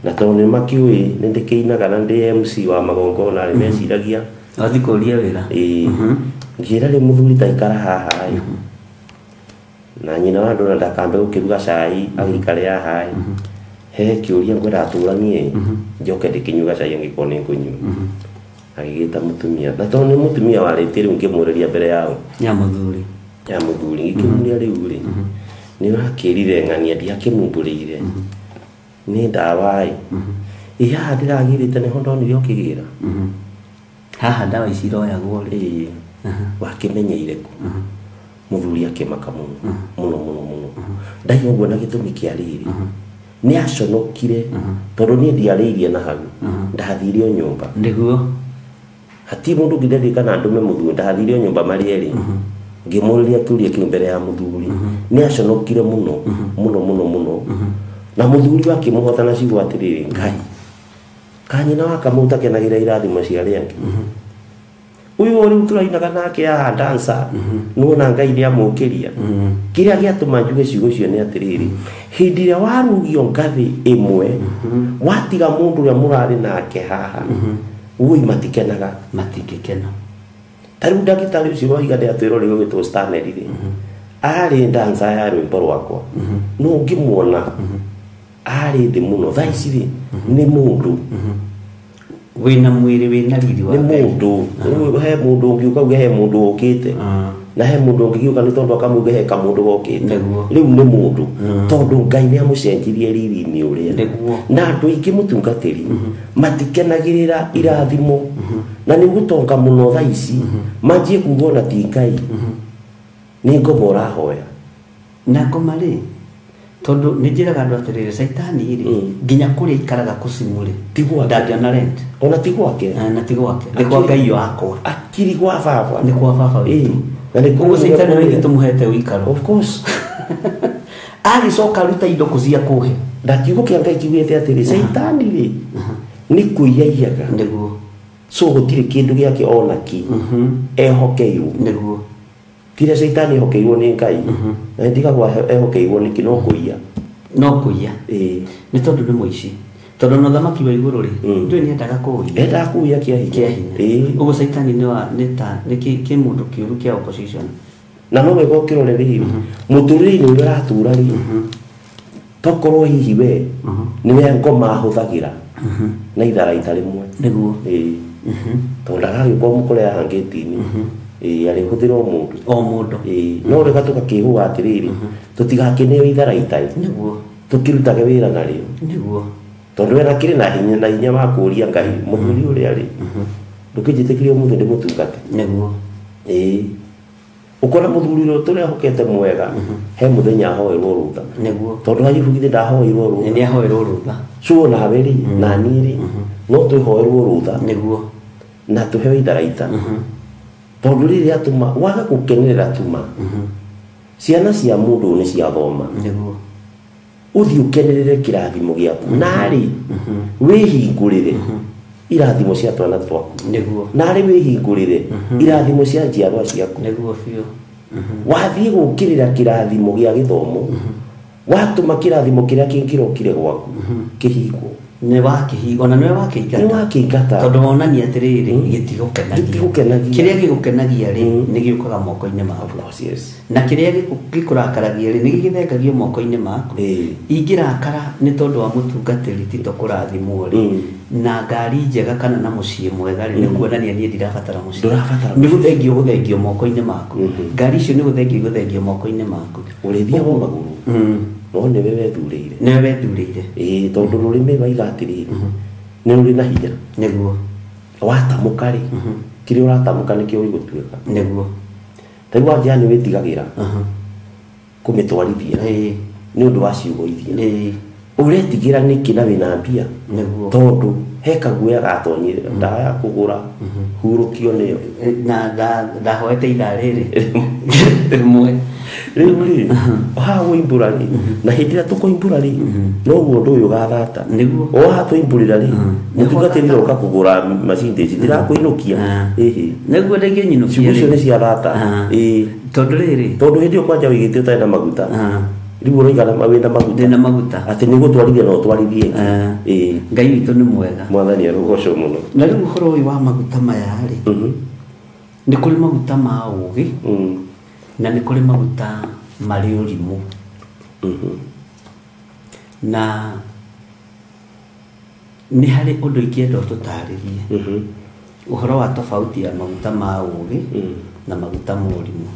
na tondũ nĩ makĩũĩ nĩ ndĩkĩinaga na ndĩ MC wa magongona rĩ meciragia wathiĩ kũria wĩra ĩĩ ngĩra rĩ mũthuri ta ikara haha ĩ Na nyina wa andũ na ndakambe gũkĩruga cai agĩikare haha he kĩũria ngwenda atũranie njoke ndĩkĩnyuaga cai angĩkorwo nĩ ngũnyua. Agĩgĩta mũtumia na tondũ nĩ mũtumia warĩtie rĩu ngĩmũrĩria mbere yao ya mũthuri ngĩkĩmũria rĩu rĩ nĩ ũrakĩrire ng'ania ndiakĩmumbũrĩire nĩ ndawa ĩ ĩ haha ndĩragĩrĩte nĩho ndonire ũkĩgĩra haha ndawa ici iroyagwo rĩ wakĩmenyeire kũ mũthuri akĩmaka mũno mũno mũno mũno ndaiga ũguo na gĩtũmi kĩa rĩrĩ nĩ aconokire tondũ niĩ ndiarĩirie na hau ndathire o nyũmba nĩguo hatirĩ mũndũ ũngĩ ndirikana ndũme mũthuri ndathire o nyũmba marĩ erĩ ngĩmũrĩria kĩũria kĩu mbere ya mũthuri nĩ aconokire mũno mũno mũno mũno na mũthuri akĩmũhota na ciugo atĩrĩrĩ Ngai kanyina wa Kamau takenagĩra irathimo cia arĩa angĩ uyu rĩu tũrainaga nake haha dancer nĩwona Ngai nĩamũkĩria kĩrĩa gĩatũma njuge ciugo icio nĩ atĩrĩrĩ hĩndĩ ĩrĩa warugio ngathĩ ĩmwe watiga mũndũ ũrĩa mũrarĩ nake haha woi matikenaga matingĩkena ta rĩu ndagĩtarĩ ũcio waiga ndĩatwĩrwo rĩu ũgĩtwo Stanley rĩ arĩ dancer ya rwĩmbo rwakwa no ũngĩmuona arĩ thĩ mũno thaa ici rĩ nĩ mũndũ wĩna mwĩrĩ wĩna riri wa nĩ mũndũ he mũndũ ũngĩũka uge he mũndũ ũkĩte na he mũndũ ũngĩgĩũka nĩ tondũ akamuge he kamũndũ gokĩte rĩu nĩ mũndũ tondũ Ngai nĩ amũcenjirie riri-inĩ ũrĩa na andũ aingĩ mũtungatĩri matikenagĩrĩra irathimo na nĩ gũtonga mũno thaa ici manjie kuga ona ti Ngai nĩ ngoma ũrahoya na ngoma rĩ tondũ nĩ njĩraga andũ atĩrĩrĩ caitani rĩ nginya kũrĩa ikaraga kũcimu rĩ ti gwake ndangĩona rent ona ti gwake na ti gwake nĩ kwa Ngai wakwa akiri gwa baba nĩ kwa baba witũ na nĩ koguo caitani nĩ ithuĩ tũmũhete ũikaro of course agĩcoka aruta indo kũ cia kũhe na kiugo kĩa Ngai kiugĩte atĩrĩ caitani rĩ nĩ kũiya iyaga nĩguo so gũtirĩ kĩndũ gĩake ona kĩ ehokeirwo nĩguo kĩrĩa caitani ehokeirwo nĩ Ngai na ndigagwo ehokeirwo nĩkĩ no kũiya ĩĩ nĩ tondũ nĩ mũici tondũ na ũthamaki wa igũrũ rĩ ndũĩ nĩendaga kũũiya endaga kũũiya kĩa hinya ĩĩ ũguo caitani nĩ ta nĩ kĩmũndũ kĩũru kĩa opposition na no wega ũkĩrore rĩrĩ mũtũrĩre-inĩ ũrĩa ũratũra rĩ tokorwo hihi we nĩwe ngoma ahũthagĩra na itharaita rĩmwe nĩguo ĩĩ tondũ ndagagĩũka ũmũkore haha ngĩti-inĩ ĩĩ arĩhũthĩra o mũndũ ĩĩ no reka tũgakĩhũga atĩrĩrĩ tũtigakĩneo itharaita nĩguo tũkĩrutage wĩra narĩo nĩguo tondũ we nakĩrĩ na hinya wa kũũria Ngai mũthuri ũrĩa rĩ ndũkĩnjĩtĩkĩrie ũmũthĩ ndĩmũtungate nĩguo ĩĩ ũkona mũthuri ũrĩa tũrehokete mwega he mũthenya ahoerwo rũtha nĩguo tondũ Ayubu githĩ ndahoeirwo rũtha nĩ ahoerwo rũtha so nawe rĩ na niĩ rĩ no twĩhoerwo rũtha nĩguo na tũheo itharaita tondũ rĩrĩa tuma waga gũkenerera tuma ciana cia mũndũ nĩ ciathoma nĩguo ũthiĩ ũkenerere kĩrathimo gĩaku narĩ wĩhingũrĩre irathimo cia twana twaku nĩguo narĩ wĩhingũrĩre irathimo cia njiarwa ciaku nĩguo biũ wathiĩ gũkĩrĩra kĩrathimo gĩa gĩthomo watũma kĩrathimo kĩrĩa kĩngĩrokire gwaku kĩhingwo nĩ wakĩhinga ona nĩwe wakĩingata nĩ wakĩingata tondũ wonania atĩrĩrĩ gĩtigũkenagia kĩrĩa gĩgũkenagia rĩ nĩ gĩũkaga moko-inĩ maku na kĩrĩa gĩkũrakaragia rĩ nĩ gĩgĩthengagio moko-inĩ maku ingĩrakara nĩ tondũ wa mũtungatĩri Tito kũrathimwo rĩ na ngari njega kana na mũciĩ mwega rĩ nĩ kuonania niĩ ndirabatara mũciĩ nĩ gũthengio gũthengio moko-inĩ maku ngari icio nĩ gũthengio gũthengio moko-inĩ maku ũrĩthiaga magũrũ no nĩwe wethurĩire nĩwe wethurĩire ĩĩ tondũ rũrĩmĩ waiga atĩrĩrĩ nĩ rũrĩ na hinya nĩguo watamũka rĩ kĩrĩa ũratamũka nĩkĩo gĩgũtuĩka nĩguo ta rĩu wanjia nĩ wĩtigagĩra kũmĩtwarithia nĩ ũndũ wa ciugo iria ũretigĩra nĩkĩ na wĩna mbia nĩguo tondũ he kaguoya gatonyire ndawa ya kũgũra hurũkio nĩyo na ndahoete ithaa rĩrĩ rĩmwe rĩu rĩ haha wĩimbũra rĩ na hĩndĩ ĩrĩa tũkũimbũra rĩ noguo ũndũ ũyũ ũgathata nĩguo o haha tũimbũrĩra rĩ mũtungatĩri roka kũgũra macini ici ndirakũinũkia ĩhĩ nĩguo ndĩngĩnyinũkia ciugo icio nĩ cia thata ĩĩ tondũ rĩrĩ tondũ hĩndĩ ĩyo kwanja wĩigĩte ũtarĩ na maguta rĩu ũroiga wĩna maguta ndĩna maguta atĩ nĩ gũtwarithia na ũtwarithie ĩĩ Ngai witũ nĩ mwega mwathani arũgocwo mũno na rĩu ũhoro ũyũ wa maguta maya rĩ nĩ kũrĩ maguta ma ũũgĩ na nĩ kũrĩ maguta marĩ ũrimũ. Na nĩ harĩ ũndũ ingĩenda ũtũtarĩrie ũhoro wa tofauti ya maguta ma ũũgĩ na maguta ma ũrimũ.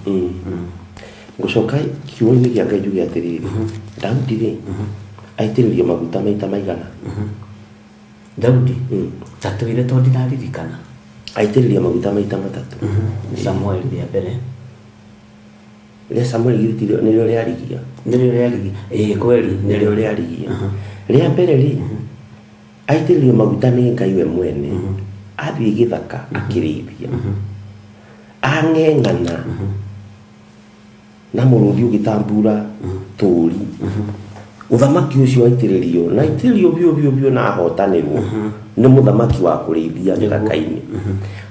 Ngũcoka kiugo-inĩ kĩa Ngai njuge atĩrĩrĩ, Daudi rĩ aitĩrĩrio maguta maita maigana? Daudi ta twĩre tondũ ndiraririkana. Aitĩrĩrio maguta maita matatũ. Samuel rĩa mbere. Rĩa Samuel githĩ nĩrĩo rĩarigia? Nĩrĩo rĩarigia. Ĩĩ kweli nĩrĩo rĩarigia. Rĩa mbere rĩ aitĩrĩrio maguta nĩ Ngai we mwene. Athiĩ gĩthaka akĩrĩithia. Ang'eng'ana na mũrũthi ũgĩtambura tũri. Ũthamaki ũcio aitĩrĩrio na aitĩrĩrio biũ biũ biũ na ahotanĩrwo nĩ mũthamaki wa kũrĩithia gĩthaka-inĩ.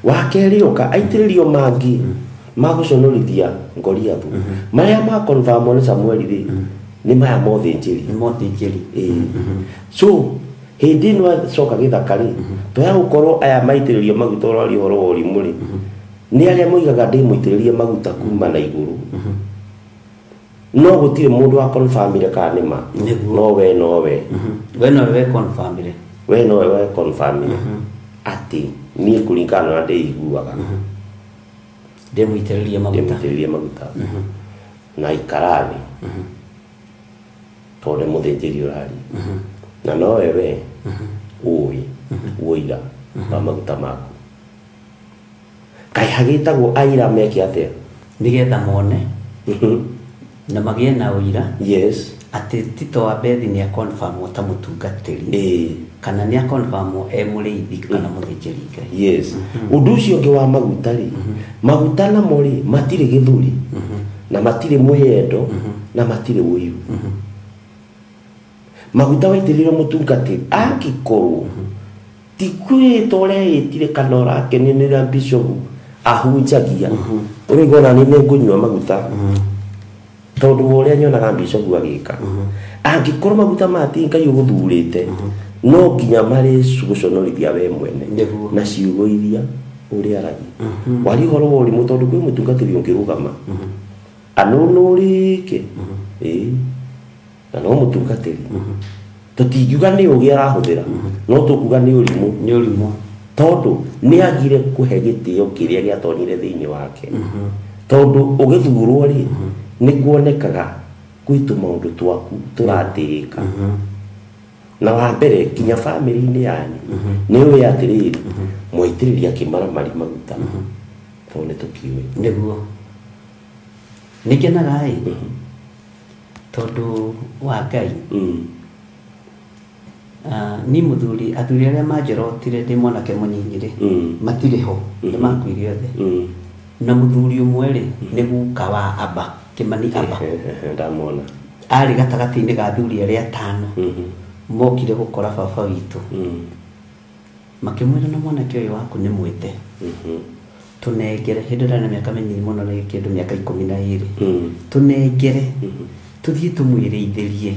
Wa kerĩ oka aitĩrĩrio mangĩ ma gũconorithia Goliathu. Marĩa ma confirm nĩ Samuel rĩ nĩ maya mothĩnjĩri. Nĩ mothĩnjĩri. So hĩndĩ ĩno acoka gĩthaka rĩ toya gũkorwo aya maitĩrĩrio maguta ũraria ũhoro wa ũrimũ rĩ nĩ arĩa moigaga ndĩmũitĩrĩrie maguta kuma na igũrũ. No gũtirĩ mũndũ wa confirmire kana nĩ ma. No we nowe. We nowe we confirmire. We nowe we confirmire. Atĩ niĩ kũringana na ndĩiguaga. Ndĩmũitĩrĩrie maguta. Ndĩmũitĩrĩrie maguta. Na ikara thĩ. Tondũ nĩ mũthĩnjĩri ũraria. Na nowe we ũĩ ũira wa maguta maku. Kaĩ hagĩtagwo aira meke atĩa? Nĩgetha mone. Na magĩe na ũira. Yes. Atĩ Tito wa Bethi nĩ aconfirmwo ta mũtungatĩri. Kana nĩ aconfirmwo e mũrĩithi kana mũthĩnjĩri Ngai. Yes. Ũndũ ũcio ũngĩ wa maguta rĩ, maguta namo rĩ matirĩ gĩthũri na matirĩ mwĩyendo na matirĩ ũiru. Maguta waitĩrĩrio mũtungatĩri angĩkorwo ti kwĩĩta ũreĩtire kana ũrakenenera bishop ahunjagia ũraigua ona niĩ nĩngũnyua maguta tondũ wa ũrĩa nyonaga bishop agĩka. Angĩkorwo maguta maya ti Ngai ũgũthurĩte no nginya marĩ gũconorithia we mwene na ciugo iria ũrĩaragia. Waria ũhoro wa ũrimũ tondũ kwĩ mũtungatĩri ũngĩrũgama anũnũrĩke na no mũtungatĩri tũtingiuga nĩ ũũgĩ arahũthĩra no tũkuga nĩ ũrimũ. Nĩ ũrimũ tondũ nĩ agire kũhe gĩtĩo kĩrĩa gĩatonyire thĩinĩ wake. Tondũ ũgĩthurwo rĩ nĩ kuonekaga kwĩ tũmaũndũ twaku tũratĩĩka. Na wa mbere nginya bamĩrĩ-inĩ yanyu nĩ ũĩ atĩrĩrĩ mwaitĩrĩria kĩmaramari maguta tondũ nĩ tũkiũĩ. Nĩguo nĩngenaga ĩ tondũ wa Ngai. Ni mũthuri athuri arĩa manjorotire ndĩ mwanake mũnyinyi rĩ matirĩ ho nĩ makuire othe. Na mũthuri ũmwe rĩ nĩ guka wa Aba Kĩmani Aba. Ndamwona. Arĩ gatagatĩ-inĩ ga athuri arĩa atano mokire gũkora baba witũ. Makĩmwĩra na mwanake ũyũ waku nĩ mwĩte. Tũnengere hĩndĩ ĩrĩa na mĩaka mĩnini mũno nĩ kĩndũ mĩaka 12. Tũnengere tũthiĩ tũmwĩrĩithĩrie.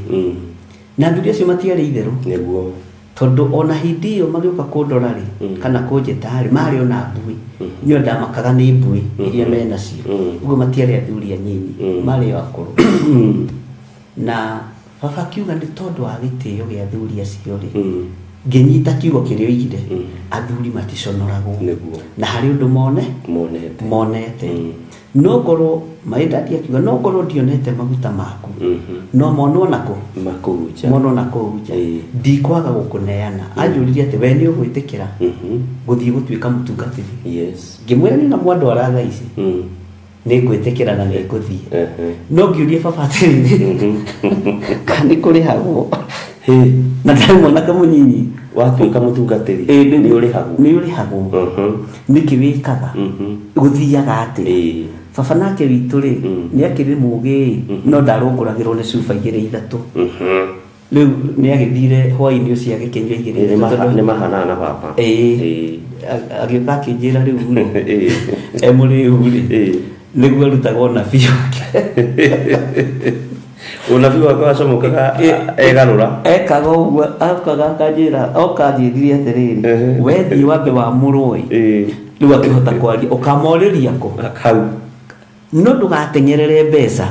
Na athuri acio matiarĩ itherũ. Nĩguo. Tondũ ona hĩndĩ ĩyo magĩũka kũndora rĩ kana kũnjĩta rĩ marĩ ona mbui. Niĩ ndamakaga nĩ mbui iria menacio. Ũguo matiarĩ athuri anyinyi marĩ o akũrũ. Na baba akiuga nĩ tondũ wa gĩtĩo gĩa athuri acio rĩ ngĩnyita kiugo kĩrĩa oigire athuri maticonoragwo. Nĩguo. Na harĩ ũndũ monete. No ngorwo maĩndadi akiuga no ngorwo ndionete maguta maku no monwo nako makũu nja. Monwo nakũu nja. Ndikwaga gũkũneana. Anjũririe atĩ we nĩ ũgwĩtĩkĩra gũthiĩ gũtuĩka mũtungatĩri. Yes. Ngĩmwĩra nĩ na mwandwara thaa ici nĩ ngwĩtĩkĩra na nĩ ngũthiĩ. No ngĩũria baba atĩrĩrĩ kana nĩ kũrĩhagwo. Na ndarĩ mwanake mũnyinyi. Watuĩka mũtungatĩri nĩ ũrĩhagwo. Nĩ ũrĩhagwo. Nĩkĩ wĩkaga? Gũthiaga atĩa? Baba nake witũ rĩ nĩ akĩrĩ mũũgĩ no ndarũngũragĩrwo nĩ cuba 2 3. Rĩu nĩ agĩthire hwaĩ-inĩ ũcio agĩkĩnyua 2 3. Nĩ mahanana na baba. Agĩũka akĩnjĩra rĩu rĩ e mũrĩu rĩ nĩguo arutaga ũnabii wake. Ũnabii wake wacomokaga egarũra. Ekaga ũguo okaga akanjĩra oka anjĩrire atĩrĩrĩ we thiĩ wambe wamũrwo ĩ rĩu akĩhota kwaria ũkamorĩria kũ hau no ndũgateng'erere mbeca.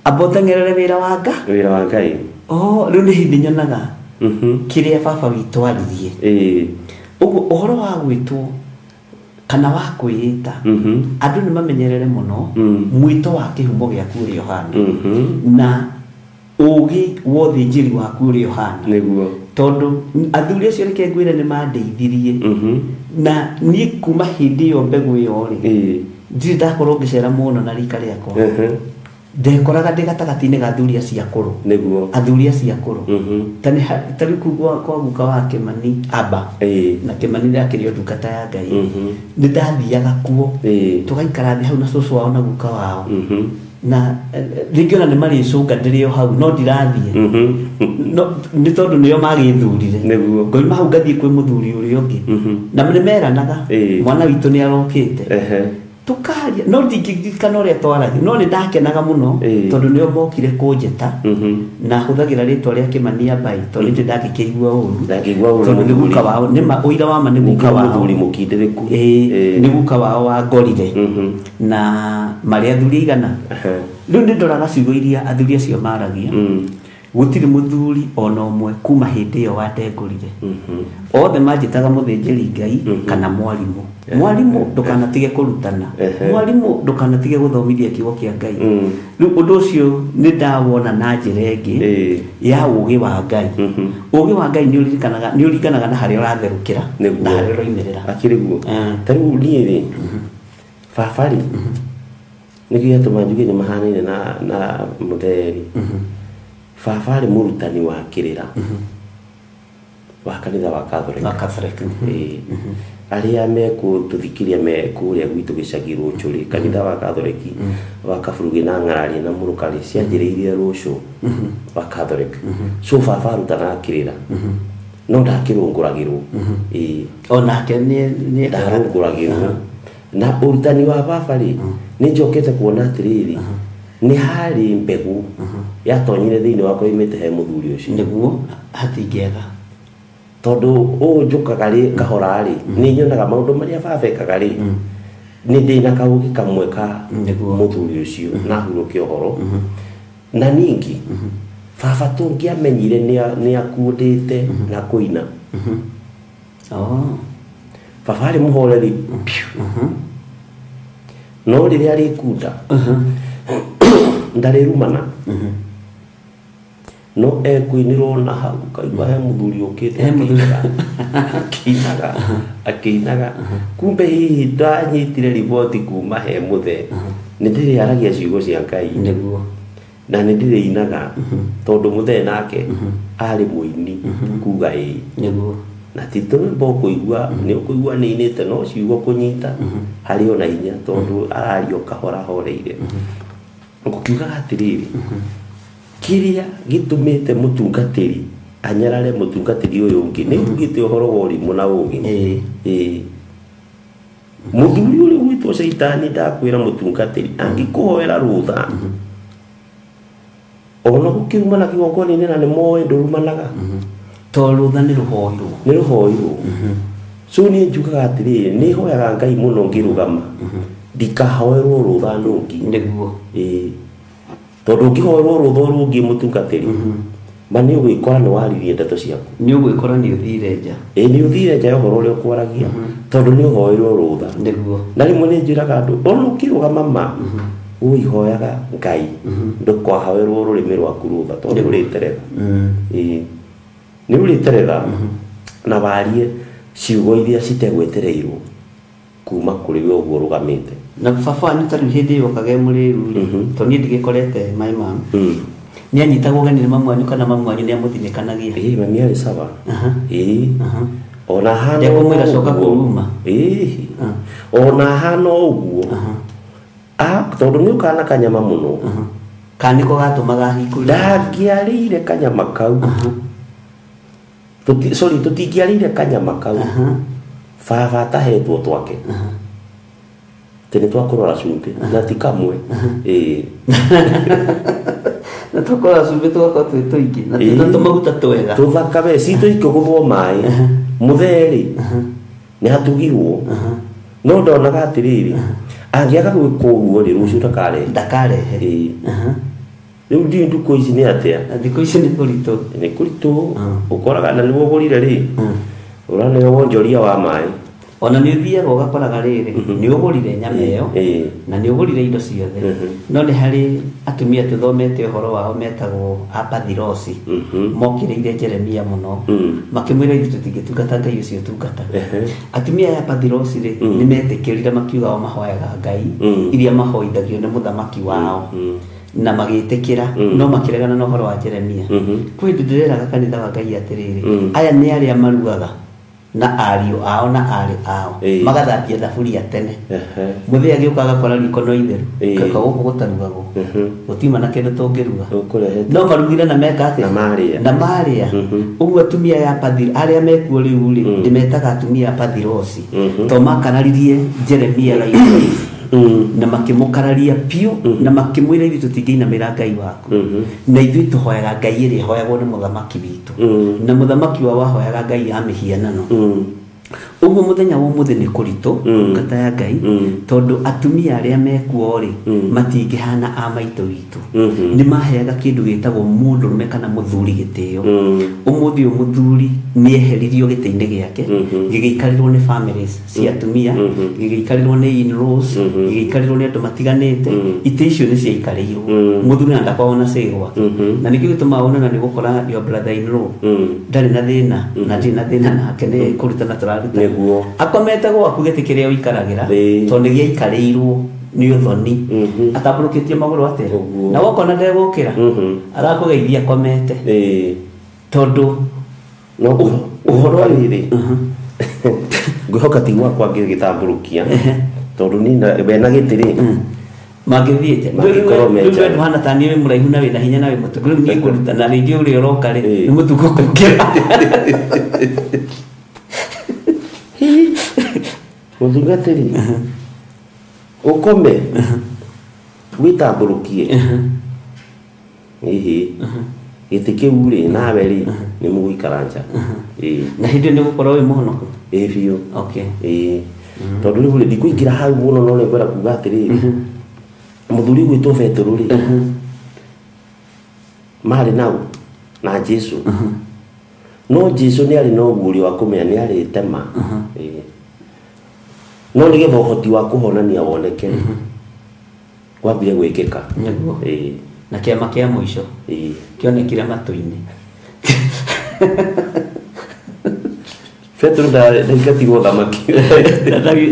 Amba ũteng'erere wĩra wa nga wĩra wa Ngai. Oh, rĩu nĩ hĩndĩ nyonaga kĩrĩa baba witũ aririe. Ũguo ũhoro wa gwĩtwo kana wa kwĩĩta, andũ nĩ mamenyerere mũno mwĩto wa kĩhumo gĩaku ũrĩa ũhana na ũgĩ wa ũthĩnjĩri waku ũrĩa ũhana. Nĩguo. Tondũ athuri acio reke ngwĩre nĩ mandeithirie. Na niĩ kuma hĩndĩ ĩyo mbegũ ĩyo rĩ, ndirĩ ndakorwo ngĩcera mũno na rika rĩakwa. Ndekoraga ndĩ gatagatĩ-inĩ ga athuri acio akũrũ. Nĩguo. Athuri acio akũrũ. Ta rĩu kũu kwa guka wa Kĩmani Aba. Na Kĩmani ndakĩrĩ o ndungata ya Ngai. Nĩ ndathiaga kuo. Tũgaikara thĩ hau na cũcũ wao na guka wao. Na rĩngĩ ona nĩ marĩcũnga ndĩrĩ o hau no ndirathiĩ. No nĩ tondũ nĩo magĩthurire. Nĩguo. Ngoima hau ngathiĩ kwĩ mũthuri ũrĩa ũngĩ. Na nĩ meranaga mwana witũ nĩ arokĩte. Tukaria no ndingĩririkana ũrĩa twaragia no nĩ ndakenaga mũno tondũ nĩo mokire kũnjĩta. Na hũthagĩra rĩtwa rĩa Kĩmani Abai tondũ nĩ ndangĩkĩigua ũru. Ndangĩigua ũru. Tondũ nĩ guka wao, nĩ ma ũira wa ma nĩ guka wao. Mũthuri mũkindĩrĩku. Nĩ guka wao wangorire. Na marĩ athuri aigana. Rĩu nĩ ndoraga ciugo iria athuri acio maragia. Gũtirĩ mũthuri ona ũmwe kuma hĩndĩ ĩyo wandengũrire. Othe manjĩtaga mũthĩnjĩri Ngai kana mwarimũ. Mwarimũ ndũkanatige kũrutana. Mwarimũ ndũkanatige gũthomithia kiugo kĩa Ngai. Rĩu ũndũ ũcio nĩ ndawona na njĩra ĩngĩ ya ũgĩ wa Ngai. Ũgĩ wa Ngai nĩ ũringanaga na harĩa ũratherũkĩra na harĩa ũroimĩrĩra. Akĩrĩ guo. Ta rĩu niĩ rĩ, baba rĩ, nĩkĩo gĩatũma njuge nĩ mahanaine na mũtheri. Baba arĩ mũrutani wa kĩrĩra wa kanitha wa Catholic. Wa Catholic. Arĩa mekũtũthikiria me kũrĩa gwitũ gĩcagi Rũcũ rĩ, kanitha wa Catholic wa Kaburugi na Ng'araria na Mũrũkarĩ cianjĩrĩirie Rũcũ wa Catholic. So baba arutanaga kĩrĩra no ndakĩrũngũragĩrwo. Onake nĩ ndarũngũragĩrwo. Na ũrutani wa baba rĩ, nĩ njokete kuona atĩrĩrĩ, nĩ harĩ mbegũ yatonyire thĩinĩ wakwa imĩte he mũthuri ũcio. Nĩguo hatingĩaga. Tondũ ũũ njũkaga rĩ kahora rĩ, nĩ nyonaga maũndũ marĩa baba ekaga rĩ, nĩ ndĩ na kaũgĩ kamwe ka mũthuri ũcio na hurũke ũhoro. Na ningĩ baba tũngĩamenyire nĩ akundĩte na kũina. Baba arĩ mũhoreri piũ. No rĩrĩa arĩkunda ndarĩrumana. No ekuinĩrwo na hau kaigua he mũthuri ũkĩte akĩinaga akĩinaga. Kumbe hihi ndanyitire riboti kuma he mũthee. Nĩ ndĩrĩaragia ciugo cia Ngai. Nĩguo. Na nĩ ndĩrĩinaga tondũ mũthee nake arĩ mũini kuga ĩĩ. Nĩguo. Na ti tũrwĩmbo ũkũigua nĩ ũkũigua nĩinĩte no ciugo kũnyita harĩ ona hinya tondũ araria kahora ahoreire. Ngũkiugaga atĩrĩrĩ, kĩrĩa gĩtũmĩte mũtungatĩri anyarare mũtungatĩri ũyũ ũngĩ nĩ ugĩte ũhoro wa ũrimũ na ũgĩ. Mũthuri ũrĩa ũgwĩtwo Caitani ndakwĩra mũtungatĩri angĩkũhoera rũtha ona gũkĩrumana kĩgongona-inĩ na nĩ moĩ ndũrumanaga. To rũtha nĩ rũhoirwo. Nĩ rũhoirwo. So niĩ njugaga atĩrĩrĩ, nĩ hoyaga Ngai mũno ngĩrũgama ndikahoerwo rũtha nũngĩ. Nĩguo. Tondũ ũngĩhoerwo rũtha rũngĩ mũtungatĩri, ma nĩ ũgwĩkora nĩ waririe ndeto ciaku. Nĩ ũgwĩkora nĩ ũthire nja. Nĩ ũthire nja ya ũhoro ũrĩa ũkwaragia tondũ nĩ ũhoeirwo rũtha. Nĩguo. Na rĩmwe nĩ njĩraga andũ ona ũkĩrũgama ma ũihoyaga Ngai ndũkahoerwo rũrĩmĩ rwaku rũtha tondũ ũrĩteretha. Nĩ ũrĩteretha na warie ciugo iria citegwetereirwo kuma kũrĩ we ũguo ũrũgamĩte. Na baba wanyu ta rĩu hĩndĩ ĩyo okage mũrĩru rĩ, tondũ niĩ ndigĩkorete my mom. Nĩ anyitagwo ũgeni nĩ mamu wanyu kana mamu wanyu nĩ amũthinĩkanagia? Mami arĩ sawa. Ona hana Ndekũmwĩra coka kũruma. Ona hana ũguo. Tondũ nĩ ũkaga na kanyama mũno. Kana nĩko gatũmaga ahingũre? Ndangĩarĩire kanyama kau. Sorry, tũtingĩarĩire kanyama kau. Baba atahetwo twake. Tene twakũrora cumbĩ na ti kamwe. Na tũkũrora cumbĩ tũgakorwo twĩ tũingĩ na twĩna tũmaguta twega. Tũthaka we citũ ikĩgũthwo maĩ. Mũthee rĩ, nĩ hatugirwo. No ndonaga atĩrĩrĩ, angĩaga gwĩka ũguo rĩ, rũciũ ndakarehe. Ndakarehe. Rĩu ndiũĩ ndukũ ici nĩ atĩa. Thikũ ici nĩ kũritũ. Nĩ kũritũ. Ũkoraga na nĩguo ũgũrire rĩ, ũraneo wonjoria wa maĩ. Ona nĩ ũthiaga ũgakoraga rĩrĩ, nĩ ũgũrire nyama ĩyo na nĩ ũgũrire indo ciothe, no nĩ harĩ atumia tũthomete ũhoro wao metagwo apathirosi, mokĩrĩire Jeremia mũno, makĩmwĩra ithuĩ tũtingĩtungata Ngai ũcio ũtungata. Atumia aya apathirosi rĩ, nĩ metĩkĩrire makiuga o mahoyaga Ngai iria mahoithagio nĩ mũthamaki wao, na magĩtĩkĩra, no makĩregana na ũhoro wa Jeremia. Kwĩ hĩndĩ ndĩreraga kanitha wa Ngai atĩrĩrĩ, aya nĩ arĩa marugaga na ariũ ao na arĩ ao, magathambia thaburia tene. Mũthĩ agĩũka agakora riko no itheru, kaka gũkũ gũtarugagwo, gũtiuma na kĩndũ tũngĩruga, no marugire na meka atĩa? Na marĩa. Ũguo atumia aya arĩa mekuo rĩu rĩ, ndĩmetaga atumia apathirosi, to makararirie Jeremia life na makĩmũkararia biũ, na makĩmwĩra ithuĩ tũtingĩinamĩra Ngai waku, na ithuĩ tũhoyaga Ngai ĩrĩa ĩhoyagwo nĩ mũthamaki witũ, na mũthamaki wao ahoyaga Ngai ya mĩhianano. Ũguo mũthenya wa ũmũthĩ nĩ kũritũ ngata ya Ngai, tondũ atumia arĩa mekuo rĩ, matingĩhana a maitũ witũ. Nĩ maheaga kĩndũ gĩtagwo mũndũrũme kana mũthuri gĩtĩo. Ũmũthĩ ũyũ mũthuri nĩ eheririo gĩtĩ-inĩ gĩake, gĩgĩikarĩrwo nĩ families cia atumia, gĩgĩikarĩrwo nĩ in-laws, gĩgĩikarĩrwo nĩ andũ matiganĩte. Itĩ icio nĩ ciaikarĩirwo, mũthuri na ndakoragwo na say gwake, na nĩkĩo gĩtũmaga wone na nĩ gũkora your brother in law ndarĩ na thĩna, na ndirĩ na thĩna nake, nĩ kũrutana tũraruta. Akomete gwaku gĩtĩ kĩrĩa ũikaragĩra, tondũ nĩ gĩaikarĩirwo nĩ ũthoni, atambũrũkĩtie magũrũ atĩa, na wokona ndegũkĩra, arakũgeithia akomete, tondũ ũhoro rĩrĩ ngwĩhoka ti gwakwa ngĩgĩtambũrũkia, tondũ niĩ wena gĩtĩ rĩ mangĩthiĩte rĩu ndũhana ta niĩ wĩ mũraihu na wĩna hinya na wĩ mũtungu, rĩu niĩ ngũruta na rĩngĩ ũrĩa ũroka rĩ nĩ mũtungu kũngĩra. Mũtungatĩri ũkome wĩtambũrũkie, ĩhĩ gĩtĩ kĩu rĩ nawe rĩ nĩ mũgũikara nja. Na hĩndĩ ĩyo nĩ ũgũkorwo wĩ mũhonoku? Ĩĩ biũ. Ĩĩ, tondũ rĩu rĩ ndikũingĩra hau mũno, no nĩ ngwenda kuga atĩrĩrĩ, mũthuri ũgwĩtwo Betũrũ rĩ, marĩ nau na Jesũ, no Jesũ nĩ arĩ na ũguũrio wa kũmenya nĩ arĩte ma, no nĩgetha ũhoti wa kũhonania woneke kwambire gwĩkĩka. Nĩguo. Na kĩama kĩa mũico kĩonekire matũ-inĩ. Petero ndaingatirwo thamaki.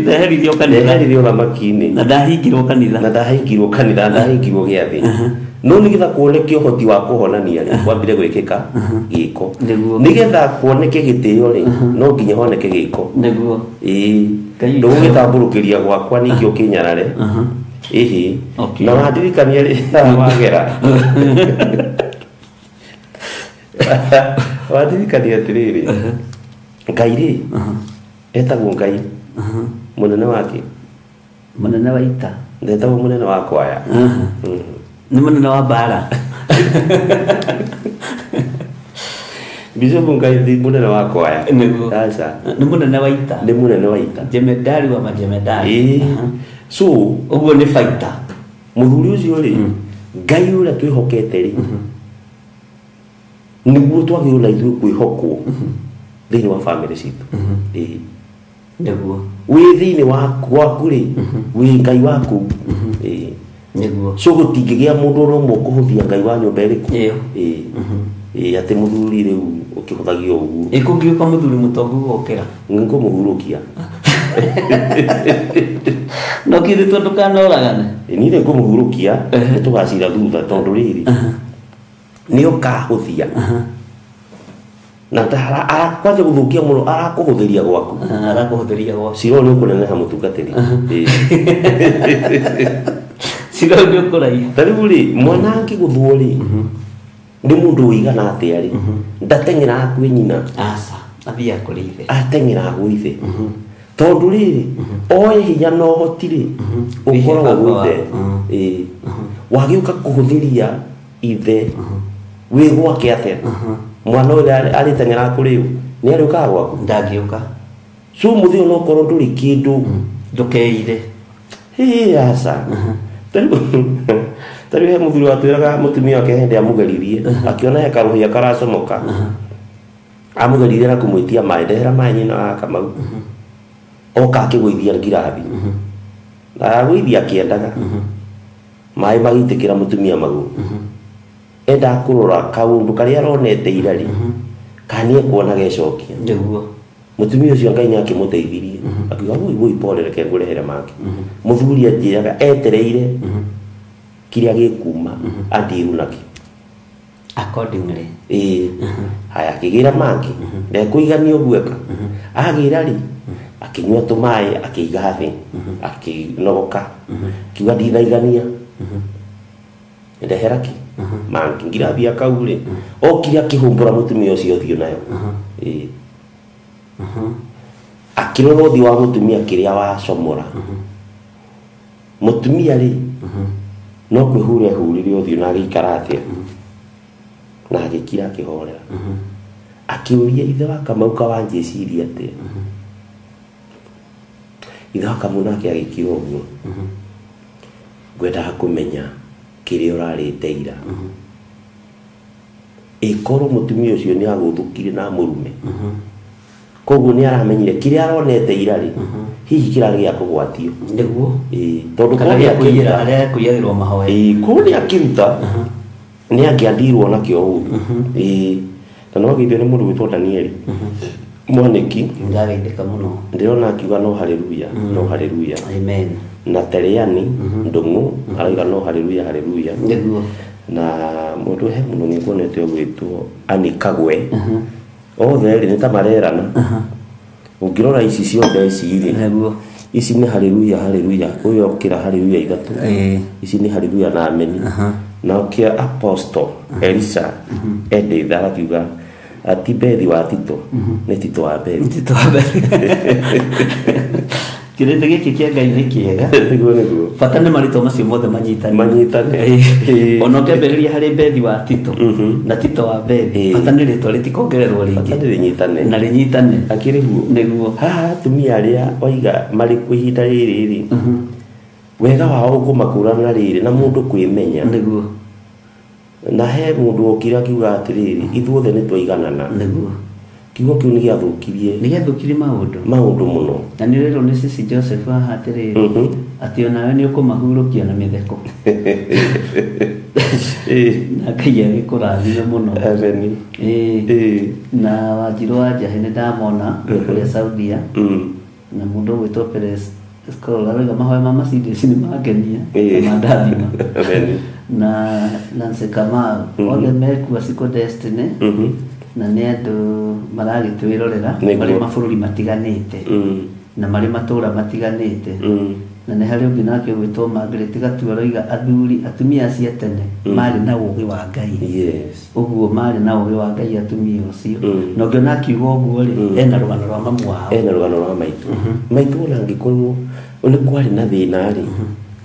Ndaheririo kanitha. Ndaheririo thamaki-inĩ. Na ndahingirwo kanitha. Na ndahingirwo kanitha, ndahingirwo gĩathĩ. No nĩgetha kuoneke ũhoti wa kũhonania rĩ, kwambire gwĩkĩka gĩko. Nĩgetha kuoneke gĩtĩo rĩ, no nginya honeke gĩko. Nĩguo. Ĩĩ. Ndũgũgĩtambũrũkĩria gwakwa ningĩ ũkĩnyarare. Ĩhĩ. Na wandirikania rĩ, wagera. Wandirikania atĩrĩrĩ, Ngai rĩ, etagwo Ngai mũnene wake. Mũnene wa ita. Ndetagwo mũnene wa kwaya. Nĩ mũnene wa mbara. Bishop Ngai ti mũnene wa kwaya. Nĩguo. Aca. Nĩ mũnene wa ita. Nĩ mũnene wa ita. Jemedari wa majemedari. Ĩĩ. So, ũguo nĩ baita. Mũthuri ũcio rĩ, Ngai ũrĩa twĩhokete rĩ, nĩguo twagĩrĩirwo na ithuĩ kwĩhokwo thĩinĩ wa family citũ. Ĩĩ. Nĩguo. Wĩ thĩinĩ waku rĩ, wĩ Ngai waku. Ĩĩ. Nĩguo. So gũtingĩgĩa mũndũ o na ũmwe ũkũhũthia Ngai wa nyũmba ĩrĩkũ. Ĩyo. Ĩĩ. Ĩĩ, atĩ mũthuri rĩu ũkĩhũthagio ũguo. Ĩ kũngĩũka mũthuri mũtongu gũkĩra? Ngũmũhurũkia. No kĩrĩ tondũ ndũkanoragane? Niĩ nĩ ngũmũhurũkia, nĩ tũgacira thutha tondũ rĩrĩ nĩ ũkahũthia. Na kwanja gũthũkia mũno, arakũhũthĩria gwaku. Arakũhũthĩria gwaku. Cira ũyũ nĩ ũkũneneha mũtungatĩri. Cira ũyũ nĩ ũkũraiha. Ta rĩu rĩ, mwana angĩgũthwo rĩ, nĩ mũndũ ũigana atĩa rĩ, ndateng'eraga kwĩ nyina. Aca, athiaga kũrĩ ithe. Ateng'eraga gwĩ ithe. Tondũ rĩrĩ, oe hinya na ũhoti rĩ, ũkoragwo gwĩ ithe. Ĩĩ. Wagĩũka kũhũthĩria ithe wĩ gwake atĩa? Mwana ũrĩa arĩteng'eraga kũrĩ ũ? Nĩ arĩũkaga gwaku? Ndangĩũka. So mũthĩ ũyũ okorwo ndũrĩ kĩndũ, ndũkeire. Ĩĩ, aca. Tarĩu he mũthuri watwĩraga mũtumia wake hĩndĩ amũgeririe akĩona he karũhĩa karacomoka amũgeririe na kũmwĩtia maĩ ndehera maĩ nyina wa Kamau oka akĩgũithia ngirathi na agũithia akĩendaga maĩ magĩitĩkĩra mũtumia magũrũ enda kũrora kaũndũ karĩa aronete irari kana nĩekuona gecokia nĩguo mũtumia ũcio Ngai nĩakĩmũteithirie akiuga woi woi pole reke ngũrehere mangĩ mũthuri anjĩraga etereire kĩrĩa gĩkuma andiru nakĩo accordingly ĩĩ haya akĩgĩra mangĩ ndekũigania ũguo eka agĩra rĩ akĩnyua tũmaĩ akĩiga thĩ akĩnogoka akiuga ndinaigania ndehera kĩ mangĩ ngirathi akau rĩ okire akĩhumbũra mũtumia ũcio ũthiũ nayo ĩĩ akĩrora ũthiũ wa mũtumia kĩrĩa wacomora mũtumia rĩ no kwĩhura ehurire ũthiũ na agĩikara atĩa na agĩkira akĩhorera akĩũria ithe wa Kamau kawanjĩciria atĩa ithe wa Kamau nake agĩkira ũguo ngwendaga kũmenya kĩrĩa ũrarĩte ira ĩkorwo mũtumia ũcio nĩ agũthũkire na mũrume koguo nĩ aramenyire kĩrĩa aronete ira rĩ hihi kĩrarĩ gĩa kũgwatio nĩguo ĩĩ tondũ kana korwo gĩa kũiyĩra nĩakĩruta arĩa kũiyagĩrwo mahoya ĩĩ korwo nĩakĩruta nĩ angĩandirwo nakĩo ũru ĩĩ na no ageithio nĩ mũndũ gwĩtwo Danieli Mwanĩki ndageithĩka mũno ndĩrona akiuga no haleluya no haleluya amen na Tereani Ndung'u arauga no haleluya haleluya nĩguo na mũndũ he mũno nĩkuonete ũgwĩtwo Annie Kagwe othe rĩ nĩ ta marerana ũngĩrora ici ciothe ici rĩ nĩguo ici nĩ haleluya haleluya ũyũ okĩra haleluya ithatũ ĩĩ ici nĩ haleluya na ameni na ũkĩa apostle Elisha Edith arakiuga ati Bethi wa Tito nĩ Tito wa Bethi Tito wa Bethi kĩrĩndĩ gĩkĩ kĩa Ngai nĩ kĩega nĩguo nĩguo bata nĩ marĩtwa macio mothe manyitane manyitane Ĩĩ. Ona ũkĩambĩrĩria harĩ Bethi wa Tito na Tito wa Bethi Ĩĩ. bata nĩ rĩtwa rĩtikongererwo bata rĩngĩ nĩ rĩnyitane na rĩnyitane akĩrĩ guo nĩguo haha atumia arĩa oiga marĩ kuo ihinda rĩrĩ rĩ wega wao ũkũmakũrana na rĩrĩ na mũndũ kwĩmenya nĩguo na he mũndũ wokire akiuga atĩrĩrĩ ithuothe nĩ twaiganana nĩguo kiugo kĩu nĩ gĩathũkirie nĩ gĩathũkirie maũndũ maũndũ mũno na nĩ ũrerwo nĩ Cici Joseph haha atĩrĩrĩ atĩ onawe nĩ ũkũmahurũkia na mĩtheko Ĩĩ. na Ngai agĩkũrathime mũno Amen. Ĩĩ. Ĩĩ. Na Wanjirũ wa Njahĩ nĩ ndamona kũrĩa Saudia na mũndũ ũgwĩtwo Perez Skoll arauga mahoya ma Mercedes nĩ mangenia Ĩĩ. na mandathima Amen. na Nancy Kamau othe mekua Siko Destiny na nĩ andũ maragĩtwĩrorera Nĩguo. marĩ mabũrũri matiganĩte na marĩ matũra matiganĩte na nĩ harĩ ũngĩ nake ũgwĩtwo Margaret Gatua aroiga athuri atumia acio a tene marĩ na ũũgĩ wa Ngai Yes. ũguo marĩ na ũũgĩ wa Ngai atumia ũcio Mm. na ũngĩona akiuga ũguo rĩ ena rũgano rwa mamu wao Ena rũgano rwa maitũ maitũ ona angĩkorwo nĩ kwarĩ na thĩna rĩ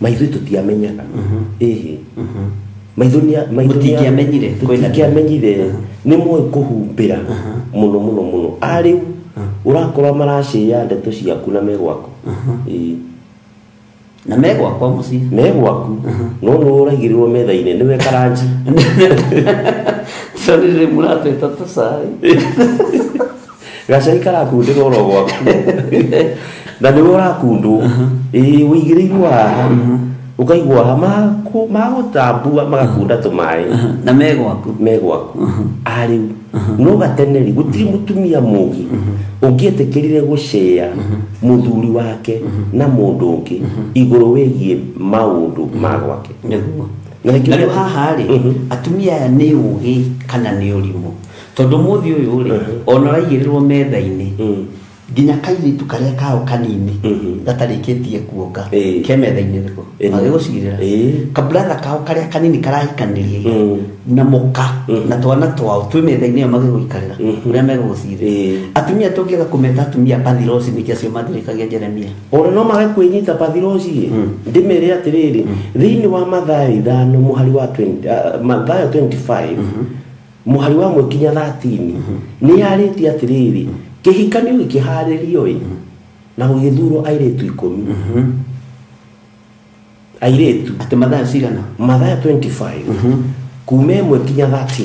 maitũ tũtiamenyaga ĩhĩ maitũ maitũ Mũtingĩamenyire kwĩna thĩna. tũtingĩamenyire nĩ moĩ kũhumbĩra mũno mũno mũno arĩu ũrakora maracĩa ndeto ciaku na me gwaku Ĩĩ. na me gwakwa mũciĩ me gwaku no nĩ ũraigĩrĩrwo metha-inĩ nĩwe karanji so nĩ rĩ mũratwĩta tũcai gacai karakundĩrwo oro gwaku na nĩwe ũrakundwo ĩĩ ũigĩrĩirwo haha ũkaigua haha magũtambua magakunda tũmaĩ na me gwaku me gwaku arĩu no gatene rĩ gũtirĩ mũtumia mũgĩ ũngĩetĩkĩrire gũcea mũthuri wake na mũndũ ũngĩ igũrũ wĩgiĩ maũndũ ma gwake nĩguo Na nĩkĩo na rĩu haha rĩ atumia aya nĩ ũgĩ kana nĩ ũrimũ tondũ mũthĩ ũyũ rĩ ona ũraigĩrĩrwo metha-inĩ nginya kairĩtu karĩa kao kanini gatarĩkĩtie kuonga Ĩĩ. ke metha-inĩ rĩko Ĩĩ. magĩgũcirĩra Ĩĩ. kabratha kao karĩa kanini karahikanĩrie Mm. na mũka na twana twao twĩ metha-inĩ ĩyo magĩgũikarĩra ũrĩa megũgũcirĩra Ĩĩ. atumia tũngĩaga kũmeta atumia bathiroci nĩkĩ acio mathirĩkagia Jeremia ona no mage kwĩnyita bathiroci ndĩmere atĩrĩrĩ thĩinĩ wa Mathayo ithano mũhari wa 20 Mathayo 25 mũhari wa mwe kinya 13 nĩ yarĩtie atĩrĩrĩ kĩhikanio gĩkĩharĩrio ĩ na gũgĩthurwo airĩtu 10 Airĩtu. Atĩ Mathayo cigana? Mathayo 25 kuma 1 kinya 13.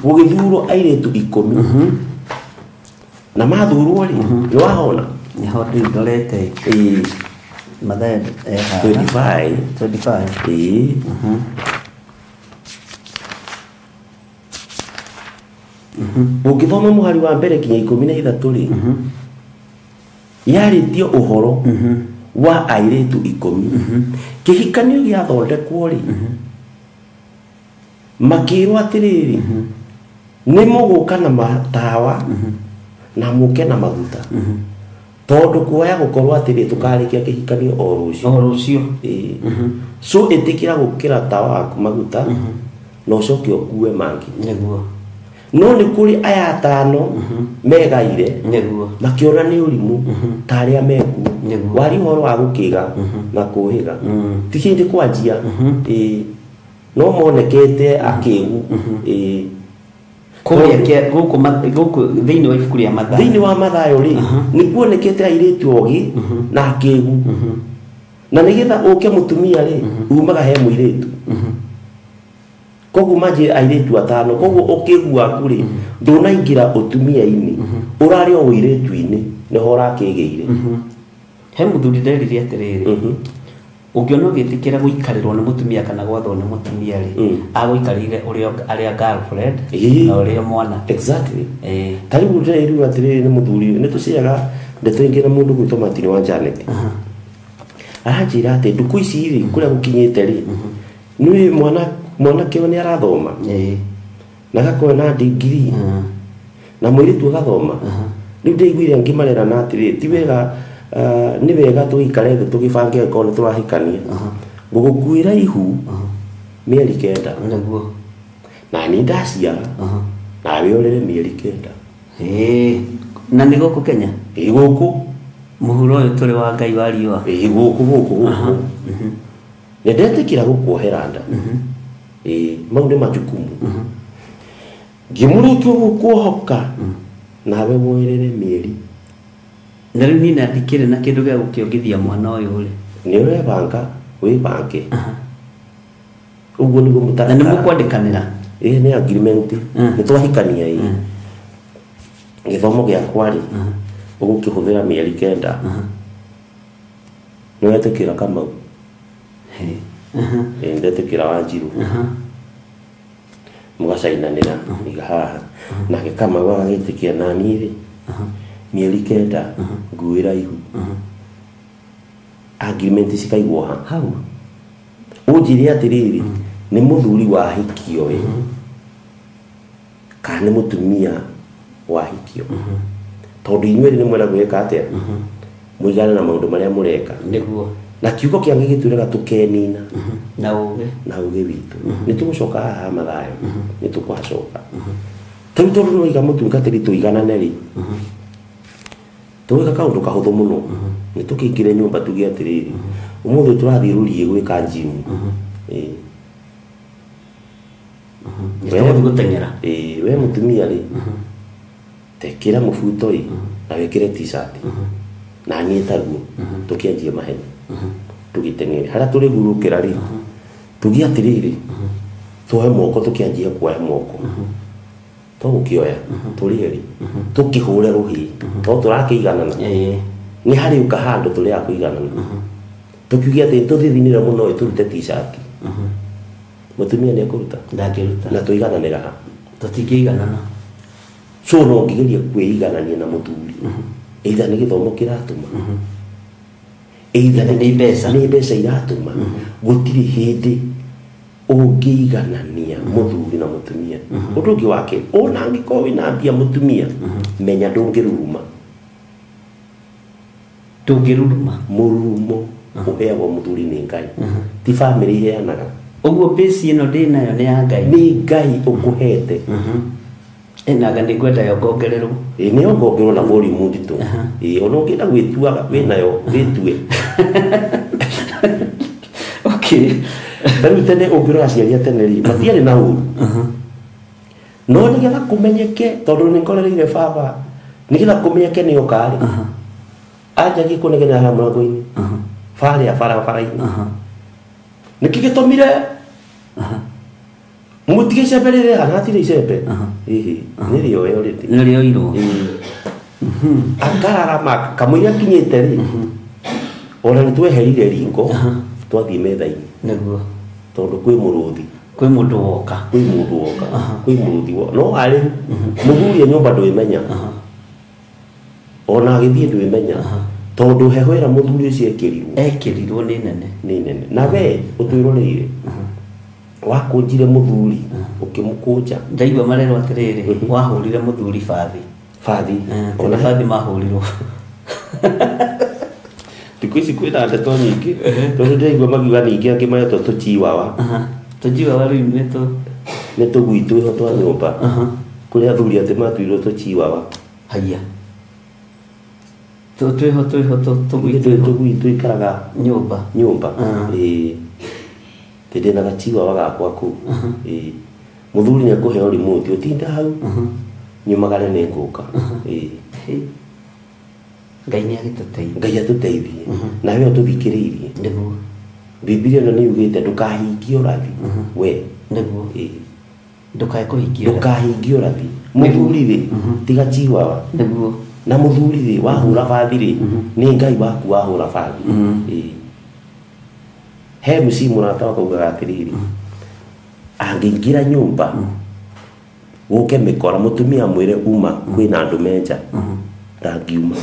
Gũgĩthurwo airĩtu 10. Na mathurwo rĩ, nĩ wahona? Nĩho rĩu ndorete. Ĩĩ. Mathayo 25. 25. Ĩĩ. Ũngĩthoma mũhari wa mbere kinya 13 rĩ, yarĩtie ũhoro wa airĩtu 10. Kĩhikanio gĩathondekwo rĩ, makĩrwo atĩrĩrĩ, nĩ mũgũka na matawa na mũke na maguta, tondũ kuoya gũkorwo atĩrĩ tũkarĩkia kĩhikanio o rũciũ. O rũciũ. Ĩĩ. So ĩtĩkĩra gũkĩra tawa waku maguta na ũcoke ũkue mangĩ. Nĩguo. No nĩ kũrĩ aya 5 megaire. Nĩguo. Makĩona nĩ ũrimũ ta arĩa mekuo. Nĩguo. Wari ũhoro wa gũkĩga na kũhĩga ti hĩndĩ kwanjia. Ĩĩ. No monekete akĩgu. Ĩĩ. Kũrĩa gũkũ thĩinĩ wa ibuku rĩa Mathayo. Thĩinĩ wa Mathayo rĩ, nĩ kuonekete airĩtu ogĩ na akĩgu. Na nĩgetha ũke mũtumia rĩ, umaga he mũirĩtu. Koguo manjie airĩtu 5, koguo ũkĩgu waku rĩ, ndũnaingĩra ũtumia-inĩ, ũrarĩ o ũirĩtu-inĩ, nĩho ũrakĩgĩire. He mũthuri nderire atĩrĩrĩ, ũngĩona ũgĩtĩkĩra gũikarĩrwo nĩ mũtumia kana gwathwo nĩ mũtumia rĩ, agũikarĩire ũrĩa arĩa girlfriend na ũrĩa mwanake. Exactly. Ta rĩu ndĩrerirwo atĩrĩrĩ nĩ mũthuri, nĩ tũciaga ndeto ingĩ na mũndũ gwĩtwo Martin wa Janet. Aranjĩra atĩ ndukũ ici rĩ, kũrĩa gũkinyĩte rĩ, nĩ mwanake nĩ arathoma. Na agakorwo na degree. Na mũirĩtu agathoma. Rĩu ndĩiguire ngĩmarerana atĩrĩrĩ, ti wega, nĩ wega tũgĩikare thĩ tũgĩbange angĩkorwo nĩ tũrahikania. Ngũgũkuĩra ihu mĩeri 9. Nĩguo. Na niĩ ndaciara. Nawe ũrere mĩeri 9. Ĩĩ. Na nĩ gũkũ Kenya? Ĩĩ gũkũ. Mũhuro ũyũ tũrĩ wa Ngai wa riũa. Ĩĩ gũkũ gũkũ gũkũ. Nĩ ndetĩkĩra gũkuohera nda. Ĩĩ, mau nĩ majukumu. Ngĩmũrĩkia gũkuohoka nawe woerere mĩeri. Na rĩu niĩ ndikĩrĩ na kĩndũ gĩa gũkĩongithia mwana ũyũ rĩ. Nĩ ũrebanga, wĩbange. Ũguo nĩguo mũtaratara. Na nĩ mũkwandĩkanĩra? Ĩĩ, nĩ agreement. Nĩ twahikania ĩĩ. Gĩthomo gĩakwa rĩ, ũgũkĩhũthĩra mĩeri 9. Nĩ wetĩkĩra Kamau? Ĩĩ, ndetĩkĩra Wanjiru. Mũgacainanĩra iga haha. Nake Kamau agagĩtĩkia na niĩ rĩ, mĩeri 9 nguĩra ihu. Agreement cikaigwo ha? Hau. Ũnjĩre atĩrĩrĩ, nĩ mũthuri wahikio ĩ, kana nĩ mũtumia wahikio? Tondũ inyuĩ nĩ mwenda gwĩka atĩa? Mũigane na maũndũ marĩa mũreka. Nĩguo. Na kiugo kĩa Ngai gĩtwĩraga tũkenina. Na ũũgĩ. Na ũũgĩ witũ. Nĩ tũgũcoka haha Mathayo. Nĩ tũkũhacoka. Rĩu tondũ nĩ waiga mũtungatĩri tũiganane rĩ, tũgwĩka kaũndũ kahũthũ mũno. Nĩ tũkĩingĩre nyũmba tuge atĩrĩrĩ, ũmũthĩ tũrathiĩ rũriĩ gwĩka gym. Ĩĩ. Nĩ tũgũthiĩ gũteng'era. Ĩĩ, we mũtumia rĩ, tekĩra mũbuto ĩ, na wĩkĩre t-shirt. Na niĩ taguo, tũkĩanjie mahenya. Tũgĩteng'ere. Harĩa tũrĩhurũkĩra rĩ, tuge atĩrĩrĩ, tuoe moko tũkĩanjia kuoya moko. Tũgũkĩoya, tũrĩ erĩ, tũkĩhũre rũhĩ, to tũrakĩiganana. Nĩ harĩ ũka handũ tũrĩ a kũiganana. Tũkiuge atĩ tũthithinĩre mũno ĩ, tũrute t-shirt. Mũtumia nĩ ekũruta? Ndangĩruta. Na tũigananĩra ha? Tũtingĩiganana. So no ngĩgeria kwĩiganania na mũthuri. Either nĩ gĩthomo kĩratũma, either nĩ mbeca. Nĩ mbeca iratũma. Gũtirĩ hĩndĩ ũngĩiganania mũthuri na mũtumia. Ũndũ ũngĩ wa kerĩ, ona angĩkorwo wĩna mbia mũtumia, menya ndũngĩruruma. Ndũngĩruruma. Mũrurumo ũheagwo mũthuri nĩ Ngai. Ti bamĩrĩ iheanaga. Ũguo base ĩno ndĩnayo nĩ ya Ngai. Nĩ Ngai ũkũhete. Ĩnanga nĩ ngwenda yongongererwo. Ĩĩ, nĩ yongongererwo na volume nditũ. Ĩĩ, ona ũngĩenda gwĩtua wĩnayo, wĩtue. Okay. Rĩu tene ũngĩrora aciari a tene rĩ, matiarĩ na ũru. No nĩgetha kũmenyeke, tondũ nĩ ngorereire baba, nĩgetha kũmenyeke nĩ oka rĩ, anjagie kũnegenera haha mũrango-inĩ. Barĩa barabara-inĩ. Nĩkĩ gĩtũmire mũtige icembe rĩrĩ haha hatirĩ icembe? Ĩhĩ, nĩrĩoe already. Nĩrĩoirwo. Akararama kamũira akinyĩte rĩ, ona nĩtweherire riko twathiĩ metha-inĩ. Nĩguo. Tondũ kwĩ mũrũthi. Kwĩ mũndũ woka. Kwĩ mũndũ woka. Kwĩ mũrũthi woka. No arĩ mũthuri e nyũmba ndwĩmenya. Ona agĩthiĩ ndwĩmenya. Tondũ heho ĩrĩa mũthuri ũcio ekĩrirwo. Ekĩrirwo nĩ nene. Nĩ nene. Na we ũtwĩroreire. Wakũnjire mũthuri ũkĩmũkũnja. Ndaigua marerwo atĩrĩrĩ, wahũrire mũthuri bathi. Bathi. Ona bathi mahũrirwo. Thikũ ici kwĩna ndeto nyingĩ. Tondũ ndĩraigua magiuga ningĩ angĩ maretwo tũchiwawa. Tũchiwawa rĩu nĩ tũ nĩ tũgui twĩho twa nyũmba. Kũrĩ athuri atĩ matuirwo tũchiwawa. Haiya. Twĩho tũgui twĩho. Tũgui tũikaraga nyũmba. Nyũmba. Ĩĩ. Ndĩ na gachiwawa gakwa kũu. Ĩĩ. Mũthuri nĩekũheo remote ũtinde hau. Nyumagare nĩ ngũka. Ĩĩ. Ngai nĩ agĩtũteithie. Ngai atũteithie. Nawe ũtũthikĩrĩirie. Nĩguo. Bibilia ĩno nĩ yugĩte ndũkahingie ũrathi. We. Nĩguo. Ĩĩ. Ndũkae kũhingia ũrathi. Ndũkahingie ũrathi. Mũthuri rĩ, tiga chiwawa. Nĩguo. Na mũthuri rĩ, wahũra bathi rĩ, nĩ Ngai waku wahũra bathi. Ĩĩ. He mũciĩ mũrata wakwa augaga atĩrĩrĩ, angĩingĩra nyũmba gũke mĩkora mũtumia amwĩre uma kwĩna andũ menja, ndangiuma.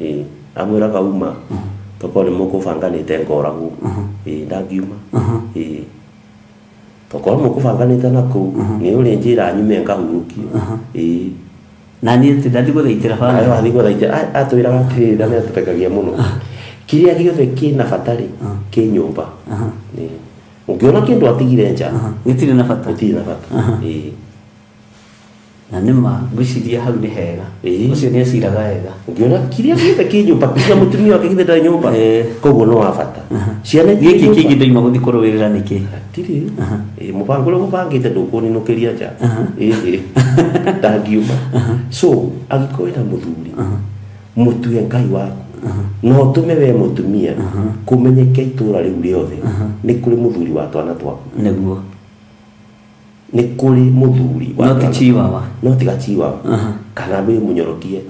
Ĩĩ, amwĩraga uma tokorwo nĩ mũkũbanganĩte ngoragwo. Ĩĩ, ndangiuma. Ĩĩ, tokorwo mũkũbanganĩte na kũu nĩ ũrĩ njĩra nyume ngahurũkio. Ĩĩ. Na niĩ ti ndathiĩ gũthaitĩra bamĩrĩ. Nawe wathiĩ gũthaitĩra, atwĩraga atĩrĩrĩ na nĩatũthekagia mũno. Kĩrĩa gĩothe kĩna bata rĩ, kĩ nyũmba. Ĩĩ. Ũngĩona kĩndũ atigire nja, Gĩtirĩ na bata. Gĩtirĩ na bata. Ĩĩ. Na nĩma ngwĩciria hau nĩ hega. Ũcio nĩ aciraga wega. Ũngĩona kĩrĩa gĩothe kĩ nyũmba, kinya mũtumia wake githĩ ndarĩ nyũmba. Koguo no wa bata. Ciana Gĩkĩ nyũmba. kĩngĩ ndoima gũthiĩ kũrũĩrĩra nĩkĩ? Hatirĩ. Ĩĩ, mũbango ũrĩa mũbangĩte ndũkũninũkĩria nja. Ĩĩ. Ndangiuma. So, angĩkorwo wĩna mũthuri, mũtue Ngai waku. Na ũtũme we mũtumia kũmenyeke itũra rĩu rĩothe nĩ kũrĩ mũthuri wa twana twaku. Nĩguo. Nĩ kũrĩ mũthuri wa No ti twana. chiwawa. No tiga chiwawa. Kana wĩ mũnyorokie.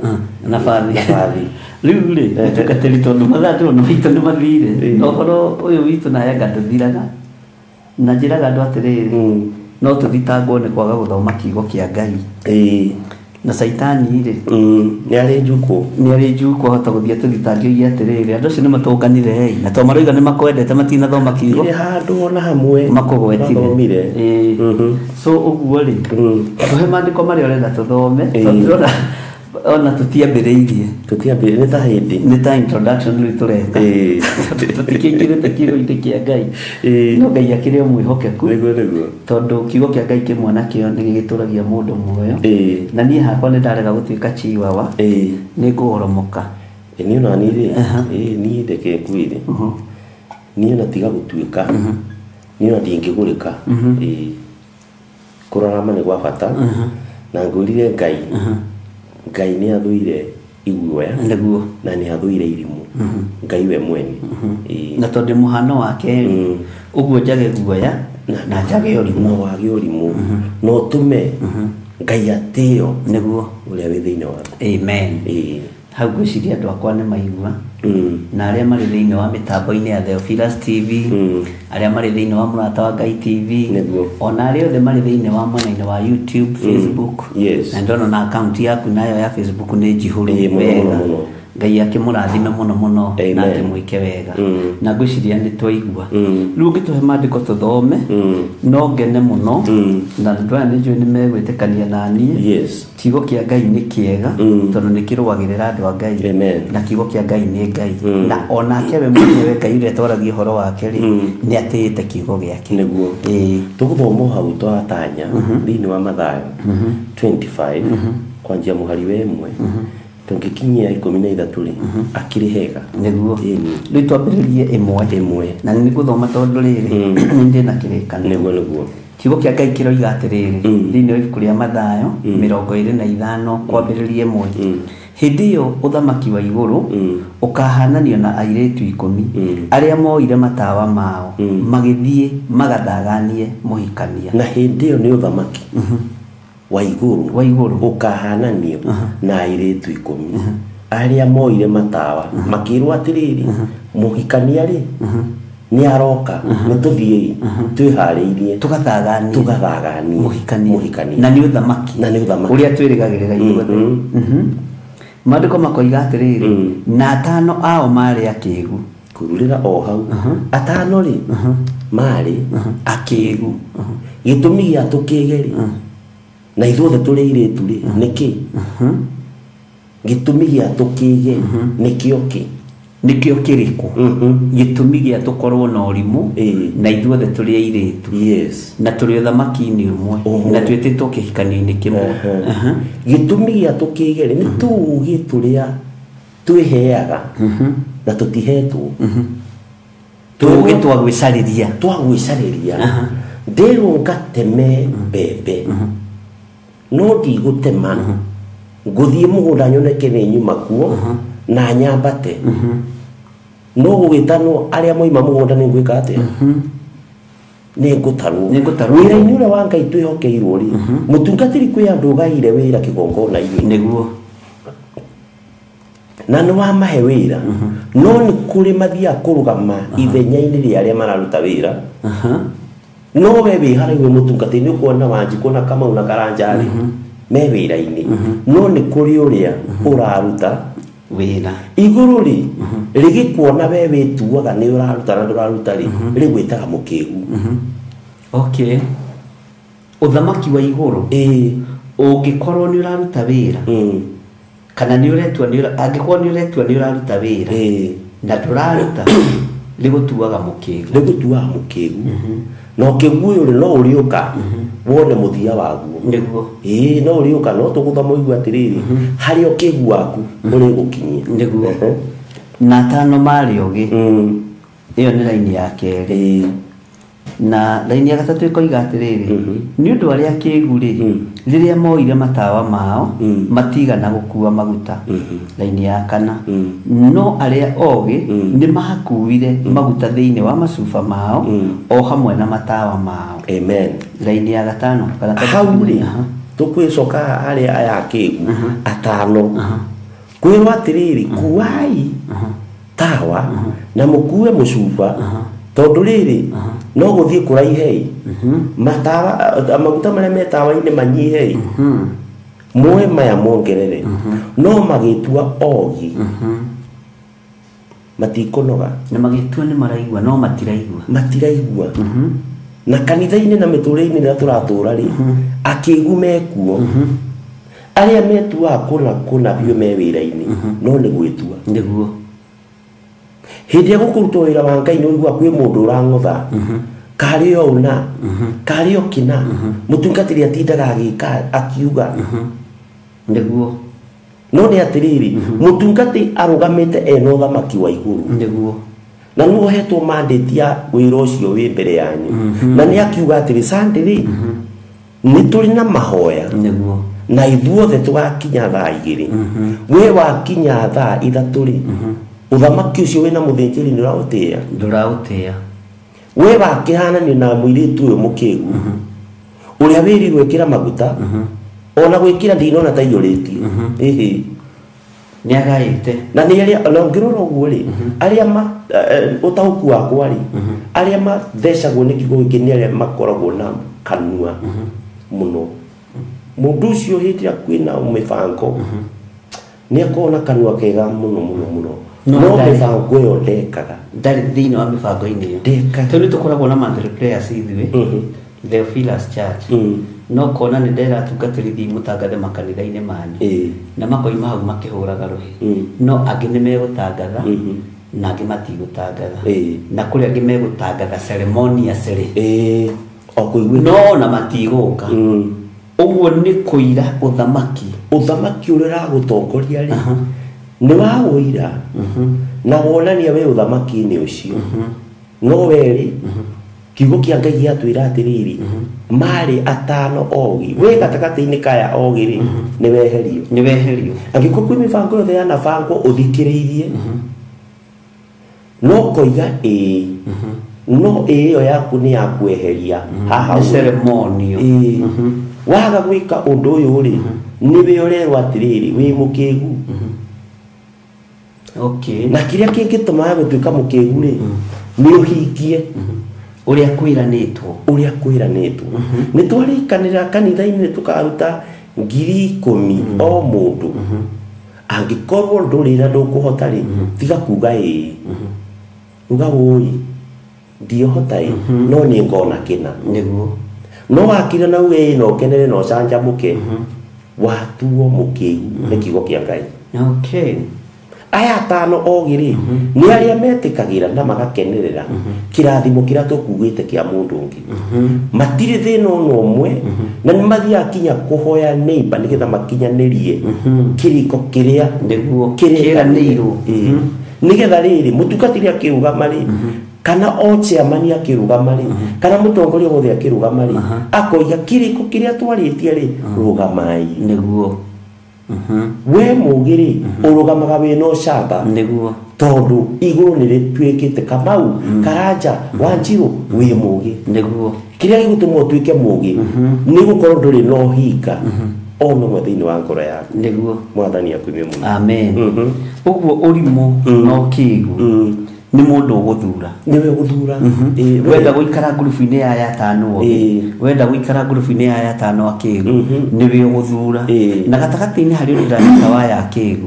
Na bathi. Na bathi. Rĩu rĩ, mũtungatĩri tondũ mathaa ndĩrona maitũ nĩ mathire. Na ũhoro ũyũ witũ na Yanga ndũthiraga. Na njĩraga andũ atĩrĩrĩ, no tũthitangwo nĩ kwaga gũthoma kiugo kĩa Ngai. Na Caitani rĩ, Nĩ arĩ njukũ. Nĩ arĩ njukũ, ahota gũthiĩ atũthitange oige atĩrĩrĩ, andũ acio nĩ matũnganire ĩ, na to maroiga nĩ makwendete matinathoma kiugo. Ndirĩ handũ ona hamwe Makũgwetire. mathomire. So ũguo rĩ, tũhe maandĩko marĩa ũrenda tũthome, tondũ ndĩrona ona tũtiambĩrĩirie. Tũtiambĩrĩirie, nĩ ta hĩndĩ. Nĩ ta introduction rĩu tũreka. Tũtikĩingĩrĩte kiugo-inĩ kĩa Ngai. No Ngai akĩrĩ o mwĩhokeku. Nĩguo, nĩguo. Tondũ kiugo kĩa Ngai kĩmwe nakĩo nĩ gĩgĩtũragia mũndũ muoyo. Na niĩ hakwa nĩ ndarega gũtuĩka chiwawa. Nĩ ngũgoromoka. Niĩ ona niĩ rĩ, niĩ ndeke ngwĩre. Niĩ ona tiga gũtuĩka. Niĩ ona ndingĩgũrĩka. Kũrarama nĩ gwa bata. Na ngwĩrire Ngai. Ngai nĩ athũire iguoya. Nĩguo. Na nĩ athũire irimũ. Ngai we mwene. Na tondũ mũhano wake rĩ, ũguo njage guoya na njage ũrimũ. Na wage ũrimũ. Na ũtũme Ngai atĩo. Nĩguo. Ũrĩa wĩ thĩinĩ waku. Amen. Hau ngwĩciria andũ akwa nĩ maigua. Na arĩa marĩ thĩinĩ wa mĩtambo-inĩ ya Theophilus TV, arĩa marĩ thĩinĩ wa Mũrata wa Ngai TV, Nĩguo. ona arĩa othe marĩ thĩinĩ wa mwena-inĩ wa YouTube, Facebook. Na ndona na account yaku nayo ya Facebook nĩ njihũru Ĩĩ, mũno, wega. mũno, mũno. Ngai akĩmũrathime mũno mũno Amen. na akĩmwĩke wega. Na ngwĩciria nĩ twaigua. Rĩu ũngĩtũhe maandĩko tũthome, no ngene mũno. Na andũ aya nĩ njũĩ nĩ megwĩtĩkania na niĩ. Kiugo kĩa Ngai nĩ kĩega, tondũ nĩ kĩrũagĩrĩra andũ a Ngai. Amen. Na kiugo kĩa Ngai nĩ Ngai. Na onake we mwenyewe Ngai ũrĩa twaragia ũhoro wake rĩ, nĩ atĩĩte kiugo gĩake. Nĩguo. Tũgũthoma hau twatanya thĩinĩ wa Mathayo 25 kwanjia mũhari wa 1 tũngĩkinyia 13 rĩ, akĩrĩ hega. Nĩguo. Ĩni. Rĩu twambĩrĩrie ĩmwe. Ĩmwe. Na nĩ ngũthoma tondũ rĩrĩ, nĩ ndĩ na kĩrĩkanĩro. Nĩguo, nĩguo. Kiugo kĩa Ngai kĩroiga atĩrĩrĩ, thĩinĩ wa ibuku rĩa Mathayo, 25 kwambĩrĩria 1. Hĩndĩ ĩyo ũthamaki wa igũrũ ũkahananio na airĩtu 10 arĩa moire matawa mao magĩthiĩ magathaganie mũhikania. Na hĩndĩ ĩyo nĩ ũthamaki wa igũrũ ũkahananio na airĩtu 10 arĩa moire matawa makĩrwo atĩrĩrĩ, mũhikania rĩ nĩ aroka, nĩ tũthiĩi twĩharĩirie tũgathaganie mũhikania. Na nĩ ũthamaki ũrĩa twĩrĩgagĩrĩra ithuothe. Maandĩko makoiga atĩrĩrĩ, na 5 ao marĩ akĩgu. Kururĩra o hau 5 rĩ marĩ akĩgu. Gĩtũmi gĩa tũkĩge rĩ, na ithuothe tũrĩ airĩtu rĩ, nĩkĩ? Gĩtũmi gĩa tũkĩge nĩkĩo kĩ? Nĩkĩo kĩrĩkũ? Gĩtũmi gĩa tũkorwo na ũrimũ na ithuothe tũrĩ airĩtu. Yes. Na tũrĩ ũthamaki-inĩ ũmwe na twĩtĩtwo kĩhikanio-inĩ kĩmwe. Gĩtũmi gĩa tũkĩge rĩ, nĩ tũũgĩ tũrĩa twĩheaga na tũtihetwo. Tũũgĩ twa gwĩcarĩria. Ndĩrwo ngateme mbembe no ndigũtema, ngũthiĩ mũgũnda nyone kĩrĩa nyuma kuo na nyambate. No gũgĩtanwo arĩa moima mũgũnda nĩ ngwĩka atĩa? Nĩ ngũtarwo. Wĩra-inĩ ũrĩa wa Ngai twĩhokeirwo rĩ, mũtungatĩri kwĩ andũ ũgaire wĩra kĩgongona-inĩ. Nĩguo. Na nĩ wamahe wĩra, no nĩ kũrĩ mathiaga kũrũgama ithenya-inĩ rĩa arĩa mararuta wĩra. No we wĩ harĩa wĩ mũtungatĩri nĩ ũkuona Wanjikũ na Kamau na Karanja rĩ, me wĩra-inĩ. No nĩ kũrĩ ũrĩa ũraruta wĩra. Igũrũ rĩ, rĩgĩkuona we wĩtuaga nĩ ũraruta na ndũraruta rĩ, rĩgwĩtaga mũkĩgu. Okay. Ũthamaki wa igũrũ ũngĩkorwo nĩ ũraruta wĩra, kana nĩ ũretua nĩ angĩkorwo nĩ ũretua nĩ ũraruta wĩra na ndũraruta, rĩgũtuaga mũkĩgu. Rĩgũtuaga mũkĩgu. Na ũkĩgu ũyũ rĩ, no ũrĩũka wone mũthia waguo. Nĩguo. No ũrĩũka, no tũgũthoma ũigue atĩrĩrĩ, harĩa ũkĩgu waku ũrĩgũkinyia. Nĩguo. Na 5 marĩ ogĩ. Ĩyo nĩ raini ya kerĩ. Na raini ya gatatũ ĩkoiga atĩrĩrĩ, nĩ ũndũ arĩa akĩgu rĩ, rĩrĩa moire matawa mao matigana gũkua maguta. Raini ya kana, no arĩa ogĩ nĩ makuire maguta thĩinĩ wa macuba mao o hamwe na matawa mao. Amen. Raini ya gatano. Hau rĩ, tũkwĩcoka harĩa aya akĩgu 5. Kwĩrwo atĩrĩrĩ, kuai tawa na mũkue mũcuba, tondũ rĩrĩ no gũthiĩ kũraihei, matawa maguta marĩa me tawa-inĩ manyihei, muoe maya mongerere. No magĩtua ogi matikũnoga. Na magĩtua nĩ maraigua no matiraigua. Matiraigua. Na kanitha-inĩ na mĩtũrĩre-inĩ ĩrĩa tũratũra rĩ, akĩgu mekuo. Arĩa metuaga kũna kũna biũ me wĩra-inĩ, no nĩ gwĩtua. Nĩguo. Hĩndĩ ĩrĩa gũkũrutwo wĩra wa Ngai nĩ ũiguaga kwĩ mũndũ ũrang'otha, karĩ o ũna, karĩ o kĩna, mũtungatĩri atindaga agĩka akiuga. Nĩguo. No nĩ atĩrĩrĩ, mũtungatĩri arũgamĩte ena ũthamaki wa igũrũ. Nĩguo. Na nĩ ũhetwo mandate ya wĩra ũcio wĩ mbere yanyu. Na nĩ akiuga atĩrĩ, Sunday rĩ, nĩ tũrĩ na mahoya. Nĩguo. Na ithuothe tũgakinya thaa 2. We wakinya thaa 3 rĩ, ũthamaki ũcio wĩna mũthĩnjĩri nĩ ũraũtĩĩa? Ndũraũtĩĩa. We wakĩhananio na mũirĩtu ũyũ mũkĩgu, ũrĩa wĩrirwo ĩkĩra maguta, ona gwĩkĩra ndinona ta iyũrĩtio. Ĩhĩ. Nĩ agaĩte. Na nĩ arĩa, na ũngĩrora ũguo rĩ, arĩa ma ũtaũku wakwa rĩ, arĩa mathecagwo nĩ kiugo gĩkĩ nĩ arĩa makoragwo na kanua mũno. Mũndũ ũcio hĩndĩ ĩrĩa kwĩna mĩbango, nĩ akoragwo na kanua kega mũno mũno mũno. No mĩbango ĩyo ndekaga. Ndarĩ thĩinĩ wa mĩbango-inĩ ĩyo. Ndekaga. Tondũ tũkoragwo na monthly prayers ithuĩ, Theophilus Church. No kona nĩ ndera atungatĩri thiĩ mũtangathe makanitha-inĩ manyu. Na makoima hau makĩhũraga rũhĩ. No angĩ nĩ megũtangatha, na angĩ matigũtangatha. Na kũrĩ angĩ megũtangatha ceremoniously. O kũiguĩka. No ona matigũka. Ũguo nĩ kũira ũthamaki. Ũthamaki ũrĩa ũragũtongoria rĩ, nĩ wa ũira na wonania we ũthamaki-inĩ ũcio. No we rĩ, Kiugo kĩa Ngai gĩatwĩra atĩrĩrĩ, marĩ atano ogi we gatagatĩ-inĩ kaya ogi rĩ, nĩ weherio. Nĩ weherio. Angĩkorwo kwĩ mĩbango yothe yanabangwo ũthikĩrĩirie, no koiga ĩĩ, no ĩĩ ĩyo yaku nĩ ya kweheria haha Nĩ ũrĩ. ceremonial. Ĩĩ. Waga gwĩka ũndũ ũyũ rĩ, nĩwe ũrerwo atĩrĩrĩ wĩ mũkĩgu. Okay. Na kĩrĩa kĩngĩtũma gũtuĩka mũkĩgu rĩ, nĩ ũhingie Ũrĩa kwĩranĩtwo. Ũrĩa kwĩranĩtwo. Nĩ twarĩkanĩra kanitha-inĩ tũkaruta 10,000 o mũndũ. Angĩkorwo ndũrĩ na ndũkũhota rĩ, tiga kuga ĩĩ, uga wũi ndiohota ĩ, no nĩ ngona kĩna. Nĩguo. No wakira na uge ĩĩ na ũkenere na ũcanjamũke, watuo mũkĩgu nĩ kiugo kĩa Ngai. Okay. Aya atano ogĩ rĩ, nĩ arĩa metĩkagĩra na magakenerera kĩrathimo kĩrĩa tũkugĩte kĩa mũndũ ũngĩ. Matirĩ thĩna ona ũmwe, na nĩ mathiaga kinya kũhoya neighbor nĩgetha makinyanĩrie kĩrĩko kĩrĩa Nĩguo. kĩrĩkanĩirwo. Kĩranĩirwo. Nĩgetha rĩrĩ mũtungatĩri akĩrũgama rĩ, kana o chairman akĩrũgama rĩ, kana mũtongoria wothe akĩrũgama rĩ, akoiga kĩrĩko kĩrĩa twarĩtie rĩ, rũgamai. Nĩguo. We mũgĩ rĩ, ũrũgamaga wĩna ũcamba. Nĩguo. Tondũ igũrũ nĩ rĩtuĩkĩte Kamau, Karanja, Wanjirũ wĩ mũgĩ. Nĩguo. Kĩrĩa gĩgũtũma ũtuĩke mũgĩ nĩ gũkorwo ndũrĩ na ũhinga ona ũmwe thĩinĩ wa ngoro yaku. Nĩguo. Mwathani akuime mũno. Amen. Ũguo ũrimũ na ũkĩgu nĩ mũndũ ũgũthura. Nĩwe gũthura. Ĩĩ, Wenda gũikara ngurubu-inĩ ya aya atano ogĩ, Ĩĩ. wenda gũikara ngurubu-inĩ ya aya atano akĩgu, nĩwe ũgũthura. Ĩĩ. Na gatagatĩ-inĩ harĩ ũndũ ndanyita wa aya akĩgu,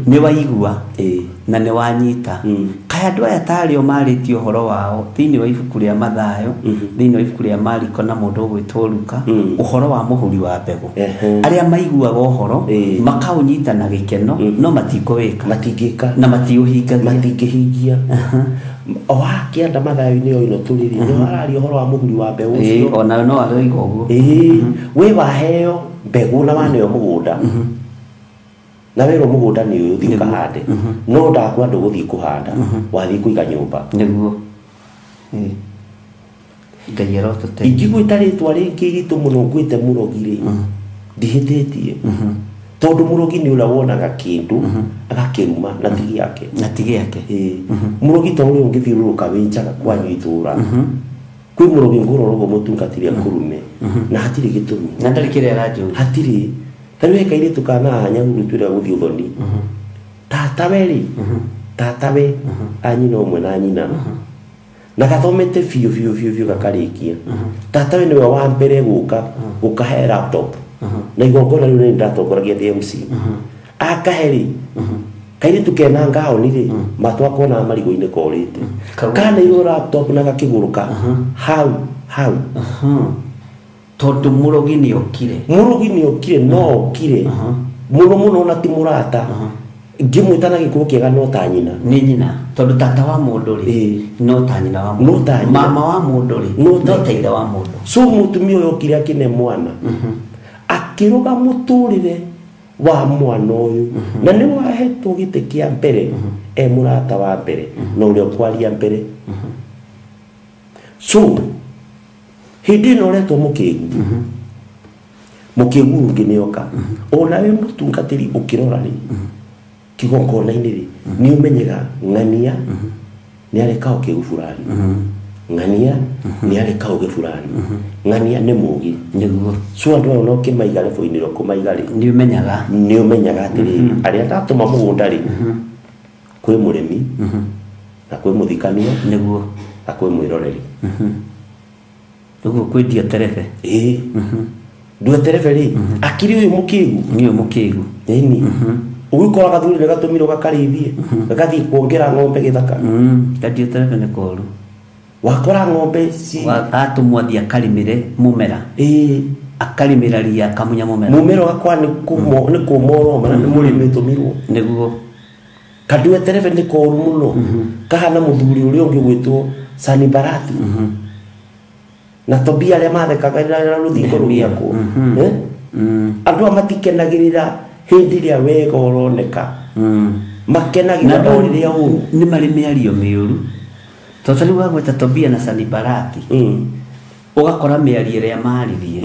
nĩ waigua Ĩĩ. na nĩ wanyita. Kaĩ andũ aya tarĩ o marĩtie ũhoro wao thĩinĩ wa ibuku rĩa Mathayo, thĩinĩ wa ibuku rĩa Mariko na mũndũ ũgwĩtwo Luka, ũhoro wa mũhuri wa mbegũ, arĩa maiguaga ũhoro makaũnyita na gĩkeno, no matikũwĩka. Matingĩka. Na matiũhingagia. Matingĩhingia. O hakĩanda Mathayo-inĩ o ĩno tũrĩ rĩ, nĩ hararia ũhoro wa mũhuri wa mbegũ ũcio. Ona no aroiga ũguo. Ĩĩ, we waheo mbegũ na waneo mũgũnda, na werwo mũgũnda nĩ ũyũ, thiĩ ũkahande, no ndakwa ndũgũthiĩ kũhanda, wathiĩ kũiga nyũmba. Nĩguo. Ĩĩ. Ngai arotũteithia. Ingĩgwĩta rĩtwa rĩngĩ iritũ mũno ngwĩte mũrogi rĩ, ndihĩtĩtie, tondũ mũrogi nĩ ũrĩa wonaga kĩndũ agakĩruma na ti gĩake. Na ti gĩake. Ĩĩ. Mũrogi to ũrĩa ũngĩthiũrũrũka wĩ njaga kwanyu itũra. Kwĩ mũrogi ngũrora ũguo mũtungatĩri akũrume na hatirĩ gĩtũmi. Na ndarĩ kĩrĩa aranjũria. Hatirĩ. Ta rĩu he kairĩtu kana haha Nyahururu twĩra gũthiĩ ũthoni. Tatawe rĩ, tatawe a nyina ũmwe na nyina, na gathomete biũ biũ biũ biũ gakarĩkia. Tatawe nĩwe wa mbere gũka gũkahe laptop, na igongona rĩu nĩ ndatongoragia ndĩ MC. Akahe rĩ, kairĩtu kena ngaoni rĩ, matwakonaga marigũ-inĩ korĩte. Kaneirwo laptop na gakĩgũrũka hau hau. Tondũ mũrogi nĩ okire. Mũrogi nĩ okire, no okire mũno mũno, na ti mũrata ngĩmwĩta na gĩkũyũ kĩega, no ta nyina. Nĩ nyina, tondũ tata wa mũndũ rĩ, no ta nyina wa No mũndũ. ta nyina. Mama wa mũndũ rĩ, No ta no ta ithe wa mũndũ. So mũtumia ũyũ okire akĩne mwana, akĩrũga mũtũrĩre wa mwana ũyũ, na nĩ wahetwo gĩtĩ kĩa mbere e mũrata wa mbere na ũrĩa ũkwaria mbere. So hĩndĩ ĩno ũretwo mũkĩgu, mũkĩgu ũngĩ nĩ oka. Ona wĩ mũtungatĩri ũkĩrora rĩ, kĩgongona-inĩ rĩ, nĩ ũmenyaga ng'ania nĩ areka ũkĩgu fulani, ng'ania nĩ areka ũgĩ fulani, ng'ania nĩ mũgĩ. Nĩguo. So andũ aya ona ũkĩmaiga rebo-inĩ rĩa ũkũmaiga rĩ, Nĩ ũmenyaga. Nĩ ũmenyaga atĩrĩrĩ, arĩa ndatũma mũgũnda rĩ, kwĩ mũrĩmi na kwĩ mũthikania Nĩguo. na kwĩ mwĩroreri. Ũguo kwĩ Dioterefe. Ĩĩ, ndueterebe rĩ, akiri ũyũ mũkĩgu. Nĩwe mũkĩgu. Ĩni ũgĩkora gathuri nĩ gatũmirwo gakarĩithie, gagathiĩ kuongera ng'ombe gĩthaka. Kadioterefe nĩ koru. Wakora ng'ombe ci Atũmwo athiĩ akarimĩre mũmera. Ĩĩ. Akarimĩra ria, akamunya mũmera. Mũmera wakwa nĩ kũma ũroma na nĩ mũrĩmi ũtũmirwo. Nĩguo. Kandueterebe nĩ koru mũno, kahana mũthuri ũrĩa ũngĩ ũgwĩtwo Sanibarati na Tobia arĩa mathekagĩrĩra rũthingo rũgĩakwo. Eh? Andũ aya matikenagĩrĩra hĩndĩ ĩrĩa wega ũroneka, makenagĩrĩra o rĩrĩa ũru. Nĩ marĩ mĩario mĩũru. Tondũ rĩu wagweta Tobia na Sanibalati, ũgakora mĩario ĩrĩa maririe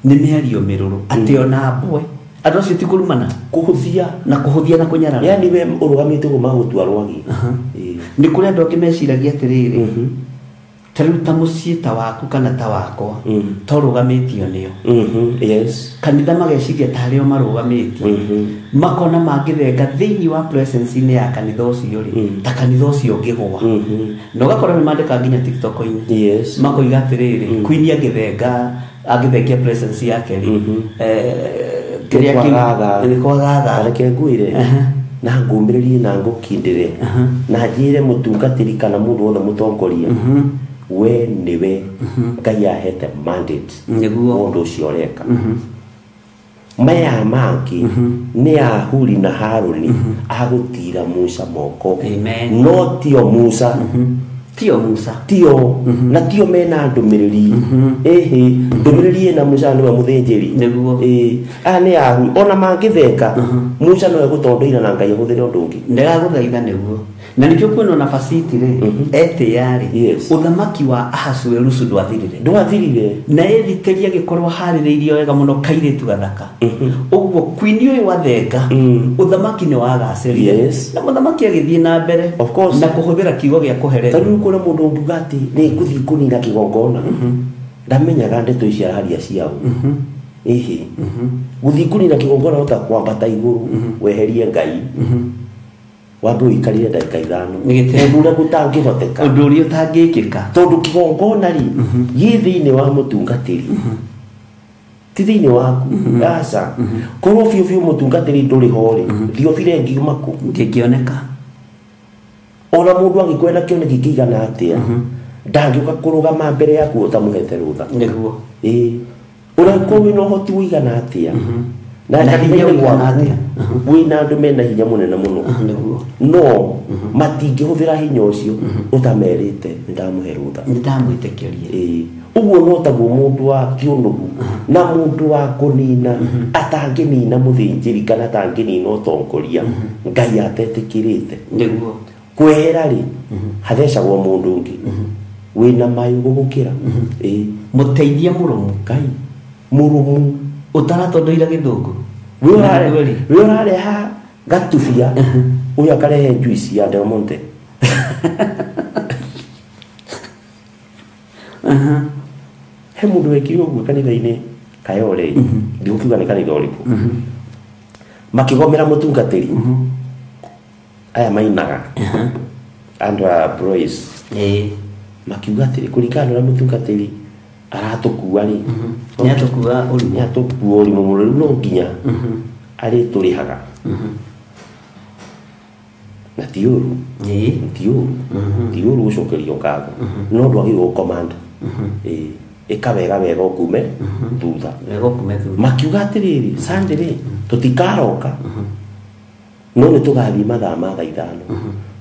nĩ mĩario mĩrũrũ, atĩ ona mbwe andũ acio ti kũrumana, kũhũthia na kũhũthia na kũnyarara. Yani we ũrũgamĩte ũguo magũtua rwagi. Nĩ kũrĩ andũ angĩ meciragia atĩrĩrĩ, ta rĩu ta mũciĩ ta waku kana ta wakwa, to rũgamĩtio nĩo. Yes. Kanitha mageciria ta arĩo marũgamĩtie, makona mangĩthenga thĩinĩ wa presence-inĩ ya kanitha ũcio rĩ, ta kanitha ũcio ũngĩgũa. Na ũgakora nĩ mandĩka nginya TikTok-inĩ. Yes. Makoiga atĩrĩrĩ, Queen angĩthenga, angĩthengia presence yake rĩ, kĩrĩa Nĩ nĩ kwagatha. Reke ngwĩre na ngũmĩrĩrie na ngũkindĩre na njĩre mũtungatĩri kana mũndũ wothe mũtongoria, we nĩwe Ngai ahete mandate Nĩguo. mũndũ ũcio ũreka. Maya mangĩ nĩ Ahuri na Harũni agũtira Musa moko. Amen. No tio Musa. Tio Musa. Tio na tio mena ndũmĩrĩri. Ĩhĩ, ndũmĩrĩri ĩna Musa nĩwe mũthĩnjĩri. Nĩguo. Ĩĩ, aya nĩ Ahuri ona mangĩtheka Musa nĩwe gũtondoira na Ngai ahũthĩre ũndũ ũngĩ. Ndĩragũthaitha nĩguo. Na nĩkĩo kwĩna ona Vashti rĩ, etĩya rĩ, Yes. ũthamaki wa Ahasuerusu ndwathirire. Ndwathirire. Na Ethiteri agĩkorwo harĩrĩirio wega mũno kairĩtu gathaka. Ũguo queen ũyũ wathenga, ũthamaki nĩ wagacĩrire. Yes. Na mũthamaki agĩthiĩ na mbere Of course. na kũhũthĩra kiugo gĩa kũherera. Ta rĩu kũrĩ mũndũ ũngiuga atĩ nĩ ngũthiĩ kũnina kĩgongona, ndamenyaga ndeto ici araria ciao. Ĩhĩ, gũthiĩ kũnina kĩgongona no ta kwambata igũrũ weherie Ngai, wambe ũikarire ndagĩka 5, Nĩ ũndũ ũrĩa gũtangĩhoteka, ũndũ ũrĩa ũtangĩkĩka, tondũ kĩgongona rĩ gĩ thĩinĩ wa mũtungatĩri, ti thĩinĩ waku. Aca, korwo biũ biũ mũtungatĩri ndũrĩ ho rĩ, thiobire ngiuma kũ ngĩkĩoneka. Ona mũndũ angĩkwenda kĩoneki kĩigana atĩa, ndangĩũka kũrũgama mbere yaku ũtamũhete rũtha. Nĩguo. Ĩĩ, ũrakorwo wĩna ũhoti ũigana atĩa na Na hinya kanitha-inĩ ũigana gwaku atĩa. wĩna andũ mena hinya mũnene mũno, Nĩguo. no matingĩhũthĩra hinya ũcio ũtamerĩte nĩndamũhe rũtha. Nĩndamwĩtĩkĩria. Ĩĩ, ũguo no taguo mũndũ wa kĩũnũhu na mũndũ wa kũnina atangĩnina mũthĩnjĩri kana atangĩnina ũtongoria Ngai atetĩkĩrĩte. Nĩguo. Kwehera rĩ, hathecagwo mũndũ ũngĩ wĩna mayũ gũgũkĩra. Ĩĩ. Mũteithia mũrũmu. Ngai mũrũmu ũtaratondoira gĩthũngũ. Wĩ ũrareha gatubia, ũyũ akarehe juice ya Del Monte. He mũndũ wekire ũguo kanitha-inĩ Kayole, ndigũkiuga nĩ kanitha ũrĩkũ, makĩgomera mũtungatĩri aya mainaga andũ a Broys, makiuga atĩrĩ, kũringana na ũrĩa mũtungatĩri aratũkua rĩ, nĩatũkua ũrimũ, nĩatũkua ũrimũ mũno, rĩu no nginya arĩtũrĩhaga. Na ti ũru, ti ũru, ti ũru gũcokerio ngatho, no ndwagĩrĩirwo gũcommand. Ĩĩ, ĩka wega wega ũkume thutha. Wega ũkume thutha. Makiuga atĩrĩrĩ, Sunday rĩ tũtikaroka, no nĩ tũgathiĩ mathaa ma thaa 5,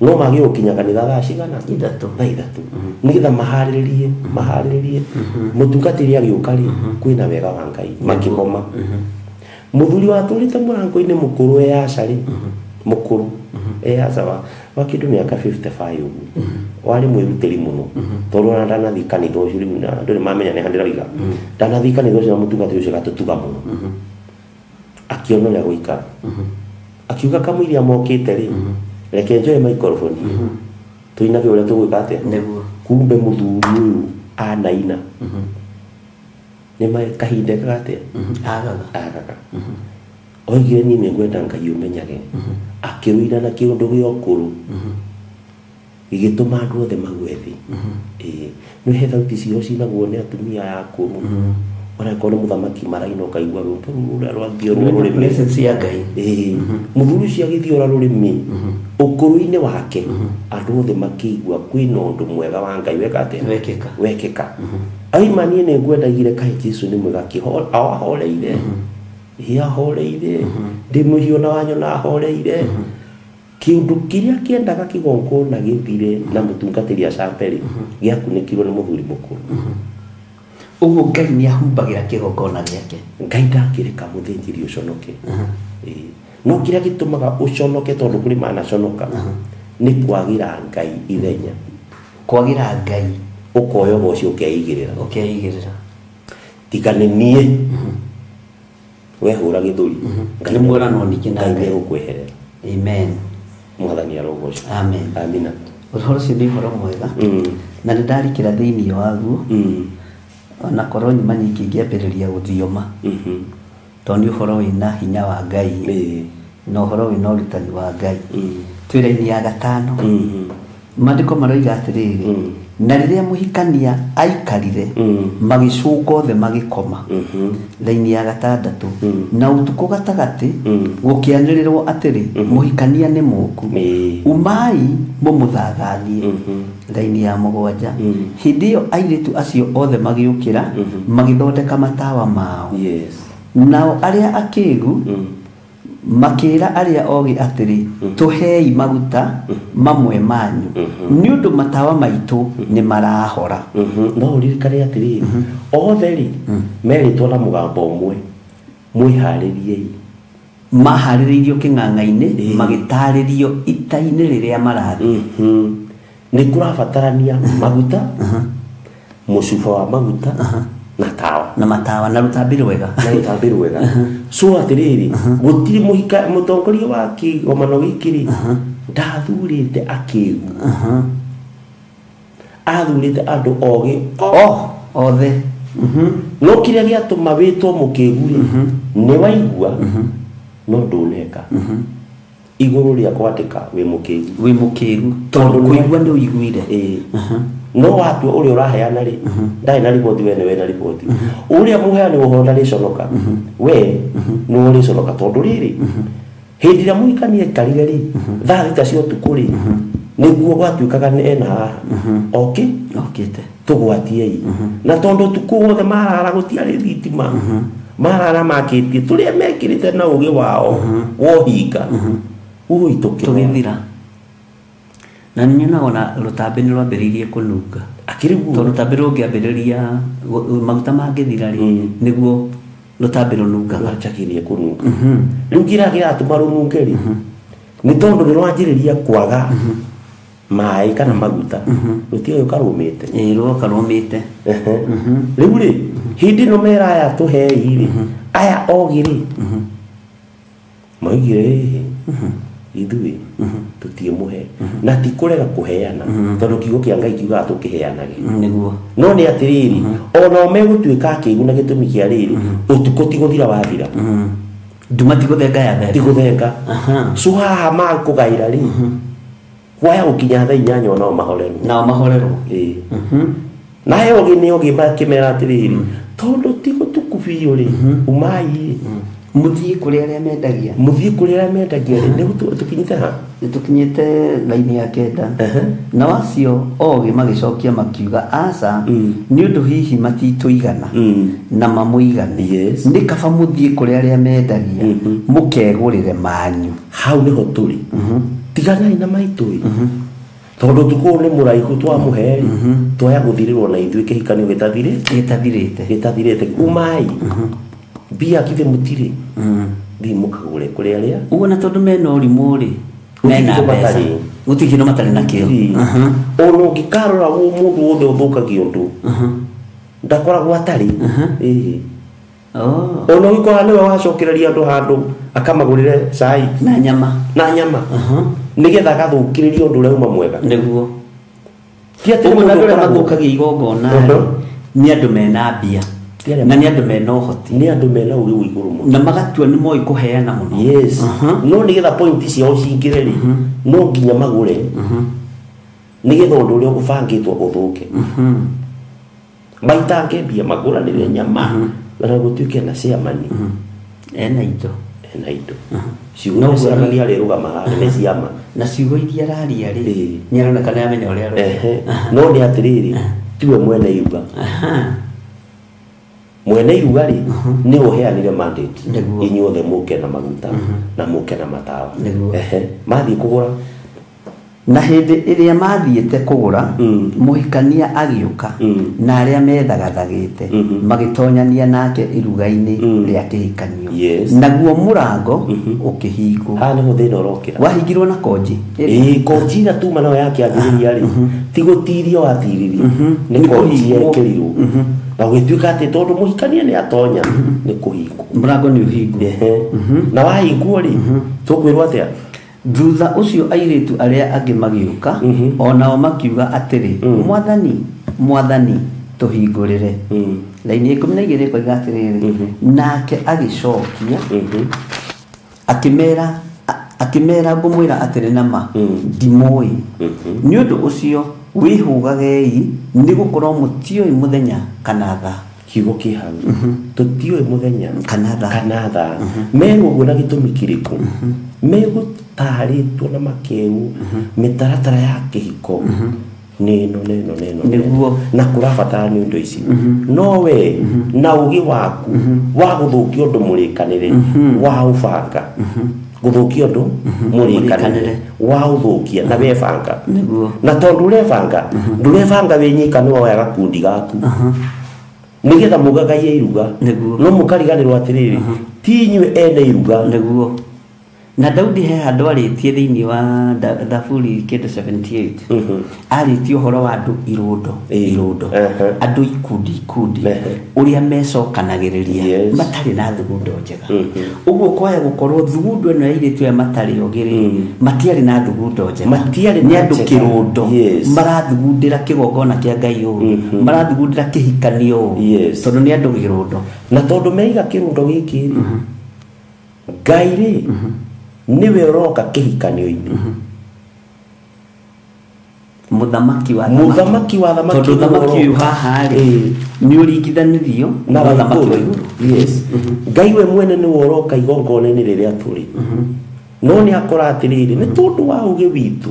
no magĩrĩirwo gũkinya kanitha thaa cigana? 3. Thaa 3, nĩgetha maharĩrĩrie, maharĩrĩrie mũtungatĩri agĩũka rĩ, kwĩna wega wa Ngai. Makĩgoma. Mũthuri watũrĩte mũrango-inĩ mũkũrũ eaca rĩ, mũkũrũ eaca wa kĩndũ mĩaka 55 ũguo, warĩ mwĩrutĩri mũno, tondũ ona ndanathiĩ kanitha ũcio rĩu, na andũ nĩmamenya nĩ ndĩroiga, ndanathiĩ kanitha ũcio na mũtungatĩri ũcio agatũtuga mũno, akĩona ũrĩa gũikara, akiuga kamũiria mokĩte rĩ, reke njoe microphone tũinage ũrĩa tũgwĩka atĩa. Nĩguo. Kumbe mũthuri ũyũ anaina nĩ kahinda ekaga atĩa? Agaga. Agaga. Oigire niĩ nĩngwenda Ngai ũmenyage, akĩrũira na kĩũndũ gĩa ũkũrũ gĩgĩtũma andũ othe mague thĩ. Ĩĩ, nĩ he thauti ciao cinagwo nĩ atumia aya akũrũ, ona korwo nĩ mũthamaki maraina ũkaigua rwĩmbo rũu rũrĩa rwathiorwo rũrĩmĩ. Presence ya Ngai. Ĩĩ, mũthuri ũcio agĩthiora rũrĩmĩ ũkũrũ-inĩ wake, andũ othe makĩigua kwĩna ũndũ mwega wa Ngai weka atĩa? Wekĩka. Wekĩka. Aima niĩ nĩ ngwendagire kaĩ Jesũ nĩ mwega, ahoreire, ĩĩ ahoreire, ndĩ mũhiũ na wanyona ahoreire. Kĩũndũ kĩrĩa kĩendaga kĩgongona gĩthire na mũtungatĩri acambe rĩ, gĩakunĩkirwo nĩ mũthuri mũkũrũ. Ũguo Ngai nĩ ahumbagĩra kĩgongona gĩake. Ngai ndangĩreka mũthĩnjĩri ũconoke. Ĩĩ, no kĩrĩa gĩtũmaga ũconoke, tondũ kũrĩ manaconoka, nĩ kwagĩra Ngai ithenya. Kwagira Ngai ukoya ugoci ukeigirira. Ukeigirira. Tiga nĩ niĩ wehũra gĩthũri. Nĩ mũranwo ningĩ na Ngai Ngai. nĩegũkweherera. Amen. Mwathani arogocwo. Amen. Amina. Ũhoro ũcio nĩ ũhoro mwega. Na nĩ ndarikĩra thĩinĩ waguo. Ona korwo nyuma nyingĩ ingĩambĩrĩria gũthioma. Tondũ nĩ ũhoro wĩna hinya wa Ngai. Na ũhoro wĩna ũrutani wa Ngai. Twĩ raini ya gatano. Maandĩko maroiga atĩrĩrĩ, na rĩrĩa mũhikania aikarire, magĩcũnga othe magĩkoma. Raini ya gatandatũ, na ũtukũ gatagatĩ gũkĩanĩrĩrwo atĩrĩ, mũhikania nĩ mũũku, umai mũmũthaganie. Raini ya mũgwanja, hĩndĩ ĩyo airĩtu acio othe magĩũkĩra, magĩthondeka matawa mao. Nao arĩa akĩgu makĩra arĩa ogĩ atĩrĩ, tũhei maguta mamwe manyu, nĩ ũndũ matawa maitũ nĩ marahora. No ũririkane atĩrĩrĩ, othe rĩ merĩtwo na mũgambo ũmwe, mwĩharĩriei. Maharĩrĩirio kĩng'ang'a-inĩ, magĩtarĩrio ita-inĩ rĩrĩa marathiĩ. Nĩ kũrabatarania maguta, mũcuba wa maguta, na tawa. Na matawa na rũtambĩ rwega. Na rũtambĩ rwega. So atĩrĩrĩ, gũtirĩ mũhika mũtongoria wa kĩgomano gĩkĩ rĩ, ndathurĩte akĩgu. Athurĩte andũ ogĩ othe. No kĩrĩa gĩatũma wĩtwo mũkĩgu rĩ, nĩ waigua no ndũneka. Igũrũ rĩa kwandĩka wĩ mũkĩgu. Wĩ mũkĩgu. Tondũ kũigua nĩ ũiguire. No watua ũrĩa ũraheana rĩ, ndarĩ na riboti, we nĩwe na riboti. Ũrĩa mũheani ũhoro ndarĩconoka, we nĩwe ũrĩconoka tondũ rĩrĩ, hĩndĩ ĩrĩa mũhikania aikarire rĩ, thaa thita cia ũtukũ rĩ, nĩguo gwatuĩkaga nĩ ena haha. Okĩ? Okĩte. Tũgwatiei. Na tondũ ũtukũ wothe marara gũtiarĩ thitima, marara makĩtie tũrĩa mekĩrĩte na ũgĩ wao wohinga. Ũi tũgĩthira. Na nĩ nyonaga ona rũtambĩ nĩ rwambĩrĩirie kũnunga. Akĩrĩ guo. Tondũ rũtambĩ rũngĩambĩrĩria maguta mangĩthira rĩ, nĩguo rũtambĩ rũnungaga. Rwanjagĩrĩria kũnunga. Rĩu kĩrĩa kĩratũma rũnunge rĩ, nĩ tondũ nĩ rwanjĩrĩria kwaga maĩ kana maguta. Rũtigagĩũka rũmĩte. Ĩĩ, rũgoka rũmĩte. Rĩu rĩ, hĩndĩ ĩno mera aya tũhei rĩ, aya ogĩ rĩ, maugire ĩhĩ, ithuĩ tũtiĩmũhe. Na ti kũrega kũheana, tondũ kiugo kĩa Ngai kiugaga tũkĩheanage. Nĩguo. No nĩ atĩrĩrĩ, onao megũtuĩka akĩgu na gĩtũmi kĩa rĩrĩ, ũtukũ ti gũthira wathira. Nduma ti gũthenga yathenga. Ti gũthenga. So haha makũgaĩra rĩ, kwaya gũkinya thaa inyanya onao mahorerwo. Nao mahorerwo. Ĩĩ. Na he ogĩ nĩ ogĩ makĩmera atĩrĩrĩ, tondũ ti gũtuku biũ rĩ, umai rĩ. Mũthiĩ kũrĩ arĩa mendagia. Mũthiĩ kũrĩ arĩa mendagia rĩ, nĩ tũkinyĩte ha? Nĩ tũkinyĩte raini ya kenda. Nao acio ogĩ magĩcokia makiuga, aca, nĩ ũndũ hihi matitũigana na mamũigane. Nĩ kaba mũthiĩ kũrĩ arĩa mendagia, mũkegũrĩre manyu. Hau nĩho tũrĩ. Tiganai na maitũ ĩ. Tondũ ũtukũ ũyũ nĩ mũraihu twamũhe rĩ, twaya gũthirĩrwo na ithuĩ kĩhikanio gĩtathirĩte. Gĩtathirĩte. Umai. Mbia githĩ mũtirĩ. Thiĩ mũkagũre kũrĩ arĩa. Ũguo na tondũ mena ũrimũ rĩ, mena mbeca. Gũtirĩ kĩndũ matarĩ nakĩo. Ona ũngĩkarora mũndũ wothe ũthũkagia ũndũ, ndakoragwo atarĩ. Ona ũngĩkora nĩwe wacokereria andũ handũ akamagũrĩre cai na nyama. Na nyama. Nĩgetha agathũkĩrĩria ũndũ ũrĩa uma mwega. Nĩguo. Ti atĩ Ũguo mũndũ andũ arĩa ũkoragwo- mathũkagia igongona nĩ andũ mena mbia. Na nĩ andũ mena ũhoti. Nĩ andũ mena ũgĩ wa igũrũ mũno. Na magatua nĩ moĩ kũheana mũno. Yes. No nĩgetha point ciao cingĩre rĩ, no nginya magũre. Nĩgetha ũndũ ũrĩa ũbangĩtwo ũthũke. Maitange mbia magũranĩre nyama. Na gũtuĩke na chairman. Ena indo. Ena indo. Ciugo iria chairman arĩrũgamaga nĩ ciama. Na ciugo iria araria rĩ, nĩ aroneka nĩ amenya ũrĩa aroiga. No nĩ atĩrĩrĩ, tiwe mwene iruga. Mwene iruga rĩ, nĩ ũheanire mandate. Inyuothe mũke na maguta na mũke na matawa. Mathiĩ kũgũra. Na hĩndĩ ĩrĩa mathiĩte kũgũra, mũhikania agĩũka, na arĩa methagathagĩte magĩtonyania nake iruga-inĩ rĩa kĩhikanio. Naguo mũrango ũkĩhingwo. Haha nĩho thĩna ũrokĩra. Wahingirwo na konji. Ĩĩ, konji ĩrĩa tuma nayo yakĩambĩrĩria rĩ, ti gũtirio watiririo, nĩ konji yekĩrirwo na gũgĩtuĩka atĩ tondũ mũhikania nĩ atonya, nĩ kũhingwo. Mũrango nĩ ũhingwo. Na wahingwo rĩ, tũkwĩrwo atĩa? Thutha ũcio airĩtu arĩa angĩ magĩũka, o nao makiuga atĩrĩ, Mwathani, Mwathani, tũhingũrĩre. Raini ya 12 ĩkoiga atĩrĩrĩ, nake agĩcokia akĩmera ngũmwĩra atĩrĩ na ma, ndimũĩ. Nĩ ũndũ ũcio wĩhũgagei, nĩ gũkorwo mũtiũĩ mũthenya kana thaa. Kiugo kĩ hau, tũtiũĩ mũthenya kana thaa. Kana thaa. Merwo ũguo na gĩtũmi kĩrĩkũ? Megũtarĩtwo na makerwo mĩtaratara ya kĩhiko nĩ ĩno na ĩno na ĩno. Nĩguo. Na kũrabatara nĩ indo ici, no we na ũgĩ waku wa gũthũkia ũndũ mũrĩkanĩre, wa ũbanga gũthũkia ũndũ mũrĩkanĩre, wa ũthũkia na webanga. Nĩguo. Na tondũ ũrebanga, ndũrebanga wĩ nyika, nĩ woya gakundi gaku nĩgetha mũgagaie iruga. Nĩguo. No mũkariganĩrwo atĩrĩrĩ, ti inyuĩ ene iruga. Nĩguo. Na Daudi he handũ arĩtie thĩinĩ wa Thaburi kĩndũ 78, arĩtie ũhoro wa andũ irũndo, irũndo, andũ ikundi ikundi, ũrĩa mecokanagĩrĩria matarĩ na thugundo njega. Ũguo kwaya gũkorwo thugundo ĩno ya airĩtu aya matarĩ ogĩ rĩ, matiarĩ na thugundo njega. Matiarĩ nĩ na andũ njega. kĩrũndo, marathugundĩra kĩgongona kĩa Ngai ũũ, marathugundĩra kĩhikanio ũũ, tondũ nĩ andũ kĩrũndo. Na tondũ meiga kĩrũndo gĩkĩ rĩ, Ngai rĩ nĩwe ũroka kĩhikanio-inĩ. Mũthamaki wa thamaki. Mũthamaki wa thamaki tondũ nĩwe thamaki ũyũ ũroka. haha rĩ, nĩ ũringithanirio na na thamaki wa igũrũ. igũrũ. Ngai we mwene nĩwe ũroka igongona-inĩ rĩrĩa tũrĩ, no nĩ akora atĩrĩrĩ, nĩ tondũ wa ũgĩ witũ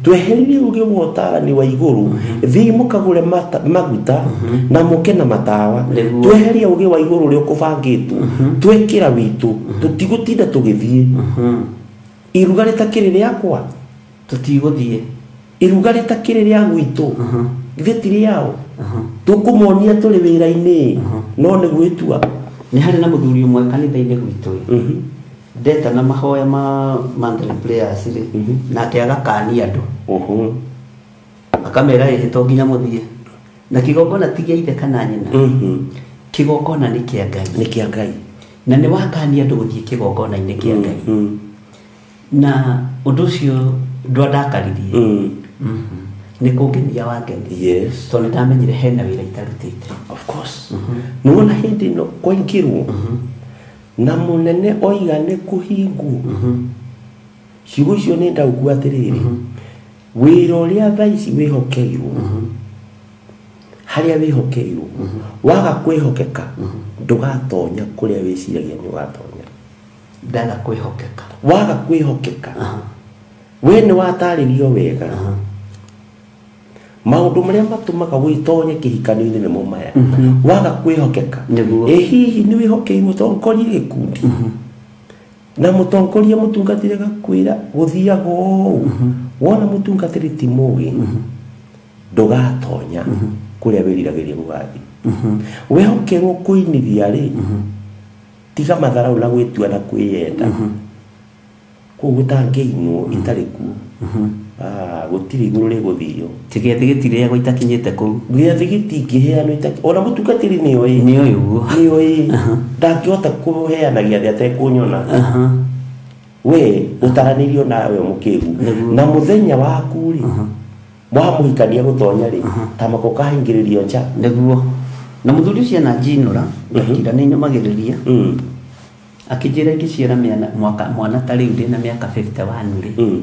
tweheririe ũgĩ wa ũtarani wa igũrũ, thiĩ mũkagũre maguta na mũke na matawa. Tweherie ũgĩ wa igũrũ ũrĩa ũkũbangĩtwo, twekĩra witũ, tũtigũtinda tũgĩthiĩ iruga rĩtakĩrĩ rĩakwa. Tũtigũthiĩ. Iruga rĩtakĩrĩ rĩa gwitũ, githĩ ti rĩao? Tũkũmonia tũrĩ wĩra-inĩ, no nĩ gwĩtua. Nĩ harĩ na mũthuri ũmwe kanitha-inĩ gwitũ ĩ, ndeta na mahoya ma monthly prayers rĩ, nake agakania andũ, akamera ĩhĩ to nginya mũthiĩ na kĩgongona ti gĩa ithe kana nyina, kĩgongona nĩ kĩa Ngai. Nĩ kĩa Ngai. Na nĩ wakania andũ gũthiĩ kĩgongona-inĩ kĩa Ngai, na ũndũ ũcio ndwandakaririe. Nĩ kũngenia wangenia, tondũ nĩ ndamenyire hena wĩra itarutĩte. Of course. Nĩwona hĩndĩ ĩno kwaingĩrwo na mũnene oiga nĩ kũhingwo, ciugo icio nĩ ndaũku atĩrĩrĩ, wĩra ũrĩa thaa ici wĩhokeirwo, harĩa wĩhokeirwo, waga kwĩhokeka, ndũgatonya kũrĩa wĩciragia nĩ ũgatonya. Ndaga kwĩhokeka. Waga kwĩhokeka, we nĩ watarĩrio wega maũndũ marĩa matũmaga wĩtonye kĩhikanio-inĩ nĩmo maya, waga kwĩhokeka. Nĩguo. Ĩ hihi nĩ wĩhokeirwo ũtongorie gĩkundi, na mũtongoria mũtungatĩri agakwĩra gũthiaga ũũ, wona mũtungatĩri ti mũgĩ, ndũgatonya kũrĩa wĩriragĩria gũgathiĩ. Wehokerwo kũinithia rĩ, tiga matharau na gwĩtua na kwĩyenda, kũu gũtangĩinwo itarĩ kuo. Gũtirĩ igũrũ rĩgũthio. Gĩathĩ gĩtirĩagwo itakinyĩte kũu. Gĩathĩ gĩtingĩheanwo ona mũtungatĩri nĩoĩ. Nĩoĩ ũguo. Nĩoĩ ndangĩhota kũheana gĩathĩ atekũnyona. We ũtaranĩrio nawe mũkĩgu, na mũthenya waku rĩ, wa mũhikania gũtonya rĩ, ta mako kahingĩrĩrio nja. Nĩguo. Na mũthuri ũcio ananjinũra, ngakira nĩ nyũmagĩrĩria. Akĩnjĩra ingĩciara mwaka mwana ta rĩu ndĩna mĩaka 51 rĩ,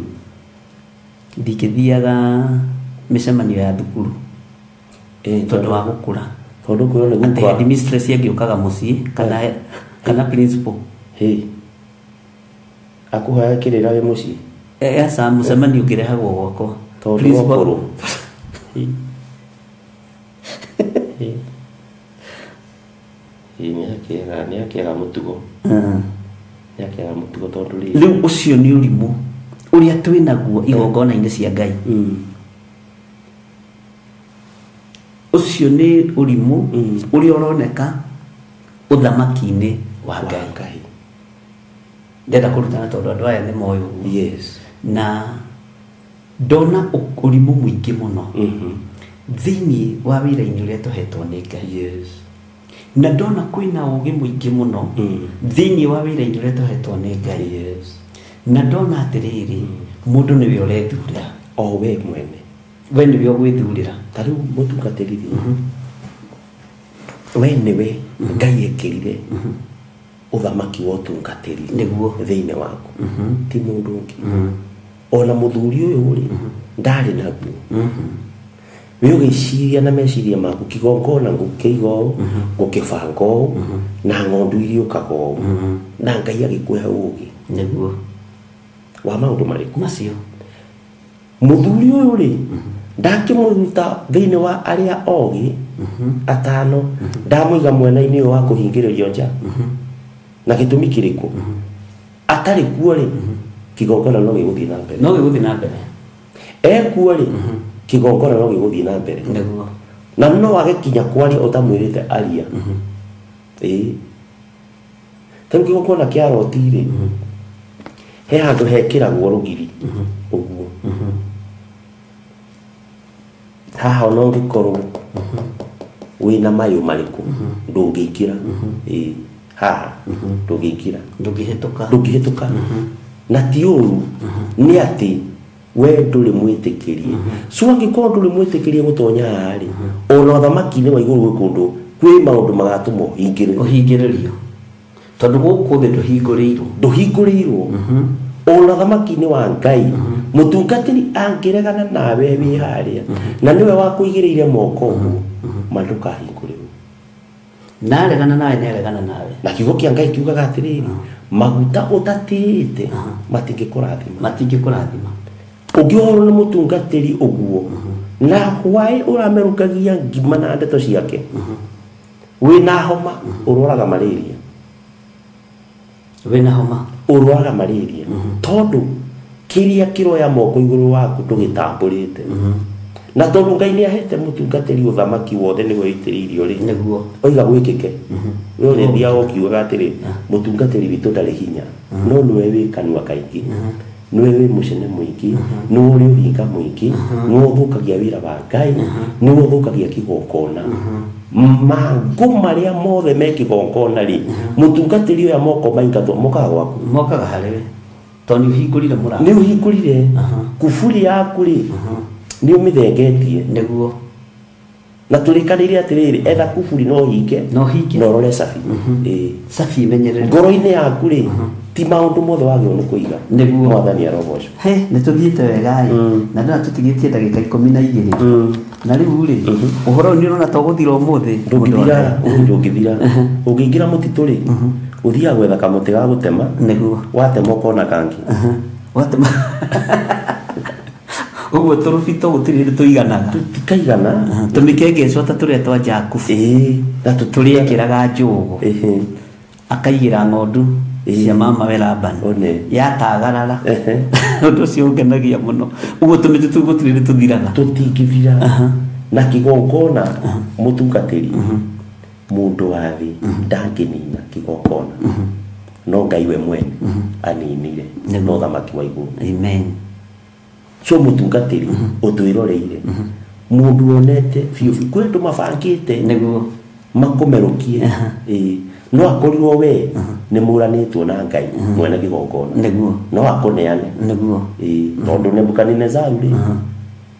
ndingĩthiaga mĩcemanio ya thukuru tondũ wa gũkũra. Tondũ kwĩrwo nĩ atĩ gũkũra. Headmistress angĩũkaga mũciĩ kana principal. Akũhoya kĩrĩra wĩ mũciĩ? Aca, mũcemanio ũngĩrehagwo gwakwa. Tondũ Principal. ũkũrũ. Nĩ akĩaga mũtugo. Nĩ akĩaga mũtugo tondũ rĩrĩ. Rĩu ũcio nĩ ũrimũ. Ũrĩa twĩnaguo igongona-inĩ cia Ngai. Ũcio nĩ ũrimũ ũrĩa ũroneka ũthamaki-inĩ wa Ngai. Ndenda kũrutana tondũ andũ aya nĩ moĩ ũguo. Yes. Na ndona ũrimũ mũingĩ mũno thĩinĩ wa wĩra-inĩ ũrĩa tũhetwo nĩ Ngai. Yes. Na ndona kwĩna ũgĩ mũingĩ mũno thĩinĩ wa wĩra-inĩ ũrĩa tũhetwo nĩ Ngai. Yes. Na ndona atĩrĩrĩ, mũndũ nĩwe ũrethurĩra. O we mwene. We nĩwe ũgwĩthurĩra. Ta rĩu mũtungatĩri rĩ, we nĩwe Ngai ekĩrire ũthamaki wa ũtungatĩri Nĩguo. thĩinĩ waku, ti mũndũ ũngĩ. Ona mũthuri ũyũ rĩ, ndarĩ naguo. We ũgĩciria na meciria maku kigongona ngũkĩiga ũũ, ngũkĩbanga ũũ, na ng'ondu iriũkaga ũũ, na Ngai agĩkũhe ũũgĩ Nĩguo. wa maũndũ marĩkũ macio. Mũthuri ũyũ rĩ, ndakĩmũruta thĩinĩ wa arĩa ogĩ atano, ndamũiga mwena-inĩ ũyũ wa kũhingĩrĩrio nja. Na gĩtũmi kĩrĩkũ? Atarĩ kuo rĩ, kigongona no gĩgũthiĩ na mbere. No gĩgũthiĩ na mbere. Ekuo rĩ, kigongona no gĩgũthiĩ na mbere. Nĩguo. Na no age kinya kwaria ũtamwĩrĩte aria. Ĩĩ. Ta rĩu kĩgongona kĩa roti rĩ, he handũ hekĩragwo rũgiri ũguo. Haha ona ũngĩkorwo wĩna mayũ marĩkũ, ndũngĩingĩra. Ĩĩ, haha ndũngĩingĩra. Ndũngĩhĩtũka. Ndũngĩhĩtũka. Na ti ũru, nĩ atĩ we ndũrĩ mwĩtĩkĩrie. So angĩkorwo ndũrĩ mwĩtĩkĩrie gũtonya haha rĩ, ona ũthamaki-inĩ wa igũrũ gwĩ kũndũ kwĩ maũndũ magatũma ũhingĩrĩrio. Ũhingĩrĩrio. Tondũ gũkũ thĩ ndũhingũrĩirwo. Ndũhingũrĩirwo. Ona ũthamaki-inĩ wa Ngai, mũtungatĩri angĩregana nawe wĩ harĩa, na nĩwe wakũigĩrĩire moko ũguo, ma ndũkahingũrĩrwo. Naregana nawe, nĩaregana nawe. Na kiugo kĩa Ngai kiugaga atĩrĩrĩ, maguta ũtatĩĩte matingĩkũrathima. Matingĩkũrathima. Ũngĩohorwo nĩ mũtungatĩri ũguo, na hwaĩ ũramerũkagia ngima na ndeto ciake, wĩna homa ũrwaraga malaria. Wĩna homa ũrwaraga malaria. Tondũ kĩrĩa kĩroya moko igũrũ waku ndũgĩtambũrĩte. Na tondũ Ngai nĩahete mũtungatĩri ũthamaki wothe nĩwe ũitĩrĩirio rĩ, Nĩguo. oiga gwĩkĩke. We ũrĩthiaga ũkiugaga atĩrĩ, mũtungatĩri witũ ndarĩ hinya, no nĩwe wĩ kanua kaingĩ, nĩwe wĩ mũcene mũingĩ, nĩwe ũrĩ ũhinga mũingĩ, nĩwe ũthũkagia wĩra wa Ngai, nĩwe ũthũkagia kĩgongona. Mangũ marĩa mothe me kĩgongona rĩ, mũtungatĩri ũyũ moko maingatwo mokaga gwaku. Mokaga harĩ we. Tondũ nĩ ũhingũrire mũrango. Nĩ ũhingũrire. Kuburi yaku rĩ, nĩ ũmĩthengetie. Nĩguo. Na tũrĩkanĩire atĩrĩrĩ, etha kuburi no ũhinge, No ũhinge. na ũrore cabi. Ĩĩ. Cabi imenyerere. Ngoro-inĩ yaku rĩ, ti maũndũ mothe wagĩrĩirwo nĩ kũiga. Nĩguo. Mwathani arogocwo. He, nĩ tũthiĩte wega ĩ. Na ndĩrona tũtigĩtie ndagĩka 12. Na rĩu rĩ, ũhoro ũyũ nĩ ũrona to gũthira ũmũthĩ. Ndũngĩthira, ndũngĩthira. Ũngĩingĩra mũtitũ rĩ, ũthiaga gwetha kamũtĩ ga gũtema. Nĩguo. Watema ũkona kangĩ. Watema. Ũguo tũrũbito gũtirĩ hĩndĩ tũiganaga. Tũtikaigana. Tũmĩkengecwa ta tũrĩa twa Jakubu. Ĩĩ, na Tũrĩekĩraga njũgũ. Akaigĩra ng'ondu cia mama we Labani. One. Yatagarara. Ũndũ ũcio ũngenagia mũno. Ũguo tũmĩtĩ tũu gũtirĩ hĩndĩ tũthiraga. Tũtingĩthira. Na kĩgongona mũtungatĩri, mũndũ wa thĩ ndangĩnina kĩgongona. No Ngai we mwene aninire na ũthamaki wa igũrũ. Amen. So mũtungatĩri ũtwĩroreire, mũndũ wonete biũ biũ, kwĩ andũ mabangĩte Nĩguo. makũmerũkie. Ĩĩ. No akorirwo we nĩ mũranĩtwo na Ngai mwene kĩgongona. Nĩguo. No akũneane. Nĩguo. Ĩĩ, tondũ Nebukadnezaru rĩ,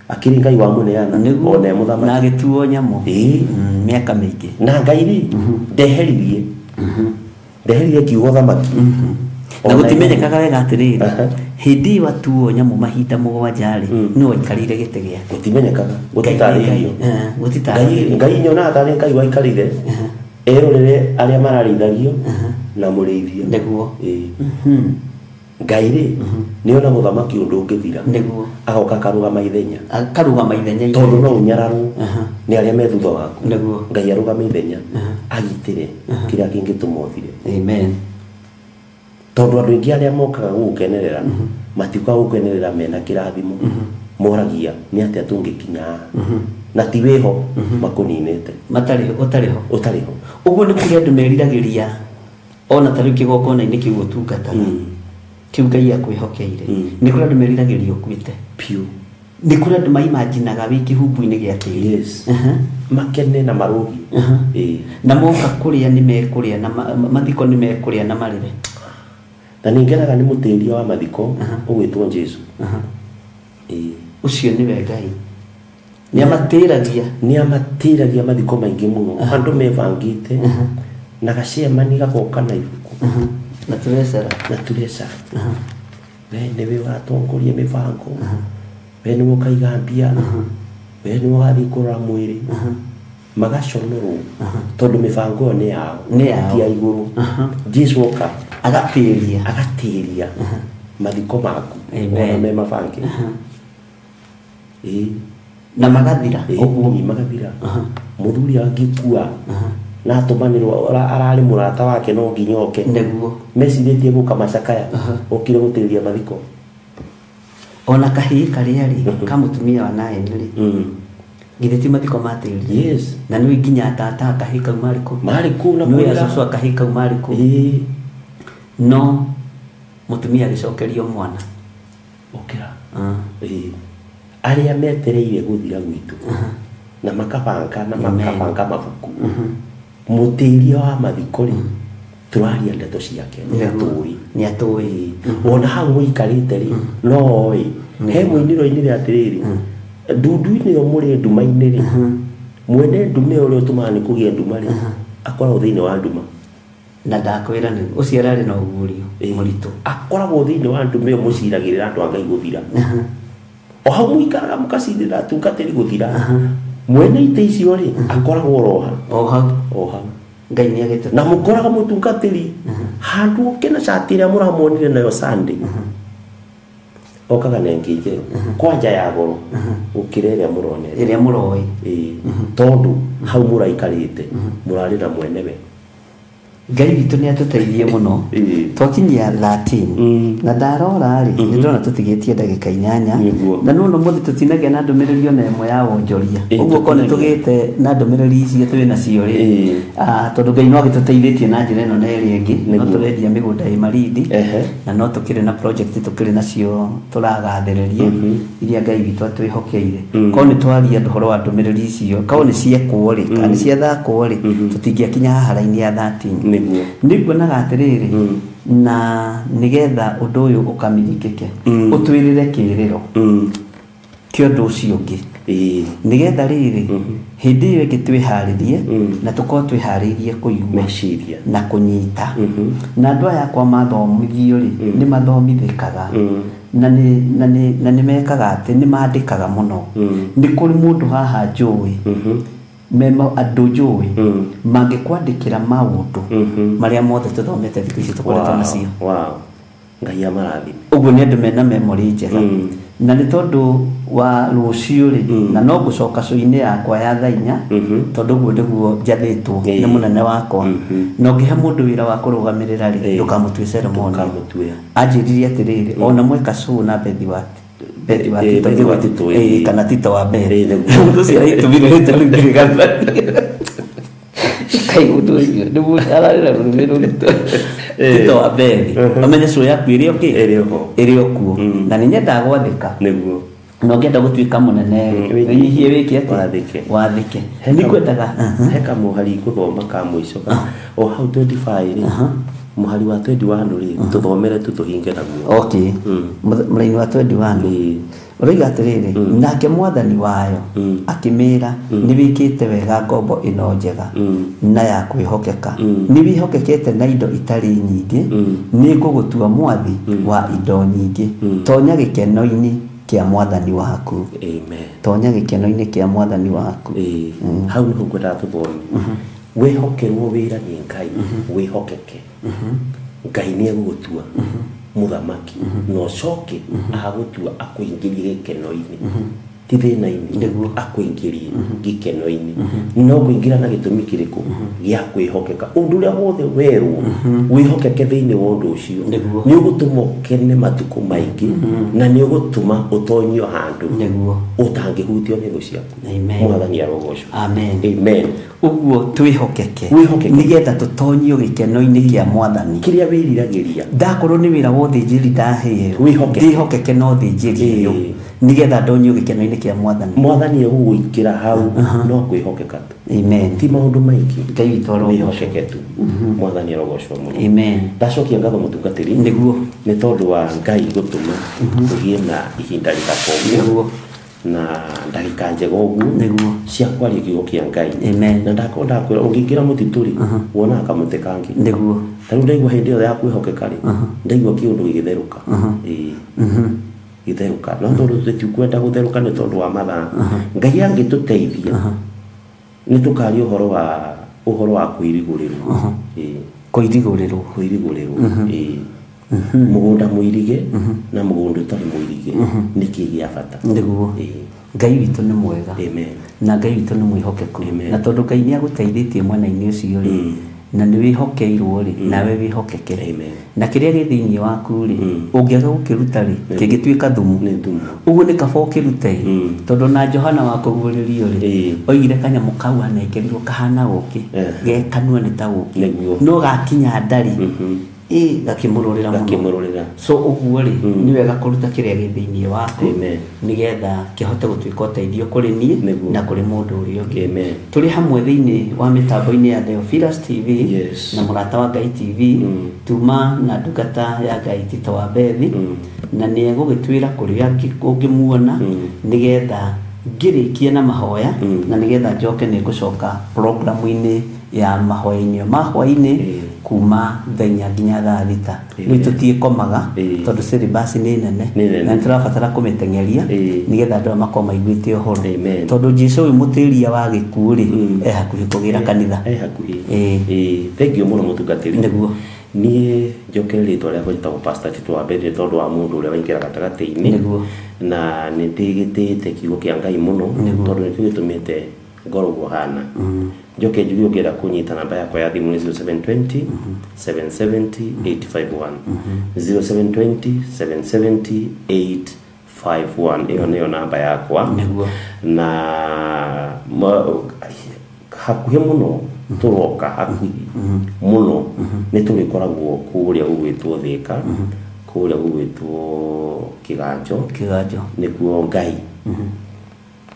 akĩrĩ Ngai wa mũneana, Nĩguo. ona e mũthamaki. Na agĩtuo nyamũ. Ĩĩ. Mĩaka mĩingĩ. Na Ngai rĩ, ndeheririe. Ndeheririe kiugo thamaki. Na gũtimenyekaga wega atĩrĩrĩ, hĩndĩ ĩyo atuo nyamũ mahinda 7 rĩ, nĩwe waikarĩire gĩtĩ gĩake. Gũtimenyekaga, gũtitarĩirio. Gũtitarĩirio. Ngai nyonaga tarĩ Ngai waikarĩire, erorere arĩa mararĩithagio na mũrĩithia. Nĩguo. Ĩĩ. Ngai rĩ, nĩona mũthamaki ũndũ ũngĩthira. Nĩguo. Agoka akarũgama ithenya. Akarũgama ithenya. Tondũ no ũnyararwo nĩ arĩa me thutha waku. Nĩguo. Ngai arũgame ithenya, agitĩre kĩrĩa kĩngĩtũma ũthire. Amen. Tondu andu aingi aria mokaga gugukenerera matiukaga gukenerera mena kirathimo moragia ni atia tungikinya na ti wiho makuninite matari utari ho utari ho. Uguo ni kuri andu meriragiria ona ta riu kigongona-ini kiu utungataga kiu Ngai akwihokeire ni kuri andu meriragiria ukuite piu ni kuri andu maimaginaga wi kihumbu-ini gia tĩri. Yes. Makene na marugi. Na moka kuria ni mekuria na mathiko ni mekuria na marire. Na ningenaga ni mutiria wa mathiko ugwitwo Jesu. Ucio niwe Ngai. Ni amatiragia. Ni amatiragia mathiko maingi muno. Andu mebangite na gacemani gagoka na ibuku na turecara na turecara. We niwe watongoria mibango. We niwe ukaiga mbia. We niwe ũgathiĩ kũrora mwĩrĩ. Magaconorwo tondu mibango ni yao ti ya igũrũ. Jesu oka agatĩria agatĩria mathiko maku ona me mabange. Na magathira ũguo magathira. Muthuri angĩkua na atũmanĩrwo ararĩ mũrata wake no nginya oke nĩguo mecirĩtie gũka macakaya okire gũtĩrĩria mathiko. Ona kahii karĩa rĩ ka mũtumia wa Naini rĩ githĩ ti mathiko matĩririe. Yes. Na nĩ nginya tata kahii kau marĩ kũu marĩ kũu na nĩ acũcũ a kahii kau marĩ kũu. No mũtumia agĩcokerio mwana okĩra. Arĩa metereire gũthira gwitũ na makabanga na makabanga mabuku mũtĩria wa mathiko rĩ tũraria ndeto ciake nĩ atũĩ ona hau mũikarĩte rĩ no oĩ he mũinĩro-inĩ atĩrĩrĩ ndundu-inĩ ĩyo mũrĩ nduma-inĩ rĩ mwene nduma ĩyo ũrĩa ũtũmaga nĩ kũgĩe nduma rĩ akoragwo thĩinĩ wa nduma na ndakwĩra nĩ ũcio ararĩ na ũguũrio mũritũ akoragwo thĩinĩ wa nduma ĩyo mũciragĩrĩra andũ a Ngai gũthira o hau mũikaraga mũkacirĩra atungatĩri gũthira mwene itĩ icio rĩ akoragwo oroha o hau o hau Ngai nĩ agĩte na mũkoraga mũtungatĩri handũ oke na cati ĩrĩa mũramuonire nayo Sunday okaga na ĩngĩ njerũ kwanja ya goro gũkĩra ĩrĩa mũronete ĩrĩa mũroĩ tondũ hau mũraikarĩte mũrarĩ na mwenewe. Ngai witũ nĩ atũteithie mũno twakinyia 13 na ndarora rĩ nĩ ndĩrona tũtigĩtie ndagĩka 8 na no mũthĩ tũtinagĩa na ndũmĩrĩri ona ĩmwe ya wonjoria ũguo korwo nĩ tũgĩte na ndũmĩrĩri icio twĩ nacio rĩ tondũ Ngai no agĩtũteithĩtie na njĩra ĩno na ĩrĩa ĩngĩ no tũrendia mĩgũnda ĩ Malindi na no tũkĩrĩ na project tũkĩrĩ nacio tũragathĩrĩria iria Ngai witũ atwĩhokeire korwo nĩ twaria ũhoro wa ndũmĩrĩri icio korwo nĩ ciekwo rĩ kana nĩ ciathakwo rĩ tũtingĩakinya haha raini ya 13 nĩnguonaga atĩrĩrĩ na nĩgetha ũndũ ũyũ ũkamirikĩke ũtwĩrĩre kĩrĩro kĩa ũndũ ũcio ũngĩ nĩgetha rĩrĩ hĩndĩ ĩyo ĩngĩ twĩharĩrie na tũkorwo twĩharĩirie kũigua meciria na kũnyita na andũ aya akwa mathomithio rĩ nĩ mathomithĩkaga na nĩ mekaga atĩ nĩ mandĩkaga mũno nĩ kũrĩ mũndũ haha njũĩ memo andũ njũĩ mangĩkwandĩkĩra maũndũ marĩa mothe tũthomete thikũ ici tũkoretwo nacio. Ngai amarathime. Ũguo nĩ andũ mena memory njega na nĩ tondũ wa rũciũ rĩ na no ngũcoka cũinĩ yakwa ya thaa inya tondũ ũguo nĩguo njathĩtwo nĩ mũnene wakwa na ũngĩhe mũndũ wĩra wa kũrũgamĩrĩra rĩ ndũkamũtue ceremony. Anjĩrire atĩrĩrĩ ona mweka cũũ na Bethi wa Bethi wa Tito kana Tito wa Bethi mũndũ ũcio aitũmire rĩtwa rĩu ndirĩgathania kai ũndũ ũcio nĩguo ararĩra rũrĩmĩ rũritũ Tito wa Bethi amenye cũũ yaku ĩrĩ o kĩ ĩrĩ o kuo na nĩ nyendaga gwathĩka nĩguo na ũngĩenda gũtuĩka mũnene rĩ wĩnyihie wĩke atĩ wathĩke nĩ ngwendaga he kamũhari ngũthoma ka mũico o hau 25 rĩ mũhari wa 21 rĩ tũthomere tu tũhinge naguo. Okay. Mũraini wa 21 ũroiga atĩrĩrĩ nake mwathani wayo akĩmĩra nĩ wĩkĩte wega ngombo ĩno njega na ya kwĩhokeka nĩ wĩhokekete na indo itarĩ nyingĩ nĩ ngũgũtua mwathi wa indo nyingĩ tonya gĩkeno-inĩ kĩa mwathani waku. Amen. Tonya gĩkeno-inĩ kĩa mwathani waku. Hau nĩho ngwendaga tũthome wĩhokerwo wĩra nĩ Ngai wĩhokeke Ngai nĩ egũgũtua mũthamaki na ũcoke agũtua akũingĩrie gĩkeno-inĩ. Ti thĩna-inĩ akũingĩrie gĩkeno-inĩ no kũingĩra na gĩtũmi kĩrĩkũ gĩa kwĩhokeka ũndũ ũrĩa wothe werwo wĩhokeke thĩinĩ wa ũndũ ũcio nĩ ũgũtũma ũkene matukũ maingĩ na nĩ ũgũtũma ũtonyio handũ ũtangĩhutio nĩ thũ ciaku. Mwathani arogocwo. Amen. Amen. Ũguo twĩhokeke nĩgetha tũtonyio gĩkeno-inĩ kĩa mwathani kĩrĩa wĩriragĩria. Ndakorwo nĩ wĩra wa ũthĩnjĩri ndaheo ndĩhokeke na ũthĩnjĩri ũyũ nĩgetha ndonyio gĩkeno-inĩ kĩa mwathani. Mwathani egũgũikĩra hau no kwĩhokeka tu. Amen. Ti maũndũ maingĩ. Ngai witũ arogocwo. Wĩhokeke tu. Mwathani arogocwo mũno. Amen. Ndacokia ngatho mũtungatĩri nĩguo nĩ tondũ wa Ngai gũtũma tũgĩe na ihinda rĩthaka ũguo na ndagĩka njega ũguo nĩguo cia kwaria kiugo kĩa Ngai. Amen. Na ndakorwo ndakwĩra ũngĩingĩra mũtitũ rĩ wonaga kamũtĩ kangĩ nĩguo. Ta rĩu ndaigua hĩndĩ ĩyo ya kwĩhokeka rĩ ndaigua kĩũndũ gĩgĩtherũka. Gĩtherũka no tondũ tũtikwenda gũtherũka nĩ tondũ wa mathaa. Ngai angĩtũteithia nĩ tũkaria ũhoro wa kwĩrigũrĩrwo. Kwĩrigũrĩrwo. Kwĩrigũrĩrwo. Mũgũnda mũirige na mũgũnda ũtarĩ mũirige nĩ kĩĩ gĩa bata. Nĩguo. Ngai witũ nĩ mwega. Amen. Na Ngai witũ nĩ mwĩhokeku. Na tondũ Ngai nĩ agũteithĩtie mwena-inĩ ũcio rĩ na nĩ wĩhokeirwo rĩ nawe wĩhokeke. Amen. Na kĩrĩa gĩ thĩinĩ waku rĩ ũngĩaga gũkĩruta rĩ kĩngĩtuĩka thumu. Ũguo nĩ kaba ũkĩrute tondũ na Johana wa kũguũrĩrio rĩ oigire kanyamũ kau anengerirwo kahana ũkĩ ge kanua nĩ ta ũkĩ no gakinya ndari gakĩmũrũrĩra mũno. So ũguo rĩ nĩ wega kũruta kĩrĩa gĩ thĩinĩ waku nĩgetha kĩhote gũtuĩka ũteithio kũrĩ niĩ na kũrĩ mũndũ ũrĩa ũngĩ. Tũrĩ hamwe thĩinĩ wa mĩtambo-inĩ ya Theophilus TV na Mũrata wa Ngai TV tuma na ndungata ya Ngai Tito wa Bethi na nĩ egũgĩtwĩra kũrĩa ũngĩmuona nĩgetha ngĩrĩkie na mahoya na nĩgetha njoke nĩ ngũcoka programu-inĩ ya mahoya-inĩ ma hwaĩ-inĩ kuma thaa inya nginya thaa thita. Rĩu tũtiĩkomaga tondũ syllabus nĩ nene na nĩtũrabatara kũmĩteng'eria nĩgetha andũ aya makorwo maiguĩte ũhoro tondũ Jesũ ũyũ mũtĩria wa gĩkuũ rĩ e hakuhĩ kũgĩra kanitha. E hakuhĩ. Thengiũ mũno mũtungatĩri. Nĩguo. Niĩ njokere rĩtwa rĩakwa njĩtagwo Pastor Tito wa Bethi tondũ wa mũndũ ũrĩa waingĩra gatagatĩ-inĩ. Nĩguo. Na nĩ ndĩgĩtĩĩte kiugo kĩa Ngai mũno tondũ nĩkĩo gĩtũmĩte ngorwo ũguo hana. Njoke njuge ũngĩenda kũnyita namba yakwa ya thimũ nĩ 0720 770 851 0720 770 851 ĩyo nĩyo namba yakwa. Nĩguo. Na hakuhĩ mũno tũroka hakuhĩ mũno nĩ tũrĩkoragwo kũrĩa gũgwĩtwo Thĩka, kũrĩa gũgwĩtwo Kĩganjo. Kĩganjo nĩkuo Ngai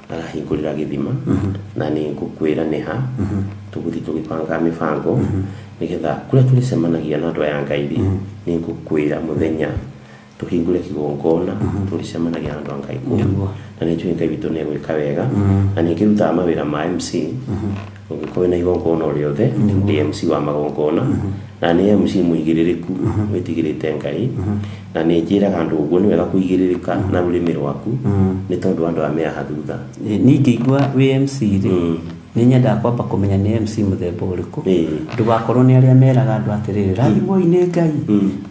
arahingũrĩra gĩthima na nĩ ngũkwĩra nĩ ha tũgũthiĩ tũgĩbanga mĩbango nĩgetha kũrĩa tũrĩcemanagia na andũ aya Ngai rĩ nĩ ngũkwĩra mũthenya tũhingũre kĩgongona tũrĩcemanagia na andũ a Ngai kũu na nĩ njũĩ Ngai witũ nĩ egwĩka wega na nĩ ngĩrutaga mawĩra ma MC ũngĩkorwo wĩna igongona o rĩothe ndĩ MC wa magongona na nĩ MC mũigĩrĩrĩku wĩtigĩrĩte Ngai na nĩ njĩraga andũ ũguo nĩ wega kũigĩrĩrĩka na rũrĩmĩ rwaku nĩ tondũ andũ aya me haha thutha. Niĩ ngĩigua wĩ MC rĩ nĩ nyendaga kwamba kũmenya nĩ MC mũthemba ũrĩkũ ndũgakorwo nĩ arĩa meraga andũ atĩrĩrĩ rathimwoi nĩ Ngai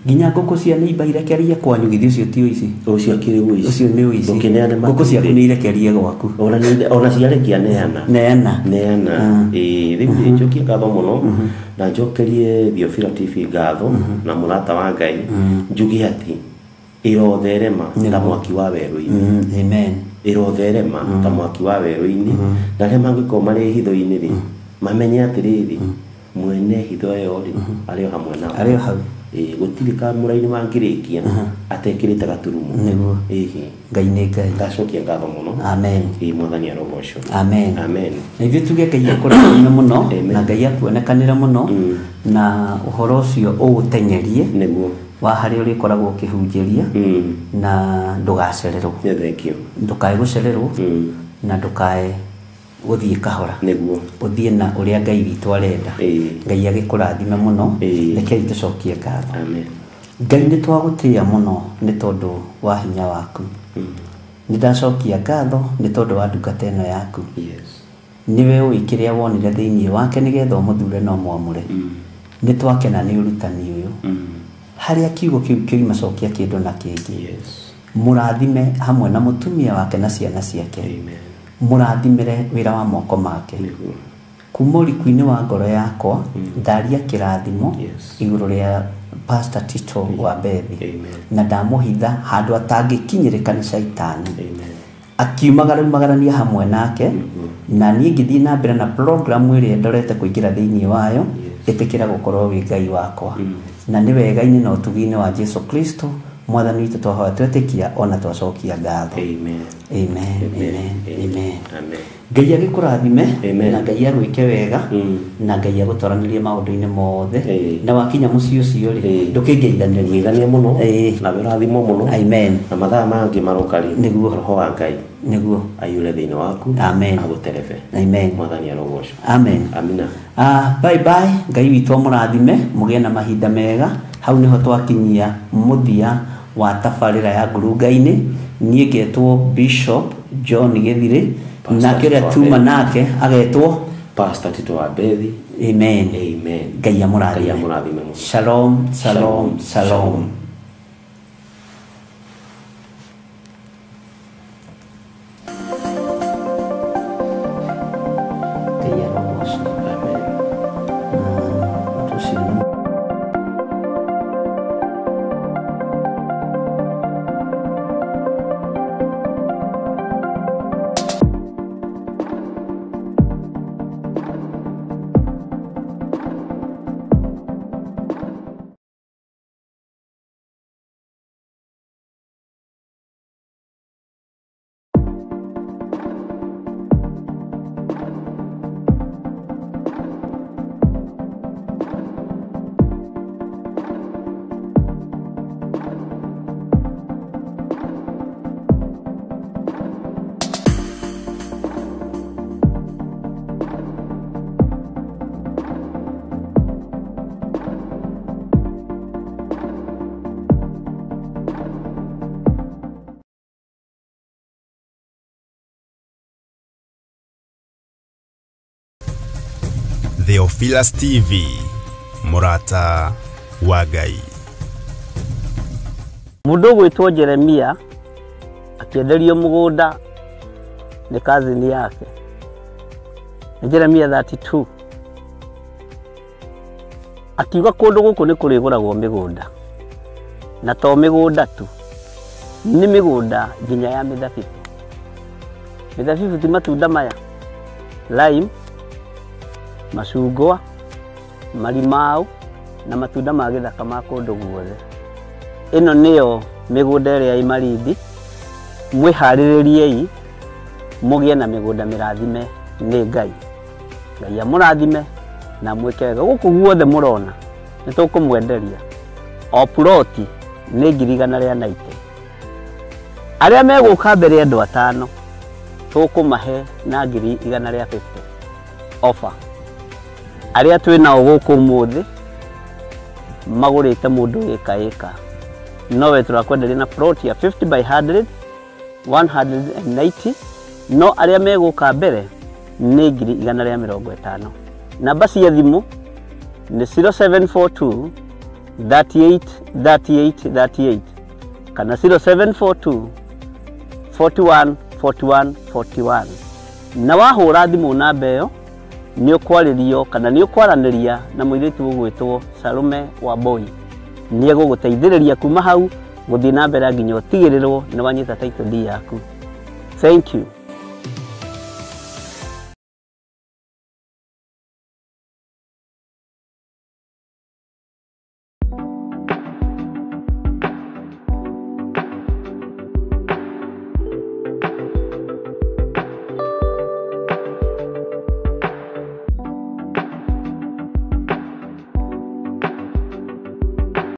nginya ngũkũ cia neighbor irekerie kwanyu githĩ ũcio ti ũici. Ũcio akĩrĩ ũici. Ũcio nĩ ũici. Ndũkĩneane ngũkũ ciaku nĩ irekerie gwaku ona ciarekia neana neana neana. Rĩu nĩ njokie ngatho mũno na njokerie Theophilus TV ngatho na Mũrata wa Ngai njuge atĩ ĩrotherema ta mwaki wa werũ-inĩ. Amen. Ĩrotherema ta mwaki wa werũ-inĩ na arĩa mangĩkorwo marĩ hitho-inĩ rĩ mamenye atĩrĩrĩ mwene hitho ĩyo rĩ arĩ o hamwe nao. Arĩ o hau. Gũtirĩ kamũra-inĩ mangĩrĩkia atekĩrĩte gaturumo. Nĩguo. Ngai nĩ Ngai. Ndacokia ngatho mũno. Amen. Mwathani arogocwo. Amen. Amen. Na ithuĩ tuge Ngai akũrathime mũno na Ngai akuonekanĩre mũno na ũhoro ũcio ũũteng'erie nĩguo wa harĩa ũrĩkoragwo ũkĩhunjĩria na ndũgacererwo. Nĩ thengio. Ndũkae gũcererwo na ndũkae gũthiĩ kahora. Nĩguo. Ũthiĩ na ũrĩa Ngai witũ arenda. Ngai agĩkũrathime mũno. Rekei tũcokie ngatho. Amen. Ngai nĩ twagũtĩĩa mũno nĩ tondũ wa hinya waku. Nĩ ndacokia ngatho nĩ tondũ wa ndungata ĩno yaku. Nĩwe ũĩ kĩrĩa wonire thĩinĩ wake nĩgetha ũmũthure na ũmwamũre. Nĩ twakena nĩ ũrutani ũyũ. Harĩa kiugo kĩu kĩoima cokia kĩndũ na kĩngĩ. Mũrathime hamwe na mũtumia wake na ciana ciake. Amen. Mũrathimĩre wĩra wa moko make. Nĩguo. Kuma ũriku-inĩ wa ngoro yakwa ndaria kĩrathimo Yes. igũrũ rĩa Pastor Tito wa Bethi. Amen. Na ndamũhitha handũ atangĩkinyĩrĩka nĩ caitani. Amen. Akiumagara umagarania hamwe nake na niĩ ngĩthiĩ na mbere na programu ĩrĩa ndorete kũingĩra thĩinĩ wayo. Ĩtĩkĩra gũkorwo wĩ Ngai wakwa. Na nĩ wega-inĩ na ũtugi-inĩ wa Jesu Kristo mwathani witũ twahoya twetĩkia ona twacokia ngatho. Amen. Amen. Amen. Amen. Amen. Ngai agĩkũrathime Amen. na Ngai agwĩke wega na Ngai agũtwaranĩrie maũndũ-inĩ mothe. Ĩĩ. Na wakinya mũciĩ ũcio rĩ, Ĩĩ. ndũkĩngeithanĩrie. Ngeithania mũno. Ĩĩ. Na ũrathimwo mũno. Amen. Na mathaa mangĩ maroka rĩ, Nĩguo. roho wa Ngai Nĩguo. aiyũre thĩinĩ waku. Amen. Agũterebe. Amen. Mwathani arogocwo. Amen. Amina. Bye bye. Ngai witũ amũrathime mũgĩe na mahinda mega. Hau nĩho twakinyia mũthia wa tabarĩra ya ngurunga-inĩ. Niĩ ngetwo Bishop John Gĩthirĩ, Pastor nake ũrĩa Tito tuma wa Bethi. nake agetwo Pastor Tito wa Bethi. Amen. Amen. Ngai amũrathime. Ngai amũrathime mũno. Shalom, shalom, Shalom. shalom. Ngai arogocwo. Amen. Na ũndũ ũcio nĩ Theophilus TV, mũrata wa Ngai. Mũndũ ũgwĩtwo Jeremia akĩenderio mũgũnda nĩ kazini yake. Nĩ Jeremia 32. Akiuga kũndũ gũkũ nĩ kũrĩgũragwo mĩgũnda, na to mĩgũnda tu, nĩ mĩgũnda nginya ya mĩthabibũ. Mĩthabibũ ti matunda maya, lime, macungwa, marimau na matunda ma gĩthaka ma kũndũ guothe. Ĩno nĩyo mĩgũnda ĩrĩa ĩ Malindi. Mwĩharĩrĩriei mũgĩe na mĩgũnda mĩrathime nĩ Ngai. Ngai amũrathime na mwĩke wega. Gũkũ guothe mũrona nĩ tũkũmwenderia o ploti nĩ 190,000. Arĩa megũka mbere andũ atano tũkũmahe na 150,000 offer. Arĩa twĩ nao gũkũ ũmũthĩ magũrĩte mũndũ ĩka ĩka, nowe tũrakwenderia na plot ya 50 by 100 190, no arĩa megũka mbere nĩ 150,000. Namba cia thimũ nĩ 0742 38 38 38 kana 0742 41 41 41. Na wahũra thimũ namba ĩyo nĩ ũkwarĩrio kana nĩ ũkwaranĩria na mũirĩtu ũgwĩtwo Salome Wambui. Nĩ egũgũteithĩrĩria kuma hau gũthiĩ na mbere nginya ũtigĩrĩrwo nĩ wanyita title deed yaku. Thank you.